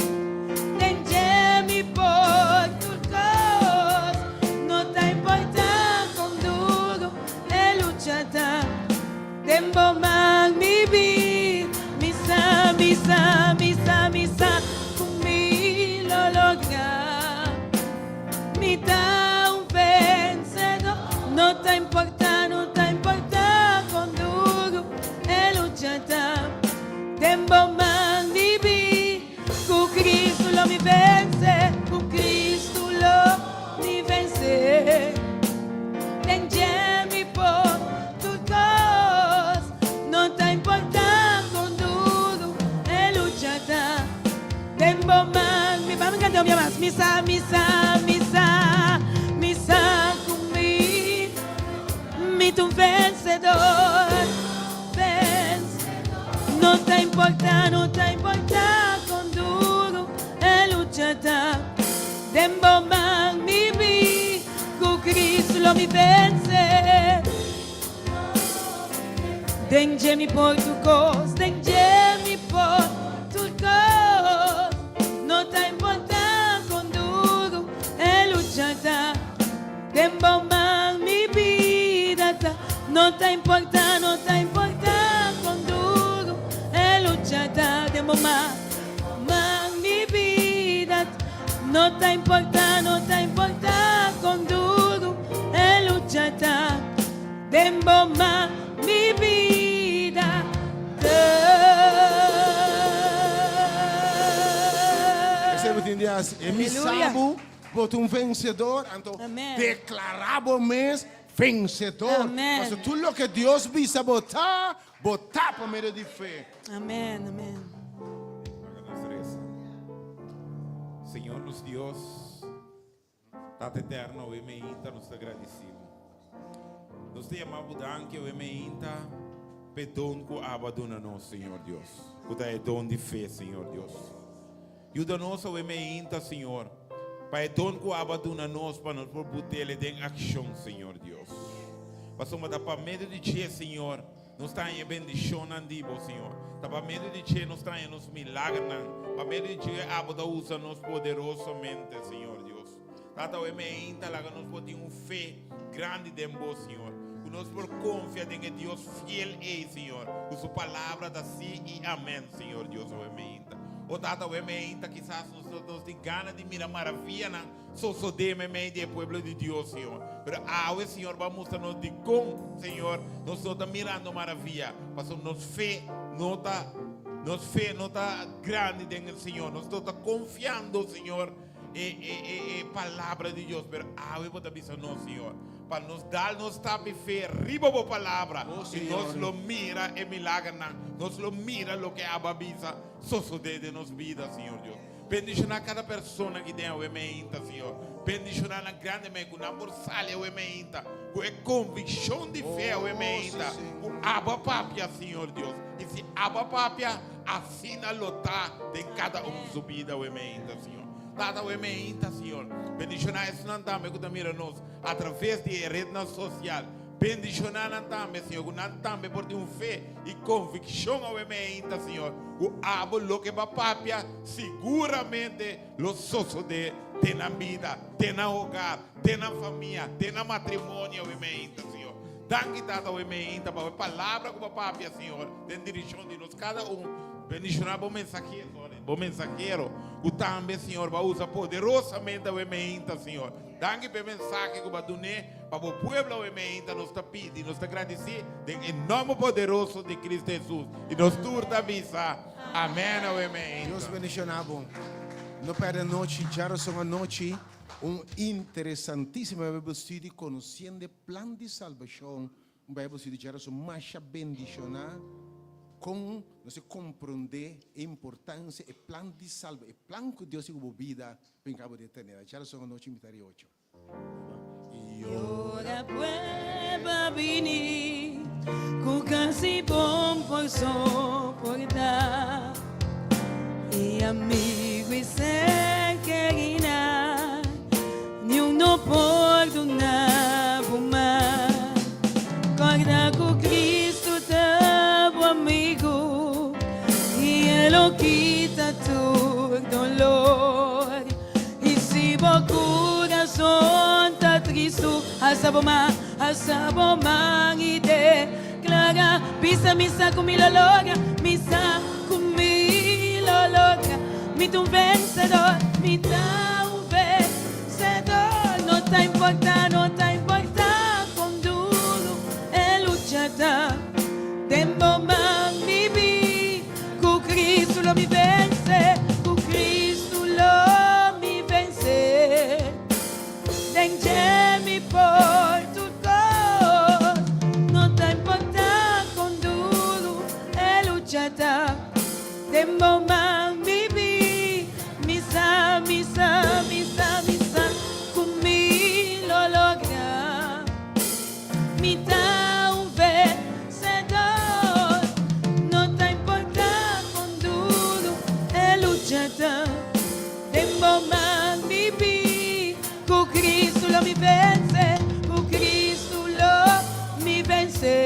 Den dje mi por tur cos, no ta importa con duro e lucha ta den bo man. Mi ta un vencedor, vencedor. No ta importa, no ta importa con duro e lucha ta. Den bo man mi bi, cu Cristo lo mi vence. Den dje mi por tur cos, den dje mi por tur cos. No ta importa con duro e lucha ta. Den bo man mi bida ta. No ta importa, no ta importa con duro e lucha ta. Den bo man, man mi bida ta. No ta importa, no ta importa con duro e lucha ta. Den bo man mi bida ta. Esey bo tin di haci. E mi Aleluya. sa bo, bo ta un vencedor. Anto Amen. declara bo mes vencedor. Amen. Pasobra tur loke Dios bisa bo ta, bo ta pa medio di fe. Amen, amen. Laga nos reza. Señor nos Dios, Tata Eterno, awe meinta nos ta gradeci Bo. Nos ta yama Bo danki awe meinta p'e don cu Abo a duna nos, Señor Dios, cu ta e don di fe, Señor Dios. Yuda nos awe meinta, Señor, pa e don cu Abo a duna nos pa nos por butele den accion, Señor Dios. Pasobra ta pa medio di dje, Señor, Nos ta haña e bendishonnan di Bo, Señor. Ta pa medio di dje nos ta haña nos milagernan. Pa medio di dje Abo ta usa nos poderosamente, Señor Dios. Tata, awe meinta laga nos por tin un fe grandi den Bo, Señor. Ku nos por konfia den e Dios fiel ei, Señor. Ku Su palabra ta sí i amèn, Señor Dios, awe meinta. O Tata, awe meinta kisas nos no tin gana di mira maravianan sosodé meimei di e pueblo di Dios, Señor. Pero awe, Señor, bo a mustra nos dikon, Señor, nos no ta mirando maravia, pasobra nos fe no ta, nos fe no ta grandi den el Señor. Nos no ta konfiando, Señor, e, e, e, e palabra di Dios. Pero awe bo ta bisa nos, Señor, pa nos dal nos stap di fe riba bo palabra, Oh, i nos Señor. lo mira e milagernan, nos lo mira loke abo a bisa sosodé den nos bida, Señor Dios. Bendishoná kada persona ki den awe meinta, Señor. Bendishoná nan grandemente ku nan por sali awe meinta ku e konvikshon di fe awe meinta ku Abo a papia, Señor Dios. I si Abo a papia, asina lo ta den kada un su bida awe meinta, Señor. Tata, awe meinta, Señor, bendishoná esnan tambe ku ta mira nos atraves di e retnan sosial. Bendishoná nan tambe, Señor, ku nan tambe por tin un fe i konvikshon awe meinta, Señor, ku abo loke bo a papia siguramente lo sosodé den nan bida, den nan hogar, den nan famia, den nan matrimonio awe meinta, Señor. Danki, Tata, awe meinta pa e palabra ku bo a papia, Señor, den dirishon di nos kada un. Bendishoná bo mensahero, bo mensahero, ku tambe, Señor, bo a usa poderosamente awe meinta, Señor. Danki pa e mensahe ku bo a dun'é pa bo pueblo awe meinta. Nos ta pidi, nos ta gradisí den e nòmber poderoso di Cristo Hesus. I nos tur ta bisa, Amèn awe meinta. Dios bendiciona bo. No perde anochi, djaroson anochi, un interesantisimo Bijbel study Conociendo e Plan di Salbacion. Un Bijbel study djaroson masha bendiciona con nos e comprende e importancia e plan di salba, e plan cu Dios tin cu bo bida. Bin cabo di eternidad. Djaroson anochi mitad di ocho. I ora prueba bini ku kasi bon por soportá I amigu i ser kerinan niun no por duna bo man. Kòrda ku Kristu ta bo amigu i e lo kita tur dolor. I si bo kurason ta tristu, alsa bo man, alsa bo man i deklará, Bisa mi sa ku mi lo logra, mi sa ku mi lo logra. Mi ta un vensedor, mi ta un vensedor. No ta importá, no ta importá kon duru e lucha ta. Den bo man mi bi ku Cristo lo mi vense, ku Cristo lo mi vense. Den dje mi por tur kos, no ta importá kon duru e lucha ta. Den bo man mi bi, mi sa, mi sa, mi sa, mi sa ku mi lo logra. Mi ta. vense, ku Kristu lo mi vense.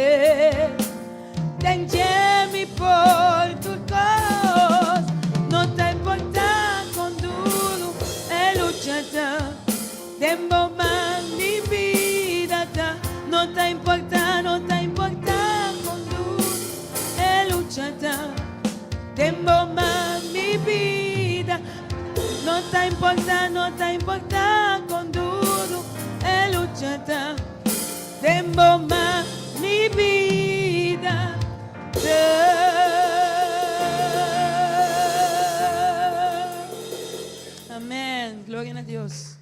Den dje mi por tur kos, no ta importá kon duru e lucha ta. Den bo man mi bida ta, no ta importá, no ta importá kon duru e lucha ta. Den bo man mi bida, no ta importá, no ta importá kon duru e lucha ta. Den bo man mi bida ta. Amèn. Gloria na Dios.